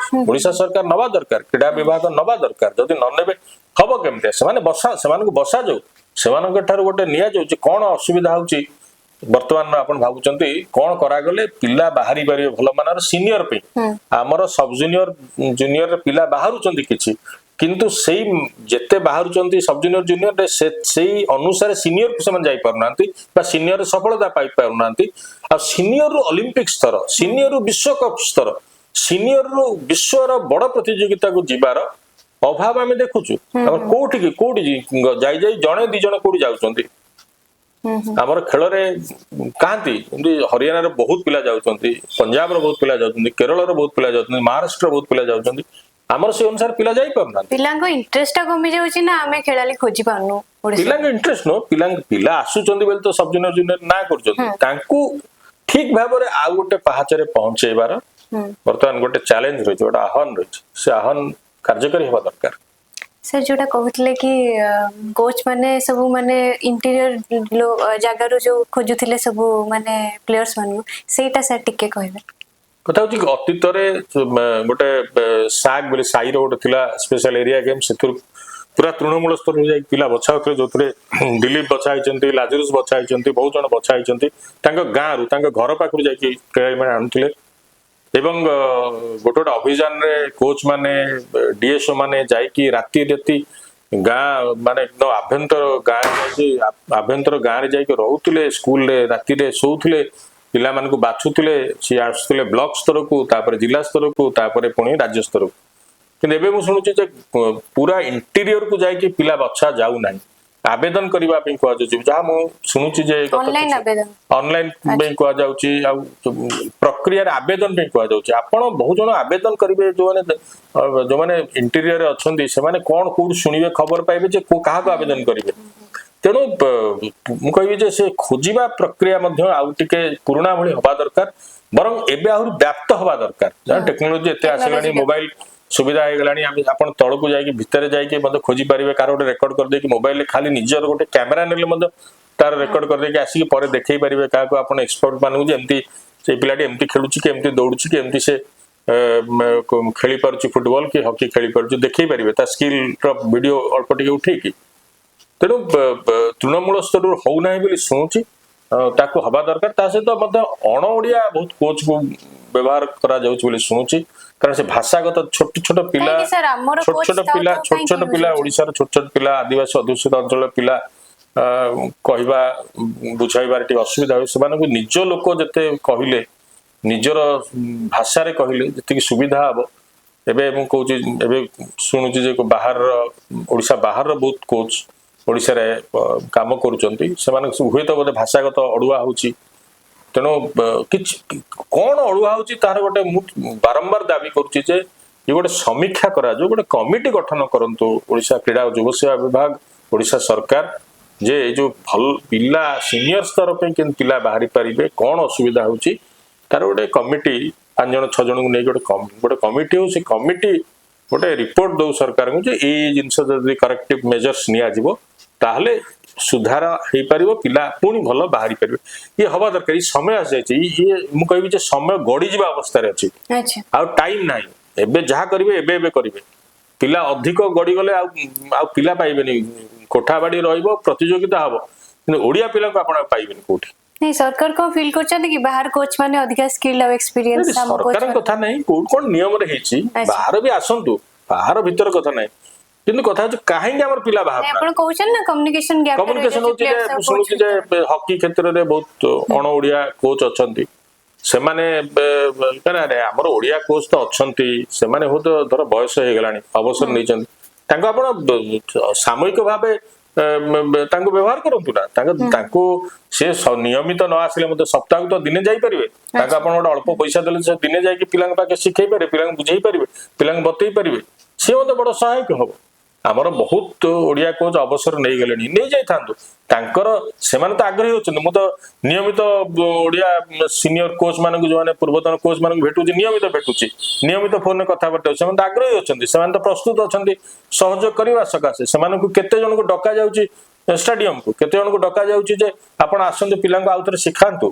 ଓଡିଶା ସରକାର ନବା ଦରକାର, କ୍ରୀଡା ବିଭାଗ ନବା ଦରକାର। ଯଦି ନ ନେବେ ହବ କେମିତି? ସେମାନେ ବସା ସେମାନଙ୍କୁ ବସାଯାଉ, ସେମାନଙ୍କ ଠାରୁ ଗୋଟେ ନିଆଯାଉଛି କଣ ଅସୁବିଧା ହଉଛି ବର୍ତ୍ତମାନ, ଆପଣ ଭାବୁଛନ୍ତି କଣ କରାଗଲେ ପିଲା ବାହାରି ପାରିବେ ଭଲ ମାନର ସିନିୟର ପାଇଁ। ଆମର ସବ୍ ଜୁନିୟର, ଜୁନିୟର ପିଲା ବାହାରୁଛନ୍ତି କିଛି, କିନ୍ତୁ ସେଇ ଯେତେ ବାହାରୁଛନ୍ତି ସବ୍ ଜୁନିୟର, ଜୁନିୟର, ସେଇ ଅନୁସାରେ ସିନିୟରକୁ ସେମାନେ ଯାଇପାରୁନାହାନ୍ତି ବା ସିନିୟର ସଫଳତା ପାଇପାରୁନାହାନ୍ତି। ଆଉ ସିନିୟରରୁ ଅଲିମ୍ପିକ ସ୍ତର, ସିନିୟରରୁ ବିଶ୍ୱକପ ସ୍ତର, ସିନିୟରରୁ ବିଶ୍ୱର ବଡ ପ୍ରତିଯୋଗିତାକୁ ଯିବାର ଅଭାବ ଆମେ ଦେଖୁଛୁ। ଆମର କୋଉଠିକି କୋଉଠି ଯାଇ ଯାଇ ଜଣେ ଦି ଜଣ କୋଉଠି ଯାଉଛନ୍ତି। ହୁଁ ହୁଁ ଆମର ଖେଳରେ କାହାନ୍ତି, ଏମିତି ହରିୟାଣାର ବହୁତ ପିଲା ଯାଉଛନ୍ତି, ପଞ୍ଜାବର ବହୁତ ପିଲା ଯାଉଛନ୍ତି, କେରଳର ବହୁତ ପିଲା ଯାଉଛନ୍ତି, ମହାରାଷ୍ଟ୍ରର ବହୁତ ପିଲା ଯାଉଛନ୍ତି। ଆମର ସେଇ ଅନୁସାରେ ପିଲା ଯାଇପାରୁନାହାନ୍ତି। ପିଲାଙ୍କ ଇଣ୍ଟରେଷ୍ଟ ଟା କମି ଯାଉଛି ନା ଆମେ ଖେଳାଳି ଖୋଜି ପାରୁନୁ ଓଡିଶା? ପିଲାଙ୍କ ଇଣ୍ଟରେଷ୍ଟ ନୁହଁ, ପିଲା ଆସୁଛନ୍ତି ବୋଲି ତ ସବ୍ ଜୁନିୟର, ଜୁନିୟର ନାଁ କରୁଛନ୍ତି। ତାଙ୍କୁ ଠିକ ଭାବରେ ଆଉ ଗୋଟେ ପାହାଚରେ ପହଞ୍ଚେଇବାର ବର୍ତ୍ତମାନ ଗୋଟେ ଚ୍ୟାଲେଞ୍ଜ ରହିଛି, ଗୋଟେ ଆହ୍ୱାନ ରହିଛି। ସେ ଆହ୍ୱାନ କାର୍ଯ୍ୟକାରୀ ହେବା ଦରକାର। ସାର୍, ଯୋଉଟା କହୁଥିଲେ କି କୋଚ୍ ମାନେ ସବୁ ମାନେ ଇଣ୍ଟେରିୟର ଜାଗାରୁ ଯୋଉ ଖୋଜୁଥିଲେ ସବୁ ମାନେ ପ୍ଲେୟର୍ସ ମାନଙ୍କୁ, ସେଇଟା ସାର୍ ଟିକେ କହିବେ? କଥା ହଉଛି କି ଅତୀତରେ ଗୋଟେ ସାଗ ବୋଲି ସାଇର ଗୋଟେ ଥିଲା ସ୍ପେଶାଲ ଏରିଆ ଗେମ୍, ସେଥିରୁ ପୁରା ତୃଣମୂଳ ସ୍ତରରୁ ଯାଇକି ପିଲା ବଛା ହଉଥିଲେ, ଯୋଉଥିରେ ଦିଲୀପ ବଛା ହେଇଛନ୍ତି, ଲାଜରୁସ୍ ବଛା ହେଇଛନ୍ତି, ବହୁତ ଜଣ ବଛା ହେଇଛନ୍ତି। ତାଙ୍କ ଗାଁରୁ, ତାଙ୍କ ଘର ପାଖରୁ ଯାଇକି ଖେଳାଳିମାନେ ଆଣୁଥିଲେ ଏବଂ ଗୋଟେ ଗୋଟେ ଅଭିଯାନରେ କୋଚ୍ ମାନେ, ଡିଏସ୍ଓ ମାନେ ଯାଇକି ରାତି ରାତି ଗାଁ, ମାନେ ଏକଦମ ଆଭ୍ୟନ୍ତର ଗାଁରେ ଯାଇକି, ଆଭ୍ୟନ୍ତର ଗାଁରେ ଯାଇକି ରହୁଥିଲେ, ସ୍କୁଲରେ ରାତିରେ ଶୋଉଥିଲେ, ପିଲାମାନଙ୍କୁ ବାଛୁଥିଲେ। ସିଏ ଆସୁଥିଲେ ବ୍ଲକ ସ୍ତରକୁ, ତାପରେ ଜିଲ୍ଲା ସ୍ତରକୁ, ତାପରେ ପୁଣି ରାଜ୍ୟ ସ୍ତରକୁ। କିନ୍ତୁ ଏବେ ମୁଁ ଶୁଣୁଛି ଯେ ପୁରା ଇଣ୍ଟେରିୟରକୁ ଯାଇକି ପିଲା ବଛା ଯାଉନାହିଁ, ଆବେଦନ କରିବା ପାଇଁ କୁହାଯାଉଛି। ଯାହା ମୁଁ ଶୁଣୁଛି ଯେ ଅନଲାଇନ ଆବେଦନ। ଅନଲାଇନ ପାଇଁ କୁହାଯାଉଛି ଆଉ ପ୍ରକ୍ରିୟାରେ ଆବେଦନ ପାଇଁ କୁହାଯାଉଛି। ଆପଣ ବହୁ ଜଣ ଆବେଦନ କରିବେ, ଯୋଉମାନେ ଯୋଉମାନେ ଇଣ୍ଟେରିୟରରେ ଅଛନ୍ତି, ସେମାନେ କଣ କୋଉଠି ଶୁଣିବେ, ଖବର ପାଇବେ ଯେ କାହାକୁ ଆବେଦନ କରିବେ? ତେଣୁ ମୁଁ କହିବି ଯେ ସେ ଖୋଜିବା ପ୍ରକ୍ରିୟା ମଧ୍ୟ ଆଉ ଟିକେ ପୁରୁଣା ଭଳି ହବା ଦରକାର, ବରଂ ଏବେ ଆହୁରି ବ୍ୟାପ୍ତ ହବା ଦରକାର। କାରଣ ଟେକ୍ନୋଲୋଜି ଏତେ ଆସିଲାଣି, ମୋବାଇଲ ସୁବିଧା ହେଇଗଲାଣି। ଆମେ ଆପଣ ତଳକୁ ଯାଇକି, ଭିତରେ ଯାଇକି ମଧ୍ୟ ଖୋଜି ପାରିବେ। କାହାର ଗୋଟେ ରେକର୍ଡ କରିଦେଇକି ମୋବାଇଲରେ, ଖାଲି ନିଜର ଗୋଟେ କ୍ୟାମେରା ନେଲେ ମଧ୍ୟ ତାର ରେକର୍ଡ କରିଦେଇକି ଆସିକି ପରେ ଦେଖେଇ ପାରିବେ କାହାକୁ ଆପଣ, ଏକ୍ସପର୍ଟ ମାନଙ୍କୁ, ଯେ ଏମିତି ସେ ପିଲାଟି ଏମିତି ଖେଳୁଛି କି ଏମିତି ଦୌଡୁଛି କି ଏମିତି ସେ ଖେଳି ପାରୁଛି, ଫୁଟବଲ କି ହକି ଖେଳି ପାରୁଛି, ଦେଖେଇ ପାରିବେ ତା ସ୍କିଲ ର ଭିଡିଓ ଅଳ୍ପ ଟିକେ ଉଠେଇକି। ତେଣୁ ତୃଣମୂଳ ସ୍ତରରୁ ହଉନାହିଁ ବୋଲି ଶୁଣୁଛି। ତାକୁ ହବା ଦରକାର। ତା ସହିତ ମଧ୍ୟ ଅଣ ଓଡିଆ ବହୁତ କୋଚକୁ ବ୍ୟବହାର କରାଯାଉଛି ବୋଲି ଶୁଣୁଛି, କାରଣ ସେ ଭାଷାଗତ ଛୋଟ ଛୋଟ ପିଲା କାହିଁକି ସାର୍, ଆମର ଛୋଟ କୋଚ ଛୋଟ ଥାଉ ପିଲା ଥାଉ ଛୋଟ କାହିଁକି ଛୋଟ use ପିଲା, ହଉଛନ୍ତି? ଓଡିଶାର ଛୋଟ ଛୋଟ ପିଲା, ଆଦିବାସୀ ଅଧ୍ୟୁଷିତ ଅଞ୍ଚଳର ପିଲା କହିବା ବୁଝାଇବାରେ ଟିକେ ଅସୁବିଧା ହୁଏ। ସେମାନଙ୍କୁ ନିଜ ଲୋକ ଯେତେ କହିଲେ, ନିଜର ଭାଷାରେ କହିଲେ ଯେତିକି ସୁବିଧା ହବ। ଏବେ ମୁଁ କହୁଛି, ଏବେ ଶୁଣୁଛି ଯେ ବାହାରର, ଓଡିଶା ବାହାରର ବହୁତ କୋଚ୍ ଓଡିଶାରେ କାମ କରୁଛନ୍ତି। ସେମାନଙ୍କୁ ସବୁ ହୁଏତ ବୋଧେ ଭାଷାଗତ ଅଡୁଆ ହଉଛି। ତେଣୁ କିଛି କଣ ଅଡୁଆ ହଉଛି, ତାର ଗୋଟେ ମୁଁ ବାରମ୍ବାର ଦାବି କରୁଛି ଯେ ଇଏ ଗୋଟେ ସମୀକ୍ଷା କରାଯାଉ, ଗୋଟେ କମିଟି ଗଠନ କରନ୍ତୁ ଓଡିଶା କ୍ରୀଡ଼ା ଓ ଯୁବ ସେବା ବିଭାଗ, ଓଡିଶା ସରକାର, ଯେ ଏଇ ଯୋଉ ଭଲ ପିଲା, ସିନିୟର ସ୍ତର ପାଇଁ କେମିତି ପିଲା ବାହାରି ପାରିବେ, କଣ ଅସୁବିଧା ହଉଛି, ତାର ଗୋଟେ କମିଟି, ପାଞ୍ଚ ଜଣ ଛଅ ଜଣଙ୍କୁ ନେଇକି ଗୋଟେ କମିଟି ହଉ। ସେ କମିଟି ଗୋଟେ ରିପୋର୍ଟ ଦଉ ସରକାରଙ୍କୁ ଯେ ଏଇ ଜିନିଷ ଯଦି କରେକ୍ଟିଭ ମେଜର୍ସ ନିଆଯିବ, ତାହେଲେ ସୁଧାର ହେଇପାରିବ, ପିଲା ପୁଣି ଭଲ ବାହାରି ପାରିବେ। ଇଏ ହବା ଦରକାର। ଏଇ ସମୟ ଆସିଯାଇଛି। ଇଏ ମୁଁ କହିବି ଯେ ସମୟ ଗଡିଯିବା ଅବସ୍ଥାରେ ଅଛି। ଆଉ ଟାଇମ ନାହିଁ। ଏବେ ଯାହା କରିବେ, ଏବେ ଏବେ କରିବେ। ପିଲା ଅଧିକ ଗଡିଗଲେ ଆଉ ଆଉ ପିଲା ପାଇବେନି। କୋଠା ବାଡି ରହିବ, ପ୍ରତିଯୋଗିତା ହବ, କିନ୍ତୁ ଓଡିଆ ପିଲାଙ୍କୁ ଆପଣ ଆଉ ପାଇବେନି କୋଉଠି। ନାଇଁ, ସରକାର କଣ ଫିଲ୍ କରୁଛନ୍ତି କି ବାହାର କୋଚ୍ ମାନେ ଅଧିକା ସ୍କିଲ୍ ଆଉ ଏକ୍ସପିରିଏନ୍ସ ଆମ କୋଚ୍? ସରକାରଙ୍କ କଥା ନାହିଁ, କୋଉଠି କଣ ନିୟମରେ ହେଇଛି। ବାହାର ବି ଆସନ୍ତୁ, ବାହାର ଭିତର କଥା ନାହିଁ, କିନ୍ତୁ କଥା ହଉଛି କାହିଁକି ଆମର ପିଲା ବାହାର ଆପଣ କହୁଛନ୍ତି ନା କମ୍ୟୁନିକେସନ ଗ୍ୟାପ୍। କମ୍ୟୁନିକେସନ ହଉଛି ଯେ ମୁଁ ଶୁଣୁଛି ଯେ ହକି କ୍ଷେତ୍ରରେ ବହୁତ ଅଣ ଓଡିଆ କୋଚ୍ ଅଛନ୍ତି। ସେମାନେ କାରଣ ଆରେ ଆମର ଓଡିଆ କୋଚ୍ ତ ଅଛନ୍ତି, ସେମାନେ ହୁଏତ ଧର ବୟସ ହେଇଗଲାଣି, ଅବସର ନେଇଛନ୍ତି। ତାଙ୍କୁ ଆପଣ ସାମୟିକ ଭାବେ ତାଙ୍କୁ ବ୍ୟବହାର କରନ୍ତୁ ନା। ତାଙ୍କୁ ସେ ନିୟମିତ ନ ଆସିଲେ ମଧ୍ୟ ସପ୍ତାହକୁ ତ ଦିନେ ଯାଇପାରିବେ। ତାଙ୍କୁ ଆପଣ ଗୋଟେ ଅଳ୍ପ ପଇସା ଦେଲେ ସେ ଦିନେ ଯାଇକି ପିଲାଙ୍କ ପାଖରେ ଶିଖେଇ ପାରିବେ, ପିଲାଙ୍କୁ ବୁଝେଇ ପାରିବେ, ପିଲାଙ୍କୁ ବତେଇ ପାରିବେ। ସିଏ ମଧ୍ୟ ବଡ ସହାୟକ ହବ। ଆମର ବହୁତ ଓଡିଆ କୋଚ୍ ଅବସର ନେଇଗଲେଣି, ନେଇଯାଇଥାନ୍ତୁ। ତାଙ୍କର ସେମାନେ ତ ଆଗ୍ରହୀ ଅଛନ୍ତି। ମୁଁ ତ ନିୟମିତ ଓଡିଆ ସିନିୟର କୋଚ୍ ମାନଙ୍କୁ, ଯୋଉମାନେ ପୂର୍ବତନ କୋଚ୍ ମାନଙ୍କୁ ଭେଟୁଛି, ନିୟମିତ ଭେଟୁଛି, ନିୟମିତ ଫୋନରେ କଥାବାର୍ତ୍ତା ହଉଛି। ସେମାନେ ତ ଆଗ୍ରହୀ ଅଛନ୍ତି, ସେମାନେ ତ ପ୍ରସ୍ତୁତ ଅଛନ୍ତି ସହଯୋଗ କରିବା ସକାଶେ। ସେମାନଙ୍କୁ କେତେ ଜଣଙ୍କୁ ଡକା ଯାଉଛି ଷ୍ଟାଡିୟମକୁ, କେତେ ଜଣଙ୍କୁ ଡକା ଯାଉଛି ଯେ ଆପଣ ଆସନ୍ତୁ, ପିଲାଙ୍କୁ ଆଉ ଥରେ ଶିଖାନ୍ତୁ।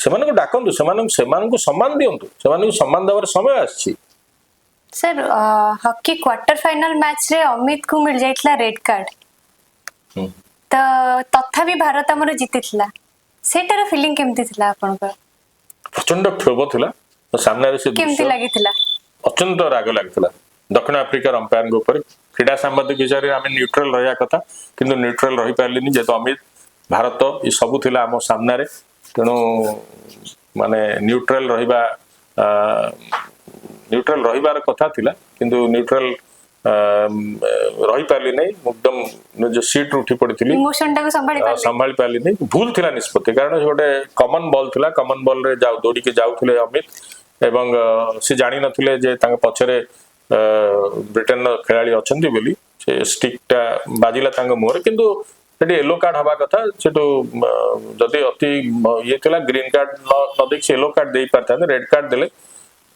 ସେମାନଙ୍କୁ ଡାକନ୍ତୁ, ସେମାନଙ୍କୁ ସେମାନଙ୍କୁ ସମ୍ମାନ ଦିଅନ୍ତୁ। ସେମାନଙ୍କୁ ସମ୍ମାନ ଦେବାର ସମୟ ଆସିଛି। ସାର୍, ହକି କ୍ୱାର୍ଟର ଫାଇନାଲ ମ୍ୟାଚରେ ଅମିତକୁ ମିଳିଯାଇଥିଲା ରେଡ୍ କାର୍ଡ। ତ ତଥାପି ଭାରତ ଆମର ଜିତିଥିଲା। ସେଇଟାର ଫିଲିଂ କେମିତି ଥିଲା ଆପଣଙ୍କର? ପ୍ରଚଣ୍ଡ କ୍ଷୋଭ ଥିଲା ତ ସାମ୍ନାରେ ସେ କେମିତି ଦୃଶ୍ୟ। ଲାଗିଥିଲା? ଅତ୍ୟନ୍ତ ରାଗ ଲାଗିଥିଲା ଦକ୍ଷିଣ ଆଫ୍ରିକାର ଅମ୍ପାୟାରଙ୍କ ଉପରେ। କ୍ରୀଡ଼ା ସାମ୍ବାଦିକ ହିସାବରେ ଆମେ ନ୍ୟୁଟ୍ରାଲ ରହିବା କଥା, କିନ୍ତୁ ନ୍ୟୁଟ୍ରାଲ ରହିପାରିଲିନି, ଯେହେତୁ ଅମିତ, ଭାରତ ଏ ସବୁ ଥିଲା ଆମ ସାମ୍ନାରେ। ତେଣୁ ମାନେ ନ୍ୟୁଟ୍ରାଲ ରହିବାର କଥା ଥିଲା, କିନ୍ତୁ ନ୍ୟୁଟ୍ରାଲ ରହିପାରିଲି ନାହିଁ। ମୁଁ ଏକଦମ ନିଜ ସିଟ୍ରୁ ଉଠି ପଡିଥିଲି। ଇମୋସନ ଟାକୁ ସମ୍ଭାଳି ପାରିଲେ? ସମ୍ଭାଳି ପାରିଲିନି। ଭୁଲ ଥିଲା ନିଷ୍ପତ୍ତି, କାରଣ ସେ ଗୋଟେ କମନ ବଲ୍ ଥିଲା। କମନ ବଲ୍ ରେ ଯାଉ ଦୌଡ଼ିକି ଯାଉଥିଲେ ଅମିତ ଏବଂ ସେ ଜାଣିନଥିଲେ ଯେ ତାଙ୍କ ପଛରେ ବ୍ରିଟେନର ଖେଳାଳି ଅଛନ୍ତି ବୋଲି। ସେ ଷ୍ଟିକ୍ ଟା ବାଜିଲା ତାଙ୍କ ମୁହଁରେ, କିନ୍ତୁ ସେଠି ୟେଲୋ କାର୍ଡ ହବା କଥା। ସେଠୁ ଯଦି ଅତି ଇଏ ଥିଲା, ଗ୍ରୀନ କାର୍ଡ ନ ଦେଇକି ସେ ୟେଲୋ କାର୍ଡ ଦେଇ ପାରିଥାନ୍ତେ, ରେଡ୍ କାର୍ଡ ଦେଲେ।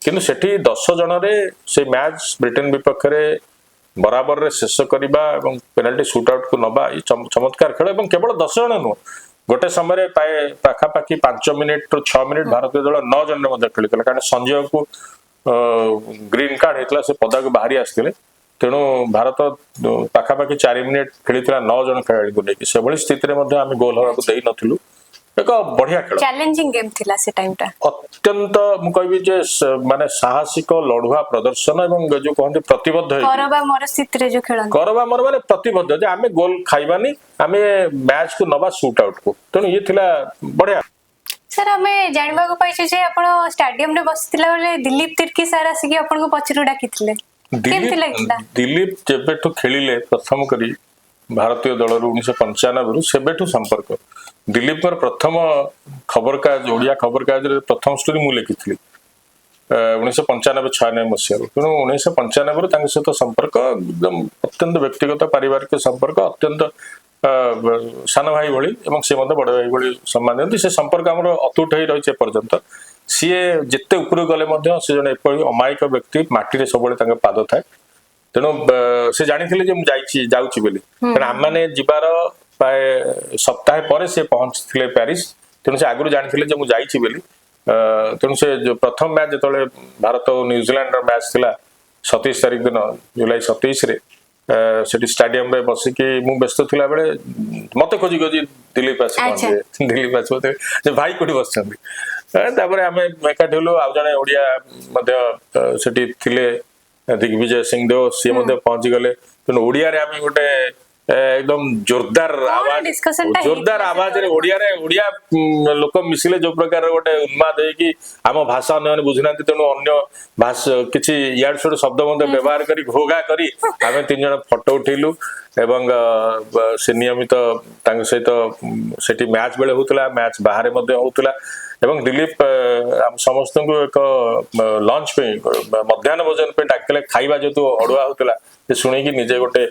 କିନ୍ତୁ ସେଠି 10 ଜଣରେ ସେ ମ୍ୟାଚ୍ ବ୍ରିଟେନ ବିପକ୍ଷରେ ବରାବରରେ ଶେଷ କରିବା ଏବଂ ପେନାଲ୍ଟି ସୁଟ୍ ଆଉଟକୁ ନବା, ଏଇ ଚମତ୍କାର ଖେଳ। ଏବଂ କେବଳ 10 ଜଣ ନୁହଁ, ଗୋଟେ ସମୟରେ ପ୍ରାୟ ପାଖାପାଖି 5 ମିନିଟରୁ 6 ମିନିଟ୍ ଭାରତୀୟ ଦଳ ନଅ ଜଣରେ ମଧ୍ୟ ଖେଳିଥିଲା, କାରଣ ସଞ୍ଜୟକୁ ଗ୍ରୀନ କାର୍ଡ ହେଇଥିଲା, ସେ ପଦାକୁ ବାହାରି ଆସିଥିଲେ। ତେଣୁ ଭାରତ ପାଖାପାଖି 4 ମିନିଟ୍ ଖେଳିଥିଲା 9 ଜଣ ଖେଳାଳିଙ୍କୁ ନେଇକି। ସେଭଳି ସ୍ଥିତିରେ ମଧ୍ୟ ଆମେ ଗୋଲ ହେବାକୁ ଦେଇନଥିଲୁ। ଏକ ବଢିଆ ଖେଳ। ଚ୍ୟାଲେଞ୍ଜିଂ ଗେମ୍ ଥିଲା ସେ ଟାଇମଟା। ଅତ୍ୟନ୍ତ, ମୁଁ କହିବି ଯେ ମାନେ ସାହସିକ ଲଢୁଆ ପ୍ରଦର୍ଶନ ଏବଂ ଯୋଉ କହନ୍ତି ପ୍ରତିବଦ୍ଧ ହେଇକି କର ବା ମର ସ୍ଥିତିରେ ଯୋଉ ଖେଳନ୍ତି। କର ବା ମର, ମାନେ ପ୍ରତିବଦ୍ଧ ଯେ ଆମେ ଗୋଲ ଖାଇବାନି, ଆମେ ମ୍ୟାଚ୍ କୁ ନବା ସୁଟ୍ ଆଉଟ୍ କୁ। ତେଣୁ ଇଏ ଥିଲା ବଢିଆ। ସାର୍, ଆମେ ଜାଣିବାକୁ ପାଇଛୁ ଯେ ଆପଣ ଷ୍ଟାଡିୟମରେ ବସିଥିଲା ବେଳେ ଦିଲ୍ଲୀପ ତିର୍କି ସାର୍ ଆସିକି ଆପଣଙ୍କୁ ପଛରୁ ଡାକିଥିଲେ। କେମିତି ଲାଗିଥିଲା? ଦିଲ୍ଲୀପ ଯେବେଠୁ ଖେଳିଲେ ପ୍ରଥମ କରି ଭାରତୀୟ ଦଳରୁ 1995ରୁ, ସେବେଠୁ ସମ୍ପର୍କ। ଦିଲ୍ଲୀପଙ୍କର ପ୍ରଥମ ଖବରକାଗଜ, ଓଡ଼ିଆ ଖବରକାଗଜରେ ପ୍ରଥମ ଷ୍ଟୋରି ମୁଁ ଲେଖିଥିଲି 1995-96 ମସିହାରୁ। ତେଣୁ 1995ରୁ ତାଙ୍କ ସହିତ ସମ୍ପର୍କ ଏକଦମ ଅତ୍ୟନ୍ତ ବ୍ୟକ୍ତିଗତ, ପାରିବାରିକ ସମ୍ପର୍କ, ଅତ୍ୟନ୍ତ ସାନ ଭାଇ ଭଳି ଏବଂ ସେ ମଧ୍ୟ ବଡ ଭାଇ ଭଳି ସମ୍ମାନ ଦିଅନ୍ତି। ସେ ସମ୍ପର୍କ ଆମର ଅତୁଟ ହେଇ ରହିଛି ଏପର୍ଯ୍ୟନ୍ତ। ସିଏ ଯେତେ ଉପରକୁ ଗଲେ ମଧ୍ୟ ସେ ଜଣେ ଏପରି ଅମାୟିକ ବ୍ୟକ୍ତି, ମାଟିରେ ସବୁବେଳେ ତାଙ୍କ ପାଦ ଥାଏ। ତେଣୁ ସେ ଜାଣିଥିଲେ ଯେ ମୁଁ ଯାଇଛି, ଯାଉଛି ବୋଲି, କାରଣ ଆମମାନେ ଯିବାର ପ୍ରାୟ ସପ୍ତାହେ ପରେ ସେ ପହଞ୍ଚିଥିଲେ ପ୍ୟାରିସ। ତେଣୁ ସେ ଆଗରୁ ଜାଣିଥିଲେ ଯେ ମୁଁ ଯାଇଛି ବୋଲି। ତେଣୁ ସେ ଯୋଉ ପ୍ରଥମ ମ୍ୟାଚ୍, ଯେତେବେଳେ ଭାରତ ଓ ନ୍ୟୁଜିଲାଣ୍ଡର ମ୍ୟାଚ୍ ଥିଲା 27 ତାରିଖ ଦିନ, ଜୁଲାଇ 27ରେ, ସେଠି ଷ୍ଟାଡିୟମରେ ବସିକି ମୁଁ ବ୍ୟସ୍ତ ଥିଲା ବେଳେ ମତେ ଖୋଜି ଖୋଜି ଦିଲ୍ଲୀପ ଆସି ପହଞ୍ଚିଲେ। ଦିଲ୍ଲୀପ ଆସି ମତେ ଯେ ଭାଇ କୋଉଠି ବସିଛନ୍ତି? ତାପରେ ଆମେ ଏକାଠି ହେଲୁ। ଆଉ ଜଣେ ଓଡିଆ ମଧ୍ୟ ସେଠି ଥିଲେ, ଦିଗ୍ବିଜୟ ସିଂଦେଓ, ସିଏ ମଧ୍ୟ ପହଞ୍ଚିଗଲେ। ତେଣୁ ଓଡିଆରେ ଆମେ ଗୋଟେ ଏକଦମ ଜୋରଦାର ଆୱାଜ discussion ଟା ଜୋରଦାର ହେଇଥିଲା ଆୱାଜରେ ସେତେବେଳେ? ଓଡିଆରେ, ଓଡିଆ ଲୋକ ମିଶିଲେ ଯୋଉ ପ୍ରକାର ଗୋଟେ ଉନ୍ମାଦ ହେଇକି, ଆମ ଭାଷା ଅନ୍ୟମାନେ ବୁଝୁନାହାନ୍ତି, ତେଣୁ ଅନ୍ୟ ଭାଷା କିଛି ଇଆଡୁ ସିଆଡୁ ଶବ୍ଦ ମଧ୍ୟ ବ୍ୟବହାର କରି, ଘୋଘା କରି ଆମେ ତିନି ଜଣ ଫଟୋ ଉଠେଇଲୁ। ଏବଂ ସେ ନିୟମିତ ତାଙ୍କ ସହିତ ସେଠି ମ୍ୟାଚ୍ ବେଳେ ହଉଥିଲା, ମ୍ୟାଚ୍ ବାହାରେ ମଧ୍ୟ ହଉଥିଲା। ଏବଂ ଦିଲ୍ଲୀପ ଆମ ସମସ୍ତଙ୍କୁ ଏକ ଲଞ୍ଚ ପାଇଁ, ମଧ୍ୟାହ୍ନ ଭୋଜନ ପାଇଁ ଡାକିଥିଲେ। ଖାଇବା ଯେହେତୁ ଅଡୁଆ ହଉଥିଲା, ସେ ଶୁଣିକି ନିଜେ ଗୋଟେ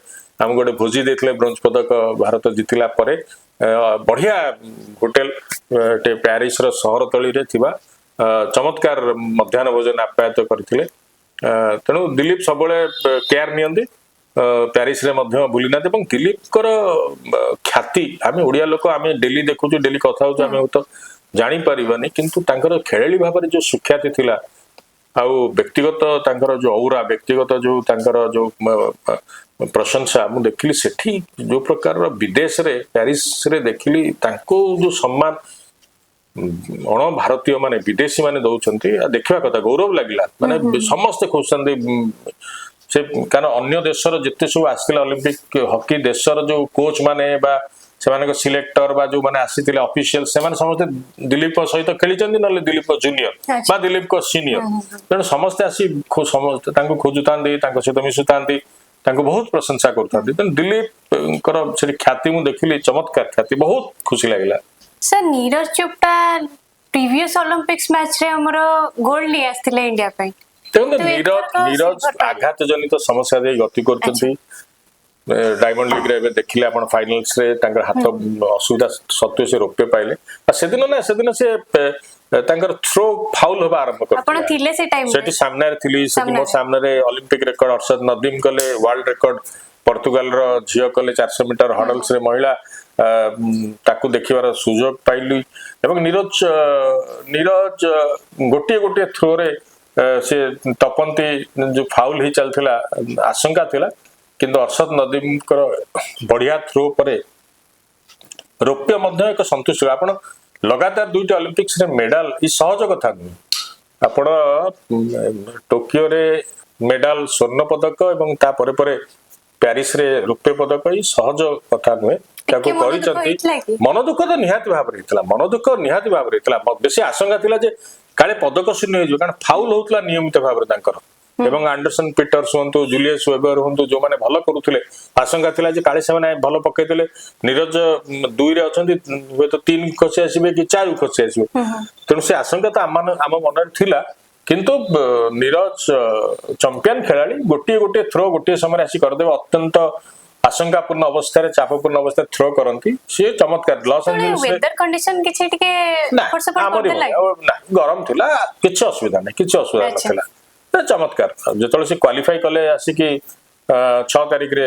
ଆମକୁ ଗୋଟେ ଭୋଜି ଦେଇଥିଲେ। ବ୍ରୋଞ୍ଜ ପଦକ ଭାରତ ଜିତିଲା ପରେ ବଢିଆ ହୋଟେଲ ପ୍ୟାରିସର ସହରତଳିରେ ଥିବା ଚମତ୍କାର ମଧ୍ୟାହ୍ନ ଭୋଜନ ଆପ୍ୟାୟିତ କରିଥିଲେ। ତେଣୁ ଦିଲ୍ଲୀପ ସବୁବେଳେ କେୟାର ନିଅନ୍ତି। ପ୍ୟାରିସରେ ମଧ୍ୟ ଭୁଲି ନାହାନ୍ତି। ଏବଂ ଦିଲ୍ଲୀପଙ୍କର ଖ୍ୟାତି ଆମେ ଓଡିଆ ଲୋକ, ଆମେ ଡେଲି ଦେଖୁଛୁ, ଡେଲି କଥା ହଉଛୁ, ଆମେ ହୁଏତ ଜାଣିପାରିବାନି, କିନ୍ତୁ ତାଙ୍କର ଖେଳାଳି ଭାବରେ ଯୋଉ ସୁଖ୍ୟାତି ଥିଲା ଆଉ ବ୍ୟକ୍ତିଗତ ତାଙ୍କର ଯୋଉ ଔରା, ବ୍ୟକ୍ତିଗତ ଯୋଉ ତାଙ୍କର ଯୋଉ ପ୍ରଶଂସା ମୁଁ ଦେଖିଲି ସେଠି, ଯୋଉ ପ୍ରକାରର ବିଦେଶରେ ପ୍ୟାରିସରେ ଦେଖିଲି, ତାଙ୍କୁ ଯୋଉ ସମ୍ମାନ ଅଣ ଭାରତୀୟ ମାନେ, ବିଦେଶୀ ମାନେ ଦଉଛନ୍ତି, ଆଉ ଦେଖିବା କଥା, ଗୌରବ ଲାଗିଲା। ମାନେ ସମସ୍ତେ ଖୋଜୁଛନ୍ତି ସେ, କାରଣ ଅନ୍ୟ ଦେଶର ଯେତେ ସବୁ ଆସିଥିଲେ ଅଲିମ୍ପିକ ହକି ଦେଶର ଯୋଉ କୋଚ୍ ମାନେ ବା ସେମାନଙ୍କ ସିଲେକ୍ଟର ବା ଯୋଉମାନେ ଆସିଥିଲେ ଅଫିସିଆଲ, ସେମାନେ ସମସ୍ତେ ଦିଲ୍ଲୀପ ସହିତ ଖେଳିଛନ୍ତି, ନହେଲେ ଦିଲ୍ଲୀପ ଜୁନିୟର ବା ଦିଲ୍ଲୀପଙ୍କ ସିନିୟର। ତେଣୁ ସମସ୍ତେ ଆସି ସମସ୍ତେ ତାଙ୍କୁ ଖୋଜୁଥାନ୍ତି, ତାଙ୍କ ସହିତ ମିଶୁଥାନ୍ତି, ତାଙ୍କୁ ବହୁତ ପ୍ରଶଂସା କରୁଥାନ୍ତି। ତେଣୁ ଦିଲ୍ଲୀପଙ୍କର ସେଠି ଖ୍ୟାତି ମୁଁ ଦେଖିଲି, ଚମତ୍କାର ଖ୍ୟାତି, ବହୁତ ଖୁସି ଲାଗିଲା। Sir, Neeraj Chopra previous Olympics match ରେ ଆମର ଗୋଲ୍ଡ ନେଇ ଆସିଥିଲେ ଇଣ୍ଡିଆ ପାଇଁ। ଦେଖନ୍ତୁ, କିନ୍ତୁ ନୀରଜ ଏଥରକ ନୀରଜ silver ପାଇଲେ। ଆଘାତ ଜନିତ ସମସ୍ୟା ଦେଇ ଗତି କରୁଛନ୍ତି। ଡାଇମଣ୍ଡ ଲିଗରେ ଏବେ ଦେଖିଲେ ଆପଣ, ଫାଇନାଲ୍ସ ରେ ତାଙ୍କର ହାତ ଅସୁବିଧା ସତ୍ତ୍ୱେ ସେ ରୌପ୍ୟ ପାଇଲେ। ଆଉ ସେଦିନ ନା, ସେଦିନ ସେ ତାଙ୍କର ଥ୍ରୋ ଫାଉଲ ହବା ଆରମ୍ଭ ଆପଣ କରିଥିଲେ। ଥିଲେ ସେ ଟାଇମ? ସେଠି ସାମ୍ନାରେ ଥିଲି। ସେଠି ମୋ ସାମ୍ନାରେ ଅଲିମ୍ପିକ ରେକର୍ଡ ଅର୍ଶଦ ନଦୀମ କଲେ, ୱାର୍ଲଡ ରେକର୍ଡ ପର୍ତ୍ତୁଗାଲର ଝିଅ କଲେ 400 ମିଟର ହଡଲ୍ସ ରେ ମହିଳା, ତାକୁ ଦେଖିବାର ସୁଯୋଗ ପାଇଲି। ଏବଂ ନୀରଜ ଗୋଟିଏ ଗୋଟିଏ ଥ୍ରୋରେ ସେ ଟପନ୍ତି, ଯୋଉ ଫାଉଲ ହେଇ ଚାଲିଥିଲା, ଆଶଙ୍କା ଥିଲା, କିନ୍ତୁ ଅର୍ଶଦ ନଦୀମଙ୍କର ବଢିଆ ଥ୍ରୋ ପରେ ରୌପ୍ୟ ମଧ୍ୟ ଏକ ସନ୍ତୁଷ୍ଟ। ଆପଣ ଲଗାତାର ଦୁଇଟି ଅଲିମ୍ପିକ୍ସରେ ମେଡାଲ, ଏ ସହଜ କଥା ନୁହେଁ। ଆପଣ ଟୋକିଓରେ ମେଡାଲ, ସ୍ୱର୍ଣ୍ଣ ପଦକ ଏବଂ ତା ପରେ ପରେ ପ୍ୟାରିସରେ ରୌପ୍ୟ ପଦକ, ଏଇ ସହଜ କଥା ନୁହେଁ। ତାକୁ ଟିକେ ମନ ଦୁଃଖ କରିଛନ୍ତି। ହେଇଥିଲା କି? ମନ ଦୁଃଖ ତ ନିହାତି ଭାବରେ ହେଇଥିଲା। ମନ ଦୁଃଖ ନିହାତି ଭାବରେ ହେଇଥିଲା। ବେଶୀ ଆଶଙ୍କା ଥିଲା ଯେ କାଳେ ପଦକ ଶୂନ୍ୟ ହେଇଯିବ, କାରଣ ଫାଉଲ ହଉଥିଲା ନିୟମିତ ଭାବରେ ତାଙ୍କର। ଏବଂ ଆଣ୍ଡରସନ ପିଟର୍ସ ହୁଅନ୍ତୁ, ଜୁଲିୟସ ୱେବର ହୁଅନ୍ତୁ, ଯୋଉମାନେ ଭଲ କରୁଥିଲେ, ଆଶଙ୍କା ଥିଲା ଯେ କାଳେ ସେମାନେ ଭଲ ପକେଇଦେଲେ, ନୀରଜ 2ରେ ଅଛନ୍ତି, ହୁଏତ 3 ଖସି ଆସିବେ କି 4 ଖସି ଆସିବେ। ତେଣୁ ସେ ଆଶଙ୍କା ତ ଆମ ଆମ ମନରେ ଥିଲା। କିନ୍ତୁ ନୀରଜ ଚମ୍ପିଆନ ଖେଳାଳି, ଗୋଟିଏ ଗୋଟିଏ ଥ୍ରୋ ଗୋଟିଏ ସମୟରେ ଆସି କରିଦେବେ। ଅତ୍ୟନ୍ତ ଆଶଙ୍କାପୂର୍ଣ୍ଣ ଅବସ୍ଥାରେ, ଚାପପୂର୍ଣ୍ଣ ଅବସ୍ଥାରେ ଥ୍ରୋ କରନ୍ତି ସିଏ ଚମତ୍କାର। ଲସ୍ ଆଞ୍ଜେଲସରେ ୱେଦର କଣ୍ଡିସନ କିଛି ଟିକେ ନା, ଏପଟ ସେପଟ ଆମରି କରିଦେଲା ଭଳି। ଆଉ ନା, ଗରମ ଥିଲା, କିଛି ଅସୁବିଧା ନାହିଁ, କିଛି ଅସୁବିଧା ନଥିଲା। ଏ ଚମତ୍କାର। ଆଉ ଯେତେବେଳେ ସେ କ୍ୱାଲିଫାଇ କଲେ ଆସିକି 6 ତାରିଖରେ,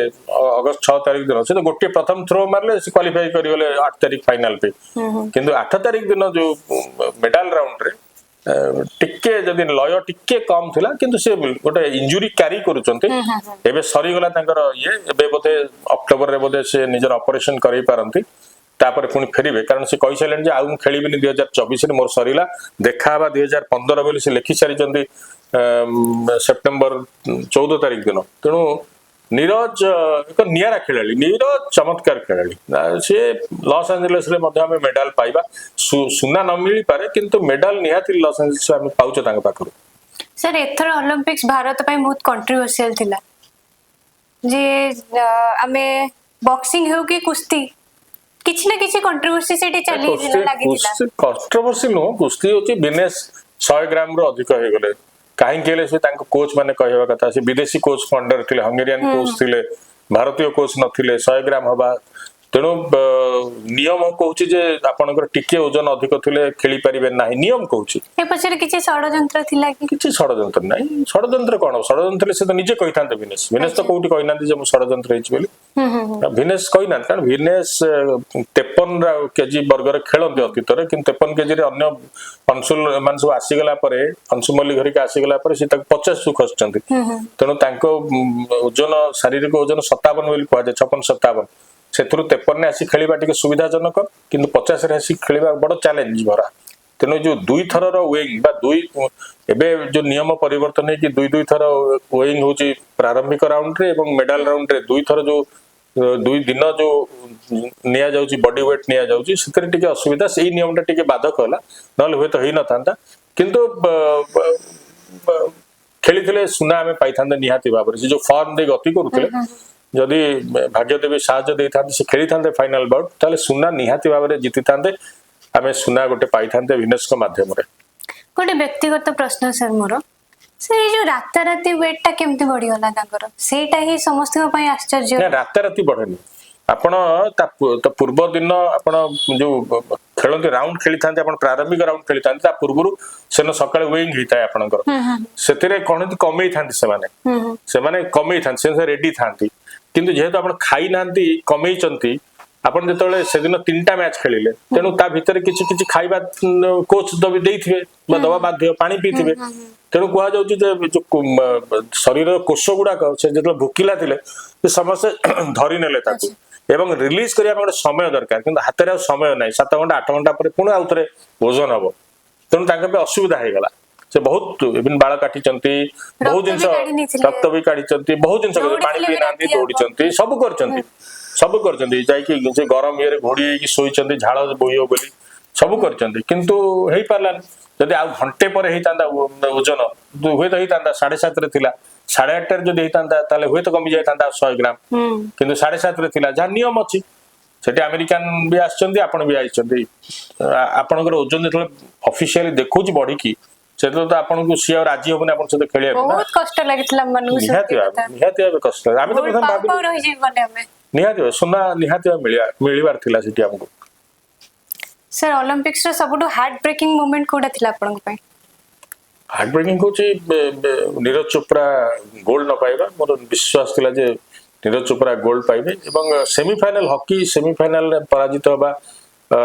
ଅଗଷ୍ଟ 6 ତାରିଖ ଦିନ, ସେ ତ ଗୋଟିଏ ପ୍ରଥମ ଥ୍ରୋ ମାରିଲେ, ସେ କ୍ୱାଲିଫାଇ କରିଗଲେ 8 ତାରିଖ ଫାଇନାଲ ପାଇଁ। କିନ୍ତୁ 8 ତାରିଖ ଦିନ ଯୋଉ ମେଡାଲ ରାଉଣ୍ଡରେ ଟିକେ ଯଦି ଲୟ ଟିକେ କମ ଥିଲା, କିନ୍ତୁ ସେ ଗୋଟେ ଇଞ୍ଜୁରି କ୍ୟାରି କରୁଛନ୍ତି। ଏବେ ସରିଗଲା ତାଙ୍କର ଇଏ। ଏବେ ବୋଧେ ଅକ୍ଟୋବରରେ ବୋଧେ ସେ ନିଜର ଅପରେସନ କରେଇ ପାରନ୍ତି, ତାପରେ ପୁଣି ଫେରିବେ। କାରଣ ସେ କହିସାରିଲେଣି ଯେ ଆଉ ମୁଁ ଖେଳିବିନି 2024ରେ, ମୋର ସରିଲା, ଦେଖା ହେବା 2015 ବୋଲି ସେ ଲେଖି ସାରିଛନ୍ତି ସେପ୍ଟେମ୍ବର 14 ତାରିଖ ଦିନ। ତେଣୁ ନୀରଜ ଏକ ନିଆରା ଖେଳାଳି, ନୀରଜ ଚମତ୍କାର ଖେଳାଳି। ସିଏ ଲସ୍ ଆଞ୍ଜେଲସରେ ମଧ୍ୟ ଆମେ ମେଡାଲ ପାଇବା। ସୁନା ନ ମିଳିପାରେ, କିନ୍ତୁ ମେଡାଲ ନିହାତି ଲସ୍ ଆଞ୍ଜେଲସ ଆମେ ପାଉଛେ ତାଙ୍କ ପାଖରୁ। ସାର୍, ଏଥର ଅଲିମ୍ପିକ୍ସ ଭାରତ ପାଇଁ ବହୁତ କଣ୍ଟ୍ରୋଭର୍ସିଆଲ ଥିଲା ଯେ ଆମେ ବକ୍ସିଂ ହେଉ କି କୁସ୍ତି, କିଛି ନା କିଛି କଣ୍ଟ୍ରୋଭର୍ସି ସେଠି ଚାଲିଥିଲା, ଲାଗିଥିଲା। କଣ୍ଟ୍ରୋଭର୍ସି ନୁହଁ, କୁସ୍ତି ହଉଛି ଭିନେଶ 100 ଗ୍ରାମରୁ ଅଧିକ ହେଇଗଲେ। କାହିଁକି ହେଲେ, ସେ ତାଙ୍କ କୋଚ୍ ମାନେ କହିବା କଥା, ସେ ବିଦେଶୀ କୋଚ୍ ଅଣ୍ଡର ଥିଲେ, ହଙ୍ଗେରିଆନ କୋଚ୍ ଥିଲେ, ଭାରତୀୟ କୋଚ୍ ନଥିଲେ। 100 ଗ୍ରାମ ହବା, ତେଣୁ ନିୟମ କହୁଛି ଯେ ଆପଣଙ୍କର ଟିକେ ଓଜନ ଅଧିକ ଥିଲେ ଖେଳି ପାରିବେ ନାହିଁ, ନିୟମ କହୁଛି। ଏ ପଛରେ କିଛି ଷଡଯନ୍ତ୍ର ଥିଲା କି? କିଛି ଷଡଯନ୍ତ୍ର ନାହିଁ। ଷଡଯନ୍ତ୍ର କଣ? ଷଡଯନ୍ତ୍ର ସେ ତ ନିଜେ କହିଥାନ୍ତେ ଭିନେଶ। ଭିନେଶ ତ କୋଉଠି କହିନାହାନ୍ତି ଯେ ମୁଁ ଷଡଯନ୍ତ୍ର ହେଇଛି ବୋଲି। ହୁଁ ହୁଁ ହୁଁ ଭିନେଶ କହିନାହାନ୍ତି, କାରଣ ଭିନେଶ 53 କେଜି ବର୍ଗରେ ଖେଳନ୍ତି ଅତୀତରେ। କିନ୍ତୁ 53 କେଜିରେ ଅନ୍ୟ ଅଂଶୁଲ ଏମାନେ ସବୁ ଆସିଗଲା ପରେ, ଅଂଶୁ ମଲ୍ଲିକ ହରିକା ଆସିଗଲା ପରେ ସେ ତାକୁ 50କୁ ଖସିଛନ୍ତି। ତେଣୁ ତାଙ୍କ ଓଜନ, ଶାରୀରିକ ଓଜନ 57 ବୋଲି କୁହାଯାଏ, 56 57। ସେଥିରୁ 53ରେ ଆସି ଖେଳିବା ଟିକେ ସୁବିଧାଜନକ, କିନ୍ତୁ 50ରେ ଆସି ଖେଳିବା ବଡ ଚ୍ୟାଲେଞ୍ଜ ଭରା। ତେଣୁ ଯୋଉ ଦୁଇ ଥରର ୱେଇଂ ବା ଦୁଇ, ଏବେ ଯୋଉ ନିୟମ ପରିବର୍ତ୍ତନ ହେଇକି ଦୁଇ ଦୁଇ ଥର ୱେଇଂ ହଉଛି, ପ୍ରାରମ୍ଭିକ ରାଉଣ୍ଡରେ ଏବଂ ମେଡାଲ ରାଉଣ୍ଡରେ ଦୁଇ ଥର ଯୋଉ 2 ଦିନ ଯୋଉ ନିଆଯାଉଛି, ବଡି ୱେଟ୍ ନିଆଯାଉଛି, ସେଥିରେ ଟିକେ ଅସୁବିଧା। ସେଇ ନିୟମଟା ଟିକେ ବାଧକ ହେଲା, ନହେଲେ ହୁଏତ ହେଇନଥାନ୍ତା। କିନ୍ତୁ ଖେଳିଥିଲେ ସୁନା ଆମେ ପାଇଥାନ୍ତେ ନିହାତି ଭାବରେ। ସେ ଯୋଉ ଫର୍ମ ଦେଇ ଗତି କରୁଥିଲେ, ଯଦି ଭାଗ୍ୟଦେବୀ ସାହାଯ୍ୟ ଦେଇଥାନ୍ତେ, ସେ ଖେଳିଥାନ୍ତେ ଫାଇନାଲ ବାଉଟ୍, ତାହେଲେ ସୁନା ନିହାତି ଭାବରେ ଜିତିଥାନ୍ତେ। ଆମେ ସୁନା ଗୋଟେ ପାଇଥାନ୍ତେ ଭିନେଶଙ୍କ ମାଧ୍ୟମରେ। ଗୋଟେ ବ୍ୟକ୍ତିଗତ ପ୍ରଶ୍ନ ସାର୍ ମୋର। ସେ ଏଇ ଯୋଉ ରାତାରାତି ୱେଟ୍ ଟା କେମିତି ବଢିଗଲା ତାଙ୍କର, ସେଇଟା ହିଁ ସମସ୍ତଙ୍କ ପାଇଁ ଆଶ୍ଚର୍ଯ୍ୟ। ନା, ରାତାରାତି ବଢେନି। ଆପଣ ତା ପୂର୍ବ ଦିନ ଆପଣ ଯୋଉ ଖେଳନ୍ତି, ରାଉଣ୍ଡ ଖେଳିଥାନ୍ତି, ଆପଣ ପ୍ରାରମ୍ଭିକ ରାଉଣ୍ଡ ଖେଳିଥାନ୍ତି, ତା ପୂର୍ବରୁ ସେଦିନ ସକାଳେ ୱେଇଂ ହେଇଥାଏ ଆପଣଙ୍କର। ସେଥିରେ କଣ ହେଇଛି, କମେଇଥାନ୍ତି ସେମାନେ। ହୁଁ ହୁଁ ସେମାନେ କମେଇଥାନ୍ତି, ସେ ରେଡି ଥାନ୍ତି। କିନ୍ତୁ ଯେହେତୁ ଆପଣ ଖାଇନାହାନ୍ତି, କମେଇଛନ୍ତି, ଆପଣ ଯେତେବେଳେ ସେଦିନ ତିନିଟା ମ୍ୟାଚ୍ ଖେଳିଲେ, ତେଣୁ ତା ଭିତରେ କିଛି କିଛି ଖାଇବା କୋଚ୍ ଦେଇଥିବେ ବା ଦବା ବାଧ୍ୟ, ପାଣି ପିଇଥିବେ। ତେଣୁ କୁହାଯାଉଛି ଯେ ଯୋଉ ଶରୀରର କୋଷ ଗୁଡାକ ସେ ଯେତେବେଳେ ଭୋକିଲା ଥିଲେ, ସେ ସମସ୍ତେ ଧରି ନେଲେ ତାକୁ ଏବଂ ରିଲିଜ କରିବା ପାଇଁ ଗୋଟେ ସମୟ ଦରକାର। କିନ୍ତୁ ହାତରେ ଆଉ ସମୟ ନାହିଁ। 7 ଘଣ୍ଟା 8 ଘଣ୍ଟା ପରେ ପୁଣି ଆଉ ଥରେ ଓଜନ ହବ। ତେଣୁ ତାଙ୍କ ପାଇଁ ଅସୁବିଧା ହେଇଗଲା। ସେ ବହୁତ ଇଭିନ୍ ବାଳ କାଟିଛନ୍ତି, ବହୁତ ରକ୍ତ ବି ଜିନିଷ କାଢି ନେଇଥିଲେ। ରକ୍ତ ବି କାଢିଛନ୍ତି, ବହୁତ ଜିନିଷ କରିଛନ୍ତି। ପାଣି ଦୌଡ଼ିଥିଲେ ବି ପିଇନାହାନ୍ତି, ରାତି ଯାକ। ଦୌଡ଼ିଛନ୍ତି, ସବୁ କରିଛନ୍ତି, ସବୁ କରିଛନ୍ତି। ଯାଇକି ସେ ଗରମ ଇଏରେ ଘୋଡି ହେଇକି ଶୋଇଛନ୍ତି, ଝାଳ ବୋହିବ ବୋଲି, ସବୁ କରିଛନ୍ତି, କିନ୍ତୁ ହେଇପାରିଲାନି। ଯଦି ଆଉ ଘଣ୍ଟେ ପରେ ହେଇଥାନ୍ତା ଓଜନ, ହୁଏତ ହେଇଥାନ୍ତା। 7:30ରେ ଥିଲା, 8:30ରେ ଯଦି ହେଇଥାନ୍ତା, ତାହେଲେ ହୁଏତ କମି ଯାଇଥାନ୍ତା ଆଉ 100 ଗ୍ରାମ। କିନ୍ତୁ 7:30ରେ ଥିଲା, ଯାହା ନିୟମ ଅଛି। ସେଠି ଆମେରିକାନ ବି ଆସିଛନ୍ତି, ଆପଣ ବି ଆସିଛନ୍ତି। ଆପଣଙ୍କର ଓଜନ ଯେତେବେଳେ ଅଫିସିଆଲି ଦେଖୁଛି ବଢିକି, ସେତେବେଳେ ତ ଆପଣଙ୍କୁ ସିଏ ଆଉ ରାଜି ହବନି ଆପଣଙ୍କ ସହିତ ଖେଳିବାକୁ ନା। ବହୁତ କଷ୍ଟ ଲାଗିଥିଲା ଆମମାନଙ୍କୁ ନିହାତି ଶୁଣିକି ଭାବେ କଥା। ନିହାତି ଭାବେ କଷ୍ଟ ଲାଗେ। ଆମେ ତ ବହୁତ ପ୍ରଥମେ ପାଉ ଭାବିଲୁ ପାଉ ରହିଯିବନି ଆମେ। ନିହାତି ଭାବେ ସୁନା ନିହାତି ଭାବେ ମିଳିବାର ଥିଲା ସେଠି ଆମକୁ। ସାର୍, ଅଲିମ୍ପିକ୍ସ ର ସବୁଠୁ ହାର୍ଟ ବ୍ରେକିଂ ମୋମେଣ୍ଟ କୋଉଟା ଥିଲା ଆପଣଙ୍କ ପାଇଁ? ହାର୍ଟ ବ୍ରେକିଂ ହଉଛି ନୀରଜ ଚୋପ୍ରା ଗୋଲ୍ଡ ନ ପାଇବା। ମୋର ବିଶ୍ୱାସ ଥିଲା ଯେ ନୀରଜ ଚୋପ୍ରା ଗୋଲ୍ଡ ପାଇବେ। ଏବଂ ସେମିଫାଇନାଲ, ହକି ସେମିଫାଇନାଲରେ ପରାଜିତ ହେବା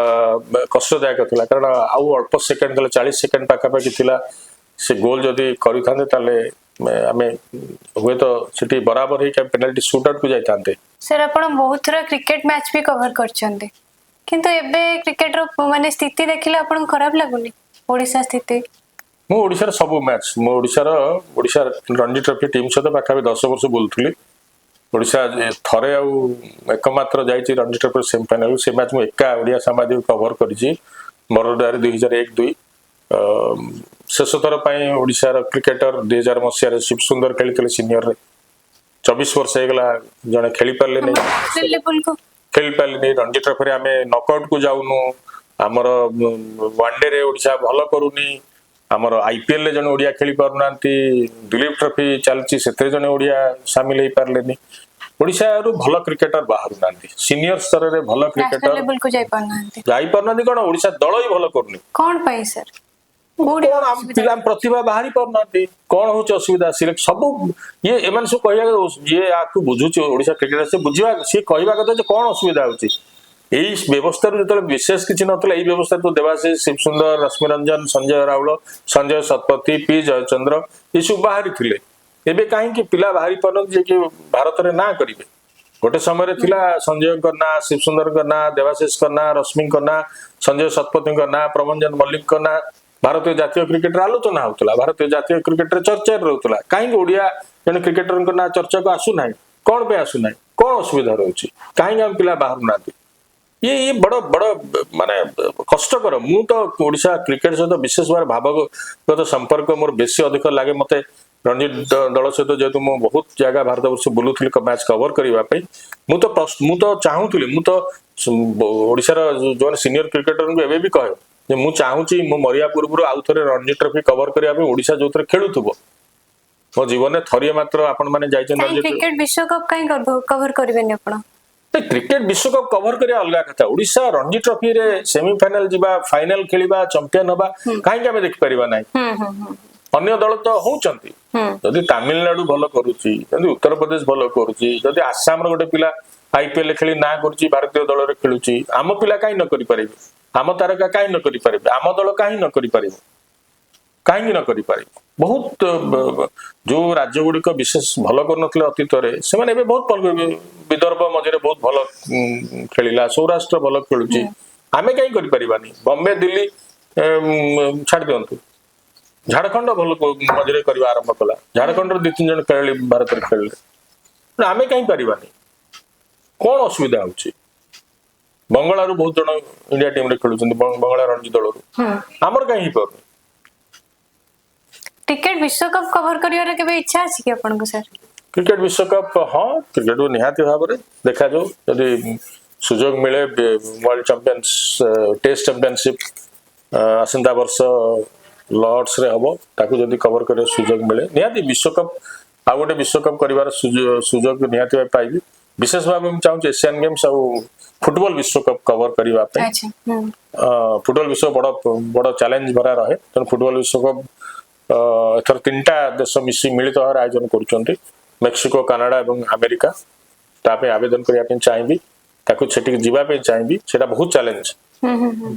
କଷ୍ଟଦାୟକ ଥିଲା, କାରଣ ଆଉ ଅଳ୍ପ ସେକେଣ୍ଡ ଥିଲା, 40 ସେକେଣ୍ଡ ପାଖାପାଖି ଥିଲା। ସେ ଗୋଲ ଯଦି କରିଥାନ୍ତେ, ତାହେଲେ ଆମେ ହୁଏତ ସେଠି ବରାବର ହେଇକି ଆମେ ପେନାଲ୍ଟି ସୁଟ୍ ଆଉଟକୁ ଯାଇଥାନ୍ତେ। ସାର୍, ଆପଣ ବହୁତ ଥର କ୍ରିକେଟ ମ୍ୟାଚ୍ ବି କଭର କରିଛନ୍ତି, କିନ୍ତୁ ଏବେ କ୍ରିକେଟର ମାନେ ସ୍ଥିତି ଦେଖିଲେ ଆପଣଙ୍କୁ ଖରାପ ଲାଗୁନି, ଓଡିଶା ସ୍ଥିତି? ମୁଁ ଓଡ଼ିଶାର ସବୁ ମ୍ୟାଚ୍, ମୁଁ ଓଡ଼ିଶା ରଣଜୀ ଟ୍ରଫି ଟିମ୍ ସହିତ ପାଖାପାଖି 10 ବର୍ଷ ବୁଲୁଥିଲି। ଓଡ଼ିଶା ଥରେ ଆଉ ଏକମାତ୍ର ଯାଇଛି ରଣଜୀ ଟ୍ରଫିର ସେମିଫାଇନାଲ। ସେ ମ୍ୟାଚ୍ ମୁଁ ଏକା ଓଡ଼ିଆ ସାମ୍ବାଦିକ କଭର କରିଛି ବରୋଦାରେ 2001-2। ଶେଷ ଥର ପାଇଁ ଓଡ଼ିଶାର କ୍ରିକେଟର 2000 ମସିହାରେ ଶିବ ସୁନ୍ଦର ଖେଳିଥିଲେ ସିନିୟରରେ। 24 ବର୍ଷ ହେଇଗଲା, ଜଣେ ଖେଳି ପାରିଲେନି। ନ୍ୟାସନାଲ ଲେଭେଲକୁ ଖେଳି ପାରିଲେନି। ରଣଜୀ ଟ୍ରଫିରେ ଆମେ ନକଆଉଟକୁ ଯାଉନୁ। ଆମର ୱାନଡେରେ ଓଡ଼ିଶା ଭଲ କରୁନି। ଆମର ଆଇପିଏଲ ରେ ଜଣେ ଓଡ଼ିଆ ଖେଳି ପାରୁନାହାନ୍ତି। ଦୁଲୀପ ଟ୍ରଫି ଚାଲିଛି, ସେଥିରେ ଜଣେ ଓଡ଼ିଆ ସାମିଲ ହେଇପାରିଲେନି। ଓଡ଼ିଶାରୁ ଭଲ କ୍ରିକେଟର ବାହାରୁନାହାନ୍ତି। ସିନିୟର ସ୍ତରରେ ଭଲ ନ୍ୟାସନାଲ କ୍ରିକେଟର ଲେଭେଲକୁ ଯାଇପାରୁନାହାନ୍ତି। ଯାଇପାରୁନାହାନ୍ତି କଣ, ଓଡ଼ିଶା ଦଳ ହିଁ ଭଲ କରୁନି। କଣ ପାଇଁ ସାର୍? କୋଉଠି କଣ ଆମ ଅସୁବିଧା? ପିଲା ପ୍ରତିଭା ବାହାରି ପାରୁନାହାନ୍ତି। କଣ ହଉଛି ଅସୁବିଧା? ସିଲେକ୍ଟ ସବୁ ଇଏ ଏମାନେ ସବୁ କହିବା କଥା, ଯିଏ ଆକୁ ବୁଝୁଛି ଓଡ଼ିଶା କ୍ରିକେଟର, ସେ ବୁଝିବା, ସିଏ କହିବା କଥା ଯେ କଣ ଅସୁବିଧା ହଉଛି। ଏଇ ବ୍ୟବସ୍ଥାରୁ ଯେତେବେଳେ ବିଶେଷ କିଛି ନଥିଲା, ଏଇ ବ୍ୟବସ୍ଥା ତ ଦେବାଶିଷ, ଶିବସୁନ୍ଦର, ରଶ୍ମିରଞ୍ଜନ, ସଞ୍ଜୟ ରାଉଳ, ସଞ୍ଜୟ ଶତପଥୀ, ପି ଜୟଚନ୍ଦ୍ର ଏସବୁ ବାହାରିଥିଲେ। ଏବେ କାହିଁକି ପିଲା ବାହାରି ପାରୁନାହାନ୍ତି ଯିଏକି ଭାରତରେ ନାଁ କରିବେ? ଗୋଟେ ସମୟରେ ଥିଲା ସଞ୍ଜୟଙ୍କ ନାଁ, ଶିବସୁନ୍ଦରଙ୍କ ନାଁ, ଦେବାଶିଷଙ୍କ ନାଁ, ରଶ୍ମିଙ୍କ ନାଁ, ସଞ୍ଜୟ ଶତପଥୀଙ୍କ ନାଁ, ପ୍ରଭଞ୍ଜନ ମଲ୍ଲିକଙ୍କ ନାଁ ଭାରତୀୟ ଜାତୀୟ କ୍ରିକେଟରେ ଆଲୋଚନା ହଉଥିଲା, ଭାରତୀୟ ଜାତୀୟ କ୍ରିକେଟରେ ଚର୍ଚ୍ଚାରେ ରହୁଥିଲା। କାହିଁକି ଓଡିଆ ଜଣେ କ୍ରିକେଟରଙ୍କ ନାଁ ଚର୍ଚ୍ଚାକୁ ଆସୁନାହିଁ? କଣ ପାଇଁ ଆସୁନାହିଁ? କଣ ଅସୁବିଧା ରହୁଛି? କାହିଁକି ଆମ ପିଲା ବାହାରୁନାହାନ୍ତି? ଇଏ ବଡ ବଡ ମାନେ କଷ୍ଟକର। ମୁଁ ତ ଓଡିଶା କ୍ରିକେଟ ସହିତ ବିଶେଷ ଭାବରେ ଭାବଗତ ସମ୍ପର୍କ ମୋର ବେଶୀ ଅଧିକ ଲାଗେ ମତେ ରଣଜୀ ଦଳ ସହିତ। ଯେହେତୁ ମୁଁ ବହୁତ ଜାଗା ଭାରତ ବର୍ଷ ବୁଲୁଥିଲି ମ୍ୟାଚ୍ କଭର କରିବା ପାଇଁ, ମୁଁ ତ ଚାହୁଁଥିଲି, ମୁଁ ତ ଓଡିଶାର ଯୋଉମାନେ ସିନିୟର କ୍ରିକେଟରଙ୍କୁ ଏବେ ବି କହେ ଯେ ମୁଁ ଚାହୁଁଛି ମୁଁ ମରିବା ପୂର୍ବରୁ ଆଉ ଥରେ ରଣଜୀ ଟ୍ରଫି କଭର କରିବା ପାଇଁ, ଓଡିଶା ଯୋଉଥିରେ ଖେଳୁଥିବ। ମୋ ଜୀବନରେ ଥରିଏ ମାତ୍ର ଆପଣ ମାନେ ଯାଇଛନ୍ତି କାହିଁ ରଣଜୀ ଟ୍ରଫି। କ୍ରିକେଟ ବିଶ୍ୱକପ୍ କାହିଁ କଭର କରିବେନି ଆପଣ? କ୍ରିକେଟ ବିଶ୍ୱକପ୍ କଭର କରିବା ଅଲଗା କଥା। ଓଡିଶା ରଣଜୀ ଟ୍ରଫିରେ ସେମିଫାଇନାଲ ଯିବା, ଫାଇନାଲ ଖେଳିବା, ଚାମ୍ପିୟନ ହବା, କାହିଁକି ଆମେ ଦେଖିପାରିବା ନାହିଁ? ହୁଁ ହୁଁ ହୁଁ ଅନ୍ୟ ଦଳ ତ ହଉଛନ୍ତି। ଯଦି ତାମିଲନାଡୁ ଭଲ କରୁଛି, ଯଦି ଉତ୍ତରପ୍ରଦେଶ ଭଲ କରୁଛି, ଯଦି ଆସାମର ଗୋଟେ ପିଲା ଆଇପିଏଲ ଖେଳି ନାଁ କରୁଛି, ଭାରତୀୟ ଦଳରେ ଖେଳୁଛି, ଆମ ପିଲା କାହିଁ ନ କରିପାରିବେ? ଆମ ତାରକା କାହିଁ ନ କରିପାରିବେ? ଆମ ଦଳ କାହିଁ ନ କରିପାରିବ? କାହିଁକି ନ କରିପାରିବ? ବହୁତ ଯୋଉ ରାଜ୍ୟ ଗୁଡିକ ବିଶେଷ ଭଲ କରୁନଥିଲେ ଅତୀତରେ, ସେମାନେ ଏବେ ବହୁତ ଭଲ। ବିଦର୍ଭ ମଝିରେ ବହୁତ ଭଲ ଖେଳିଲା, ସୌରାଷ୍ଟ୍ର ଭଲ ଖେଳୁଛି, ଆମେ କାହିଁ କରିପାରିବାନି? ବମ୍ବେ, ଦିଲ୍ଲୀ ଛାଡି ଦିଅନ୍ତୁ, ଝାଡଖଣ୍ଡ ଭଲ ମଝିରେ କରିବା ଆରମ୍ଭ କଲା। ଝାଡଖଣ୍ଡର ଦି ତିନି ଜଣ ଖେଳାଳି ଭାରତରେ ଖେଳିଲେ। ତେଣୁ ଆମେ କାହିଁ ପାରିବାନି? କଣ ଅସୁବିଧା ହଉଛି? ବଙ୍ଗଳାରୁ ବହୁତ ଜଣ ଇଣ୍ଡିଆ ଟିମରେ ଖେଳୁଛନ୍ତି, ବଙ୍ଗଳା ରଣଜୀ ଦଳରୁ। ଆମର କାହିଁ ହେଇପାରୁନି? କ୍ରିକେଟ ବିଶ୍ୱକପ୍ କଭର କରିବାର କେବେ ଇଚ୍ଛା ଅଛି କି ଆପଣଙ୍କୁ ସାର୍? କ୍ରିକେଟ ବିଶ୍ୱକପ୍? ହଁ, କ୍ରିକେଟ ନିହାତି ଭାବରେ। ଦେଖାଯାଉ, ଯଦି ସୁଯୋଗ ମିଳେ, ୱାର୍ଲଡ ଚାମ୍ପିୟନ୍ସ ଟେଷ୍ଟ ଚାମ୍ପିୟନସିପ ଆସନ୍ତା ବର୍ଷ ଲର୍ଡସରେ ହବ, ତାକୁ ଯଦି କଭର କରିବାର ସୁଯୋଗ ମିଳେ, ନିହାତି ବିଶ୍ୱକପ୍, ଆଉ ଗୋଟେ ବିଶ୍ୱକପ୍ କରିବାର ସୁଯୋଗ ନିହାତି ଭାବେ ପାଇବି। ବିଶେଷ ଭାବେ ମୁଁ ଚାହୁଁଛି ଏସିଆନ ଗେମ୍ସ ଆଉ ଫୁଟବଲ ବିଶ୍ୱକପ୍ କଭର କରିବା ପାଇଁ। ଆଚ୍ଛା ହୁଁ ଫୁଟବଲ ବିଶ୍ୱ ବଡ ବଡ ଚ୍ୟାଲେଞ୍ଜ ଭରା ରହେ। ତେଣୁ ଫୁଟବଲ ବିଶ୍ୱକପ୍ ଏଥର ତିନିଟା ଦେଶ ମିଶି ମିଳିତ ଭାବରେ ଆୟୋଜନ କରୁଛନ୍ତି, ମେକ୍ସିକୋ, କାନାଡା ଏବଂ ଆମେରିକା। ତା ପାଇଁ ଆବେଦନ କରିବା ପାଇଁ ଚାହିଁବି, ତାକୁ ସେଠିକି ଯିବା ପାଇଁ ଚାହିଁବି। ସେଇଟା ବହୁତ ଚ୍ୟାଲେଞ୍ଜ ହୁଁ ହୁଁ ହୁଁ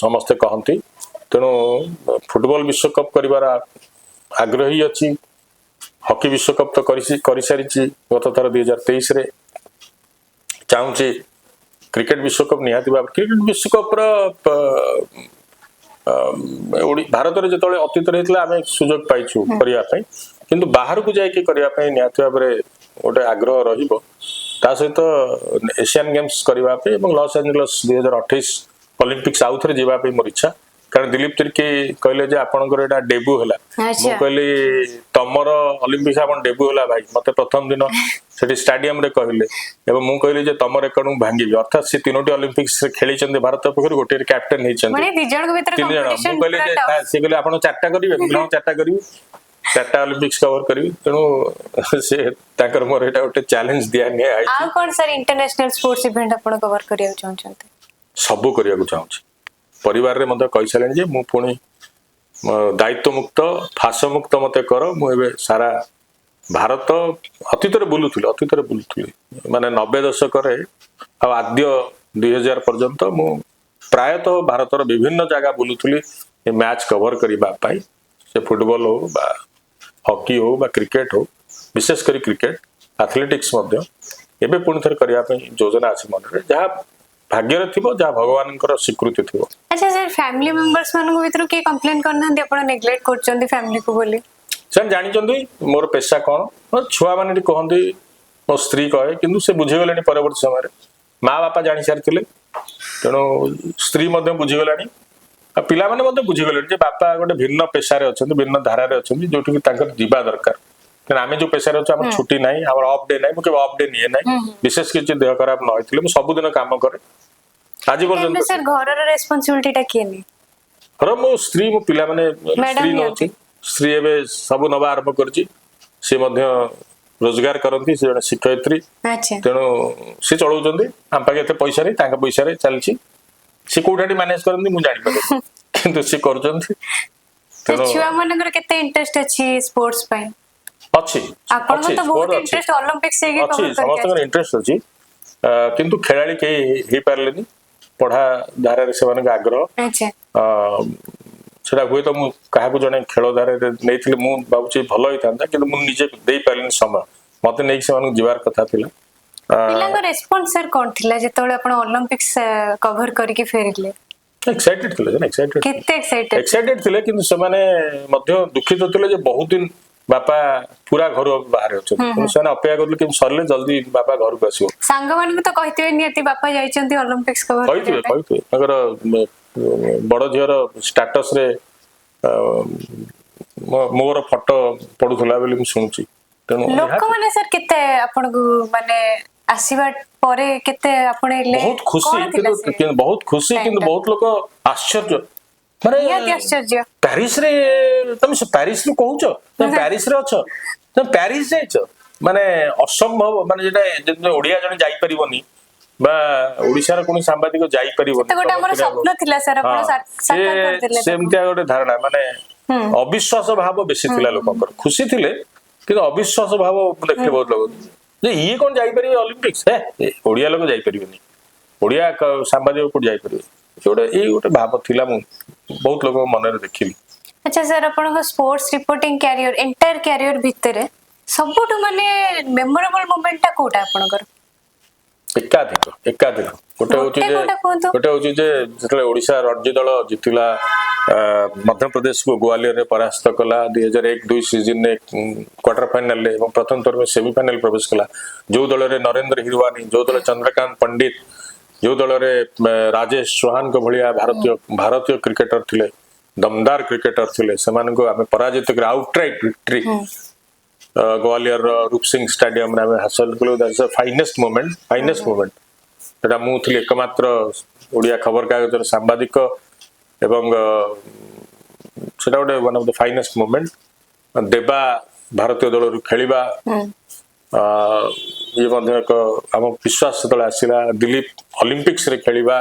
ସମସ୍ତେ କହନ୍ତି। ତେଣୁ ଫୁଟବଲ ବିଶ୍ୱକପ୍ କରିବାର ଆଗ୍ରହୀ ଅଛି। ହକି ବିଶ୍ୱକପ୍ ତ କରିସାରିଛି ଗତ ଥର 2023ରେ। ଚାହୁଁଛି କ୍ରିକେଟ ବିଶ୍ୱକପ୍ ନିହାତି ଭାବରେ। କ୍ରିକେଟ ବିଶ୍ୱକପ୍ର ଭାରତରେ ଯେତେବେଳେ ଅତୀତରେ ହେଇଥିଲା, ଆମେ ସୁଯୋଗ ପାଇଛୁ କରିବା ପାଇଁ। କିନ୍ତୁ ବାହାରକୁ ଯାଇକି କରିବା ପାଇଁ ନିହାତି ଭାବରେ ଗୋଟେ ଆଗ୍ରହ ରହିବ। ତା ସହିତ ଏସିଆନ ଗେମ୍ସ କରିବା ପାଇଁ ଏବଂ ଲସ୍ ଆଞ୍ଜେଲସ୍ 2028 ଅଲିମ୍ପିକ୍ସ ଆଉ ଥରେ ଯିବା ପାଇଁ ମୋର ଇଚ୍ଛା। କାରଣ ଦିଲୀପ ତିର୍କି କହିଲେ ଯେ ଆପଣଙ୍କର ଏଇଟା ଡେବ୍ୟୁ ହେଲା। ମୁଁ କହିଲି, ତମର ଅଲିମ୍ପିକ୍ସ ଆପଣ ଡେବ୍ୟୁ ହେଲା ଭାଇ। ମତେ ପ୍ରଥମ ଦିନ ସେଠି ଷ୍ଟାଡିୟମରେ କହିଲେ ଏବଂ ମୁଁ କହିଲି ଯେ ତମ ରେକର୍ଡ ମୁଁ ଭାଙ୍ଗିବି। ଅର୍ଥାତ୍ ସେ ତିନୋଟି ଅଲିମ୍ପିକ୍ସ ଖେଳିଛନ୍ତି ଭାରତ ପକ୍ଷରୁ, ଗୋଟିଏରେ କ୍ୟାପ୍ଟେନ ହେଇଛନ୍ତି। ମାନେ ଦି ଜଣଙ୍କ ଭିତରେ ତିନି ଜଣ। ମୁଁ କମ୍ପିଟିସନ କହିଲି ପୁରା ଯେ ଟଫ୍। ସେ କହିଲେ, ଆପଣ ଚାରିଟା କରିବେ? ମୁଁ କହିଲି, ହଁ, ଚାରିଟା କରିବି, ଚାରିଟା ଅଲିମ୍ପିକ୍ସ କଭର କରିବି। ତେଣୁ ସେ ତାଙ୍କର ମୋର ଏଇଟା ଗୋଟେ ଚ୍ୟାଲେଞ୍ଜ ଦିଆ ନିଆ ହେଇଛି। ଆଉ କଣ ସାର୍ ଇଣ୍ଟରନ୍ୟାସନାଲ ସ୍ପୋର୍ଟସ ଇଭେଣ୍ଟ ଆପଣ କଭର କରିବାକୁ ଚାହୁଁଛନ୍ତି? ସବୁ କରିବାକୁ ଚାହୁଁଛି। ପରିବାରରେ ମଧ୍ୟ କହିସାରିଲେଣି ଯେ ମୁଁ ପୁଣି ଦାୟିତ୍ୱ ମୁକ୍ତ, ଫାଶ ମୁକ୍ତ ମତେ କର। ମୁଁ ଏବେ ସାରା ଭାରତ ଅତୀତରେ ବୁଲୁଥିଲି, ମାନେ 90 ଦଶକରେ ଆଉ ଆଦ୍ୟ 2000 ପର୍ଯ୍ୟନ୍ତ ମୁଁ ପ୍ରାୟତଃ ଭାରତର ବିଭିନ୍ନ ଜାଗା ବୁଲୁଥିଲି ଏ ମ୍ୟାଚ୍ କଭର କରିବା ପାଇଁ, ସେ ଫୁଟବଲ ହଉ ବା ହକି ହଉ ବା କ୍ରିକେଟ ହଉ, ବିଶେଷ କରି କ୍ରିକେଟ, ଆଥଲେଟିକ୍ସ ମଧ୍ୟ। ଏବେ ପୁଣି ଥରେ କରିବା ପାଇଁ ଯୋଜନା ଅଛି ମନରେ, ଯାହା ଭାଗ୍ୟରେ ଥିବ, ଯାହା ଭଗବାନଙ୍କର ସ୍ୱୀକୃତି ଥିବ। ଆଚ୍ଛା ସାର୍, ଫ୍ୟାମିଲି ମେମ୍ବର୍ସ ମାନଙ୍କ ଭିତରୁ କିଏ କମ୍ପ୍ଲେନ କରିନାହାନ୍ତି ଆପଣ ନେଗ୍ଲେକ୍ଟ କରୁଛନ୍ତି ଫ୍ୟାମିଲିକୁ ବୋଲି? ସେମାନେ ଜାଣିଛନ୍ତି ମୋର ପେସା କଣ। ମୋ ଛୁଆମାନେ ଟିକେ କହନ୍ତି, ମୋ ସ୍ତ୍ରୀ କହେ, କିନ୍ତୁ ସେ ବୁଝିଗଲେଣି ପରବର୍ତ୍ତୀ ସମୟରେ। ମା ବାପା ଜାଣି ସାରିଥିଲେ, ତେଣୁ ସ୍ତ୍ରୀ ମଧ୍ୟ ବୁଝିଗଲାଣି ଆଉ ପିଲାମାନେ ମଧ୍ୟ ବୁଝିଗଲେଣି ଯେ ବାପା ଗୋଟେ ଭିନ୍ନ ପେସାରେ ଅଛନ୍ତି, ଭିନ୍ନ ଧାରାରେ ଅଛନ୍ତି, ଯୋଉଠିକି ତାଙ୍କର ଯିବା ଦରକାର। କାରଣ ଆମେ ଯୋଉ ପେସାରେ ଅଛୁ, ଆମର ଛୁଟି ନାହିଁ, ଆମର ଅଫ୍ ଡେ ନାହିଁ। ମୁଁ କେବେ ଅଫ୍ ଡେ ନିଏ ନାହିଁ। ବିଶେଷ କିଛି ଦେହ ଖରାପ ନ ହେଇଥିଲେ ମୁଁ ସବୁଦିନ କାମ କରେ ଆଜି ପର୍ଯ୍ୟନ୍ତ। ସାର୍, ଘରର ରେସ୍ପନ୍ସିବିଲିଟି ଟା କିଏ ନିଏ? ଘର ମୋ ସ୍ତ୍ରୀ, ମୋ ପିଲାମାନେ। Madam ସ୍ତ୍ରୀ ନଉଛି। ନିଅନ୍ତି? ସ୍ତ୍ରୀ ଏବେ ସବୁ ନବା ଆରମ୍ଭ କରିଛି। ସେ ମଧ୍ୟ ରୋଜଗାର କରନ୍ତି, ସେ ଜଣେ ଶିକ୍ଷୟିତ୍ରୀ। ତେଣୁ ସେ ଚଳଉଛନ୍ତି। ଆମ ପାଖେ ଏତେ ପଇସା ନାହିଁ, ତାଙ୍କ ପଇସାରେ ଚାଲିଛି। ସେ କୋଉଠି ମ୍ୟାନେଜ କରନ୍ତି ମୁଁ ଜାଣିପାରେନି, କିନ୍ତୁ ସେ କରୁଛନ୍ତି। ତେଣୁ ଛୁଆ ମାନଙ୍କର କେତେ ଇଣ୍ଟରେଷ୍ଟ ଅଛି ସ୍ପୋର୍ଟସ ପାଇଁ? ଅଛି। ଆପଣଙ୍କ ଅଛି, ତ ବହୁତ ମୋର ଅଛି। ଇଣ୍ଟରେଷ୍ଟ, ଅଲିମ୍ପିକ୍ସ ହେଇକି ଅଛି, କଭର କରିକି ସମସ୍ତଙ୍କର ଆସିଛନ୍ତି। ଇଣ୍ଟରେଷ୍ଟ ଅଛି। କିନ୍ତୁ ଖେଳାଳି କେହି ହେଇପାରିଲେନି। ପଢା ଧାରାରେ ସେମାନଙ୍କ ଆଗ୍ରହ। ସେଟା ହୁଏତ ମୁଁ କାହାକୁ ଜଣେ ଖେଳ ଧାରାରେ ନେଇଥିଲେ ମୁଁ ଭାବୁଛି ଭଲ ହେଇଥାନ୍ତା, କିନ୍ତୁ ମୁଁ ନିଜେ ଦେଇପାରିଲିନି ସମୟ। ମତେ ନେଇକି ସେମାନଙ୍କୁ ଯିବାର କଥା ଥିଲା। ପିଲାଙ୍କ ରେସ୍ପନ୍ସ ସାର୍ କଣ ଥିଲା ଯେତେବେଳେ ଆପଣ ଅଲିମ୍ପିକ୍ସ କଭର କରିକି ଫେରିଲେ? ଏକ୍ସାଇଟେଡ ଥିଲେ, ଏକ୍ସାଇଟେଡ। କେତେ ଏକ୍ସାଇଟେଡ? ଏକ୍ସାଇଟେଡ ଥିଲେ, କିନ୍ତୁ ସେମାନେ ମଧ୍ୟ ଦୁଃଖିତ ଥିଲେ ଯେ ବହୁତ ଦିନ ବାପା ପୁରା ଘରୁ ବାହାରେ ଅଛନ୍ତି। ତେଣୁ ସେମାନେ ଅପେକ୍ଷା କରୁଥିଲେ କେମିତି ସରିଲେ ଜଲ୍ଦି ବାପା ଘରକୁ ଆସିବ। ସାଙ୍ଗମାନଙ୍କୁ ତ କହିଥିବେ ନିହାତି ବାପା ଯାଇଛନ୍ତି ଅଲିମ୍ପିକ୍ସ କଭର। କହିଥିବେ, କହିଥିବେ। ତାଙ୍କର ବଡ ଝିଅର ଷ୍ଟାଟସ ରେ ମୋର ଫଟୋ ପଡୁଥିଲା ବୋଲି ମୁଁ ଶୁଣୁଛି। ତେଣୁ ଲୋକମାନେ ସାର୍ କେତେ ଆପଣଙ୍କୁ ମାନେ ଆସିବା ପରେ କେତେ ଆପଣେଇଲେ? ବହୁତ ଖୁସି। କଣ ଥିଲା କିନ୍ତୁ ସେ କିନ୍ତୁ ବହୁତ ଖୁସି, କିନ୍ତୁ time ଟା? ବହୁତ ଲୋକ ଆଶ୍ଚର୍ଯ୍ୟ ମାନେ ନିହାତି ଆଶ୍ଚର୍ଯ୍ୟ। ପ୍ୟାରିସରେ ତମେ, ସେ ପ୍ୟାରିସରୁ କହୁଛ, ତମେ ପ୍ୟାରିସରେ ଅଛ, ତମେ ପ୍ୟାରିସ ଯାଇଛ, ମାନେ ଅସମ୍ଭବ। ମାନେ ଯେଟା ଯେମିତି ଓଡିଆ ଜଣେ ଯାଇପାରିବନି ବା ଓଡିଶାର କୌଣସି ସାମ୍ବାଦିକ ଯାଇପାରିବନି। ତ ଗୋଟେ ଆମର ସ୍ୱପ୍ନ ଥିଲା ସାର୍, ଆପଣ ସାକାର କରିଦେଲେ ତାକୁ। ସେମିତିଆ ଗୋଟେ ଧାରଣା, ମାନେ ଅବିଶ୍ୱାସ ଭାବ ବେଶୀ ଥିଲା ଲୋକଙ୍କର। ଖୁସି ଥିଲେ, କିନ୍ତୁ ଅବିଶ୍ୱାସ ଭାବ ମୁଁ ଦେଖିଲି ବହୁତ ଲୋକ ଯେ ଇଏ କଣ ଯାଇପାରିବେ ଅଲିମ୍ପିକ୍ସ, ହେ ଏ ଓଡିଆ ଲୋକ ଯାଇପାରିବେନି, ଓଡିଆ ସାମ୍ବାଦିକ କୋଉଠି ଯାଇପାରିବେ? ସେ ଗୋଟେ ଏଇ ଗୋଟେ ଭାବ ଥିଲା, ମୁଁ ବହୁତ ଲୋକଙ୍କ ମନରେ ଦେଖିଲି। ଆଚ୍ଛା ସାର୍, ଆପଣଙ୍କ sports reporting career, entire career ଭିତରେ ସବୁଠୁ ମାନେ ମେମୋରେବଲ ମୋମେଣ୍ଟ ଟା କୋଉଟା ଆପଣଙ୍କର? ଏକାଧିକ, ଏକାଧିକ। ଗୋଟେ ହଉଛି ଗୋଟେ ଯେ କୋଉଟା କୁହନ୍ତୁ? ଗୋଟେ ହଉଛି ଯେ ଯେତେବେଳେ ଓଡିଶା ରଣଜୀ ଦଳ ଜିତିଲା, ମଧ୍ୟପ୍ରଦେଶକୁ ଗ୍ୱାଲିୟରରେ ପରାସ୍ତ କଲା 2001-2 ସିଜନରେ କ୍ୱାର୍ଟର ଫାଇନାଲରେ ଏବଂ ପ୍ରଥମ ଥର ସେମିଫାଇନାଲ ପ୍ରବେଶ କଲା, ଯୋଉ ଦଳରେ ନରେନ୍ଦ୍ର ହିରୱାନୀ, ଯୋଉ ଦଳରେ ଚନ୍ଦ୍ରକାନ୍ତ ପଣ୍ଡିତ, ଯୋଉ ଦଳରେ ରାଜେଶ ଚୌହାନଙ୍କ ଭଳିଆ ଭାରତୀୟ କ୍ରିକେଟର ଥିଲେ, ଦମଦାର କ୍ରିକେଟର ଥିଲେ, ସେମାନଙ୍କୁ ଆମେ ପରାଜିତ କରି ଆଉଟରାଇଟ୍ ଭିକ୍ଟ୍ରି ଗ୍ୱାଲିୟରର ରୂପ ସିଂ ଷ୍ଟାଡିୟମରେ ଆମେ ହାସଲ କଲୁ, that's finest moment, finest moment। ସେଟା ମୁଁ ଥିଲି ଏକମାତ୍ର ଓଡ଼ିଆ ଖବରକାଗଜର ସାମ୍ବାଦିକ ଏବଂ ସେଟା ଗୋଟେ one of the finest moment। ଦେବା ଭାରତୀୟ ଦଳରୁ ଖେଳିବା, ଇଏ ମଧ୍ୟ ଏକ ଆମ ବିଶ୍ୱାସ ଯେତେବେଳେ ଆସିଲା। ଦିଲ୍ଲୀପ ଅଲିମ୍ପିକ୍ସରେ ଖେଳିବା,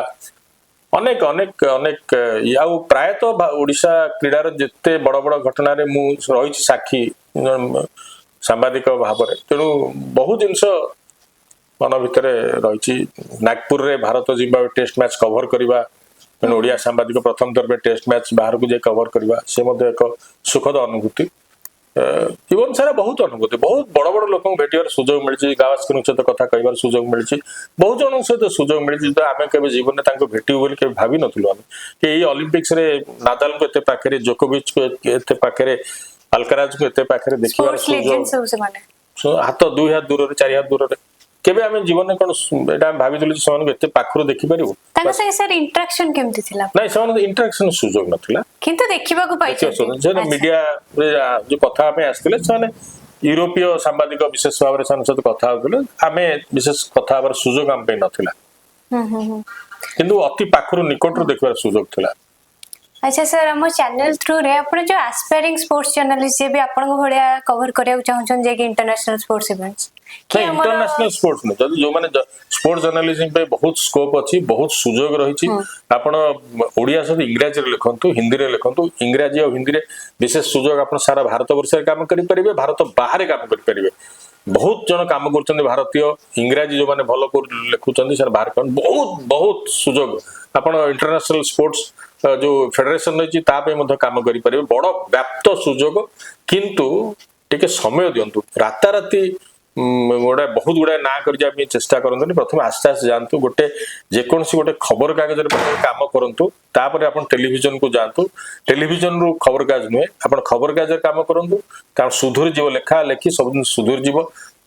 ଅନେକ ଅନେକ ଅନେକ ଇଏ। ଆଉ ପ୍ରାୟତଃ ଓଡ଼ିଶା କ୍ରୀଡ଼ାର ଯେତେ ବଡ଼ ବଡ଼ ଘଟଣାରେ ମୁଁ ରହିଛି ସାକ୍ଷୀ ସାମ୍ବାଦିକ ଭାବରେ। ତେଣୁ ବହୁ ଜିନିଷ ମନ ଭିତରେ ରହିଛି। ନାଗପୁରରେ Bharat Zimbabwe test match cover କରିବା, ତେଣୁ ଓଡ଼ିଆ ସାମ୍ବାଦିକ ପ୍ରଥମ ଥର ପାଇଁ ଟେଷ୍ଟ ମ୍ୟାଚ୍ ବାହାରକୁ ଯାଇ କଭର କରିବା, ସେ ମଧ୍ୟ ଏକ ସୁଖଦ ଅନୁଭୂତି। ଜୀବନ ସାରା ବହୁତ ଅନୁଭୂତି। ବହୁତ ବଡ ବଡ ଲୋକଙ୍କୁ ଭେଟିବାର ସୁଯୋଗ ମିଳିଛି, ଗାଭାସ୍କରଙ୍କ ସହିତ କଥା କହିବାର ସୁଯୋଗ ମିଳିଛି, ବହୁତ ଜଣଙ୍କ ସହିତ ସୁଯୋଗ ମିଳିଛି। ତ ଆମେ କେବେ ଜୀବନରେ ତାଙ୍କୁ ଭେଟିବୁ ବୋଲି କେବେ ଭାବି ନଥିଲୁ ଆମେ କି ଏଇ ଅଲିମ୍ପିକ୍ସରେ ନାଦାଲଙ୍କୁ ଏତେ ପାଖରେ, ଜୋକୋଭିଚକୁ ଏତେ ପାଖରେ, ଆଲକାରାଜକୁ ଏତେ ପାଖରେ ଦେଖିବାର ସ୍ପୋର୍ଟସ ସୁଯୋଗ। ଲେଜେଣ୍ଡ ସବୁ ସେମାନେ। ହାତ 2 ହାତ ଦୂରରେ, 4 ହାତ ଦୂରରେ। କେବେ ଆମେ ଜୀବନରେ କଣ ଏଇଟା ଆମେ ଭାବିଥିଲୁ ଯେ ସେମାନଙ୍କୁ ଏତେ ପାଖରୁ ଦେଖିପାରିବୁ? ତାଙ୍କ ସାଙ୍ଗେ ସାର୍ ଇଣ୍ଟରାକ୍ସନ କେମିତି ଥିଲା? ନାଇଁ, ସେମାନଙ୍କ ଇଣ୍ଟରାକ୍ସନ ସୁଯୋଗ ନଥିଲା। କିନ୍ତୁ ଦେଖିବାକୁ ଦେଖିବା ପାଇଛନ୍ତି? ସୁଯୋଗ ସେ ମିଡିଆରେ ଯୋଉ କଥା ହେବା ପାଇଁ ଆସିଥିଲେ, ସେମାନେ ୟୁରୋପୀୟ ସାମ୍ବାଦିକ ବିଶେଷ ଭାବରେ ସେମାନଙ୍କ ସହିତ କଥା ହଉଥିଲେ। ଆମେ ବିଶେଷ କଥା ହେବାର ସୁଯୋଗ ଆମ ପାଇଁ ନଥିଲା। ହୁଁ ହୁଁ ହୁଁ କିନ୍ତୁ ଅତି ପାଖରୁ, ନିକଟରୁ ଦେଖିବାର ସୁଯୋଗ ଥିଲା। ଆଚ୍ଛା ସାର୍, ଆମ ଚ୍ୟାନେଲ ଥ୍ରୁରେ ଆପଣ ଯୋଉ ଆସ୍ପାଇରିଂ ସ୍ପୋର୍ଟସ ଜର୍ଣ୍ଣାଲିଷ୍ଟ ଯିଏ ବି ଆପଣଙ୍କ ଭଳିଆ କଭର କରିବାକୁ ଚାହୁଁଛନ୍ତି ଯାଇକି ଇଣ୍ଟରନ୍ୟାସନାଲ ସ୍ପୋର୍ଟସ ଇଭେଣ୍ଟସ କି ଆମର ଇଣ୍ଟରନ୍ୟାସନାଲ ସ୍ପୋର୍ଟସ ନୁହେଁ, ଯଦି ଯୋଉମାନେ ସ୍ପୋର୍ଟସ ଜର୍ଣ୍ଣାଲିଜିମ ପାଇଁ ବହୁତ ସ୍କୋପ ଅଛି, ବହୁତ ସୁଯୋଗ ରହିଛି। ଆପଣ ଓଡିଆ ସହିତ ଇଂରାଜୀରେ ଲେଖନ୍ତୁ, ହିନ୍ଦୀରେ ଲେଖନ୍ତୁ। ଇଂରାଜୀ ଆଉ ହିନ୍ଦୀରେ ବିଶେଷ ସୁଯୋଗ। ଆପଣ ସାରା ଭାରତ ବର୍ଷରେ କାମ କରିପାରିବେ, ଭାରତ ବାହାରେ କାମ କରିପାରିବେ। ବହୁତ ଜଣ କାମ କରୁଛନ୍ତି ଭାରତୀୟ, ଇଂରାଜୀ ଯୋଉମାନେ ଭଲ ଲେଖୁଛନ୍ତି ସେମାନେ ବାହାର କରନ୍ତି। ବହୁତ ବହୁତ ସୁଯୋଗ। ଆପଣ ଇଣ୍ଟରନ୍ୟାସନାଲ ସ୍ପୋର୍ଟସ ଯୋଉ ଫେଡେରେସନ ରହିଛି, ତା ପାଇଁ ମଧ୍ୟ କାମ କରିପାରିବେ। ବଡ ବ୍ୟାପ୍ତ ସୁଯୋଗ, କିନ୍ତୁ ଟିକେ ସମୟ ଦିଅନ୍ତୁ। ରାତାରାତି ଗୋଟେ ବହୁତ ଗୁଡାଏ ନାଁ କରି ଯିବା ପାଇଁ ଚେଷ୍ଟା କରନ୍ତୁନି। ପ୍ରଥମେ ଆସ୍ତେ ଆସ୍ତେ ଯାଆନ୍ତୁ। ଗୋଟେ ଯେକୌଣସି ଗୋଟେ ଖବର କାଗଜରେ ପ୍ରଥମେ କାମ କରନ୍ତୁ, ତାପରେ ଆପଣ ଟେଲିଭିଜନକୁ ଯାଆନ୍ତୁ। ଟେଲିଭିଜନରୁ ଖବରକାଗଜ ନୁହେଁ, ଆପଣ ଖବରକାଗଜରେ କାମ କରନ୍ତୁ, କାରଣ ସୁଧୁରି ଯିବ, ଲେଖା ଲେଖି ସବୁ ଜିନିଷ ସୁଧୁରି ଯିବ।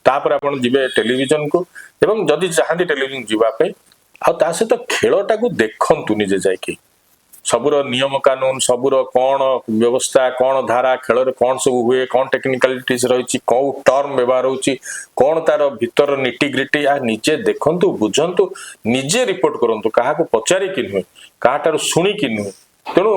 ତାପରେ ଆପଣ ଯିବେ ଟେଲିଭିଜନକୁ ଏବଂ ଯଦି ଚାହାନ୍ତି ଟେଲିଭିଜନ ଯିବା ପାଇଁ, ଆଉ ତା ସହିତ ଖେଳଟାକୁ ଦେଖନ୍ତୁ ନିଜେ ଯାଇକି। ସବୁର ନିୟମ କାନୁନ, ସବୁର କଣ ବ୍ୟବସ୍ଥା, କଣ ଧାରା, ଖେଳରେ କଣ ସବୁ ହୁଏ, କଣ ଟେକ୍ନିକାଲିଟିଜ ରହିଛି, କୋଉ ଟର୍ମ ବ୍ୟବହାର ହଉଛି, କଣ ତାର ଭିତର ନିଟିଗ୍ରିଟି, ଏହା ନିଜେ ଦେଖନ୍ତୁ, ବୁଝନ୍ତୁ, ନିଜେ ରିପୋର୍ଟ କରନ୍ତୁ, କାହାକୁ ପଚାରିକି ନୁହେଁ, କାହାଠାରୁ ଶୁଣିକି ନୁହେଁ। ତେଣୁ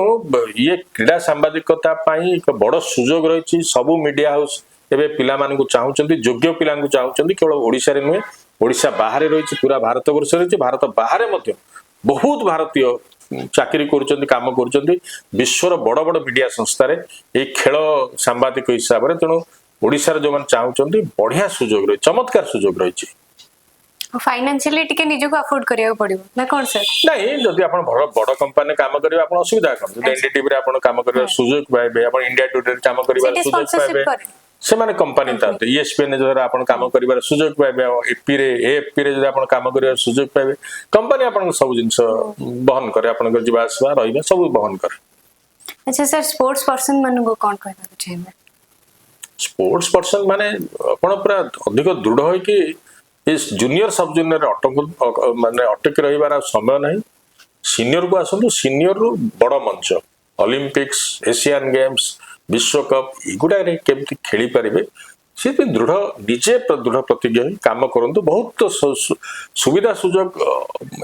ଇଏ କ୍ରୀଡ଼ା ସାମ୍ବାଦିକତା ପାଇଁ ଏକ ବଡ ସୁଯୋଗ ରହିଛି। ସବୁ ମିଡିଆ ହାଉସ ଏବେ ପିଲାମାନଙ୍କୁ ଚାହୁଁଛନ୍ତି, ଯୋଗ୍ୟ ପିଲାଙ୍କୁ ଚାହୁଁଛନ୍ତି। କେବଳ ଓଡ଼ିଶାରେ ନୁହେଁ, ଓଡ଼ିଶା ବାହାରେ ରହିଛି, ପୁରା ଭାରତ ବର୍ଷରେ ରହିଛି। ଭାରତ ବାହାରେ ମଧ୍ୟ ବହୁତ ଭାରତୀୟ ଚାକିରି କରୁଛନ୍ତି, କାମ କରୁଛନ୍ତି ବିଶ୍ୱର ବଡ ବଡ ମିଡିଆ ସଂସ୍ଥାରେ ଏଇ ଖେଳ ସାମ୍ବାଦିକ ହିସାବରେ। ତେଣୁ ଓଡ଼ିଶାରେ ଯୋଉମାନେ ଚାହୁଁଛନ୍ତି, ବଢିଆ ସୁଯୋଗ ରହିଛି, ଚମତ୍କାର ସୁଯୋଗ ରହିଛି। ଫାଇନାନ୍ସିଆଲି ଟିକେ ନିଜକୁ ଆଫୋର୍ଡ କରିବାକୁ ପଡିବ ନା କଣ ସାର୍? ନାଇଁ, ଯଦି ଆପଣ ବଡ ବଡ କମ୍ପାନୀରେ କାମ କରିବେ, ଆପଣ ଅସୁବିଧା କଣ? ଯଦି ଏନଡିଟିଭିରେ ଆପଣ କାମ କରିବାର ସୁଯୋଗ ପାଇବେ, ଆପଣ ଇଣ୍ଡିଆ ଟୁଡେରେ କାମ କରିବାର ସେଠି ସୁଯୋଗ sponsorship ପାଇବେ, କରେ। ସେମାନେ କମ୍ପାନୀ ଥାନ୍ତି। ଇଏସପିଏନ୍ ଦ୍ୱାରା ଆପଣ କାମ କରିବାର ସୁଯୋଗ ପାଇବେ, ଆଉ ଏପିରେ, ଏଏଫପି ରେ ଯଦି ଆପଣ କାମ କରିବାର ସୁଯୋଗ ପାଇବେ, କମ୍ପାନୀ ଆପଣଙ୍କ ସବୁ ଜିନିଷ ବହନ କରେ। ଆପଣଙ୍କର ଯିବା ଆସିବା, ରହିବା ସବୁ ବହନ କରେ। ଆଚ୍ଛା ସାର୍, ସ୍ପୋର୍ଟସ ପର୍ସନ ମାନଙ୍କୁ କଣ କହିବାକୁ ଚାହିଁବେ? ସ୍ପୋର୍ଟସ ପର୍ସନ ମାନେ ଆପଣ ପୁରା ଅଧିକ ଦୃଢ ହେଇକି ଏ ଜୁନିୟର, ସବ୍ ଜୁନିୟର ଅଟକୁ ମାନେ ଅଟକି ରହିବାର ଆଉ ସମୟ ନାହିଁ। ସିନିୟରକୁ ଆସନ୍ତୁ। ସିନିୟରରୁ ବଡ ମଞ୍ଚ, ଅଲିମ୍ପିକ୍ସ, ଏସିଆନ ଗେମ୍ସ, ବିଶ୍ୱକପ୍, ଏଗୁଡ଼ାରେ କେମିତି ଖେଳିପାରିବେ, ସେଥିପାଇଁ ଦୃଢ ନିଜେ ଦୃଢ ପ୍ରତିଜ୍ଞ ହୋଇ କାମ କରନ୍ତୁ। ବହୁତ ସୁବିଧା ସୁଯୋଗ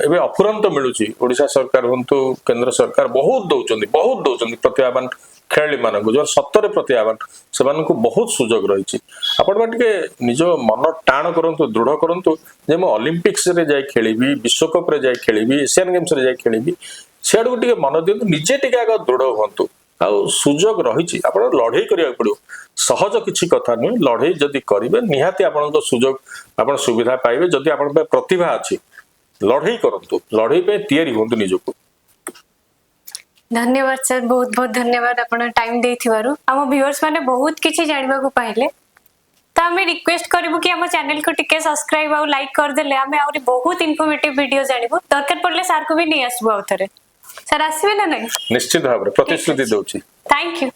ଏବେ ଅଫୁରନ୍ତ ମିଳୁଛି। ଓଡ଼ିଶା ସରକାର ହୁଅନ୍ତୁ, କେନ୍ଦ୍ର ସରକାର, ବହୁତ ଦଉଛନ୍ତି, ବହୁତ ଦଉଛନ୍ତି ପ୍ରତିଭାବାନ ଖେଳାଳି ମାନଙ୍କୁ। ଯେଉଁ ସତରେ ପ୍ରତିଭାବାନ, ସେମାନଙ୍କୁ ବହୁତ ସୁଯୋଗ ରହିଛି। ଆପଣ ଟିକେ ନିଜ ମନ ଟାଣ କରନ୍ତୁ, ଦୃଢ କରନ୍ତୁ ଯେ ମୁଁ ଅଲିମ୍ପିକ୍ସରେ ଯାଇ ଖେଳିବି, ବିଶ୍ୱକପରେ ଯାଇ ଖେଳିବି, ଏସିଆନ ଗେମ୍ସରେ ଯାଇ ଖେଳିବି। ସିଆଡ଼କୁ ଟିକେ ମନ ଦିଅନ୍ତୁ। ନିଜେ ଟିକେ ଆଗ ଦୃଢ ହୁଅନ୍ତୁ। ଆଉ ସୁଯୋଗ ରହିଛି, ଆପଣ ଲଢେଇ କରିବାକୁ ପଡିବ। ସହଜ କିଛି କଥା ନୁହେଁ। ଲଢେଇ ଯଦି କରିବେ, ନିହାତି ଆପଣଙ୍କ ସୁଯୋଗ, ଆପଣ ସୁବିଧା ପାଇବେ। ଯଦି ଆପଣଙ୍କ ପାଇଁ ପ୍ରତିଭା ଅଛି, ଲଢେଇ କରନ୍ତୁ, ଲଢେଇ ପାଇଁ ତିଆରି ହୁଅନ୍ତୁ ନିଜକୁ। ଧନ୍ୟବାଦ ସାର୍, ବହୁତ ବହୁତ ଧନ୍ୟବାଦ ଆପଣ ଟାଇମ ଦେଇଥିବାରୁ। ଆମ ଭିଉଅର୍ସ ମାନେ ବହୁତ କିଛି ଜାଣିବାକୁ ପାଇଲେ। ତ ଆମେ ରିକ୍ୱେଷ୍ଟ କରିବୁ କି ଆମ ଚ୍ୟାନେଲକୁ ଟିକେ ସବସ୍କ୍ରାଇବ ଆଉ ଲାଇକ୍ କରିଦେଲେ ଆମେ ଆହୁରି ବହୁତ ଇନଫର୍ମେଟିଭ ଭିଡିଓ ଜାଣିବୁ। ଦରକାର ପଡ଼ିଲେ ସାର୍କୁ ବି ନେଇ ଆସିବୁ ଆଉ ଥରେ। ସାର୍, ଆସିବେ ନା ନାଇଁ? ନିଶ୍ଚିତ ଭାବରେ ପ୍ରତିଶ୍ରୁତି ଦଉଛି। Thank you.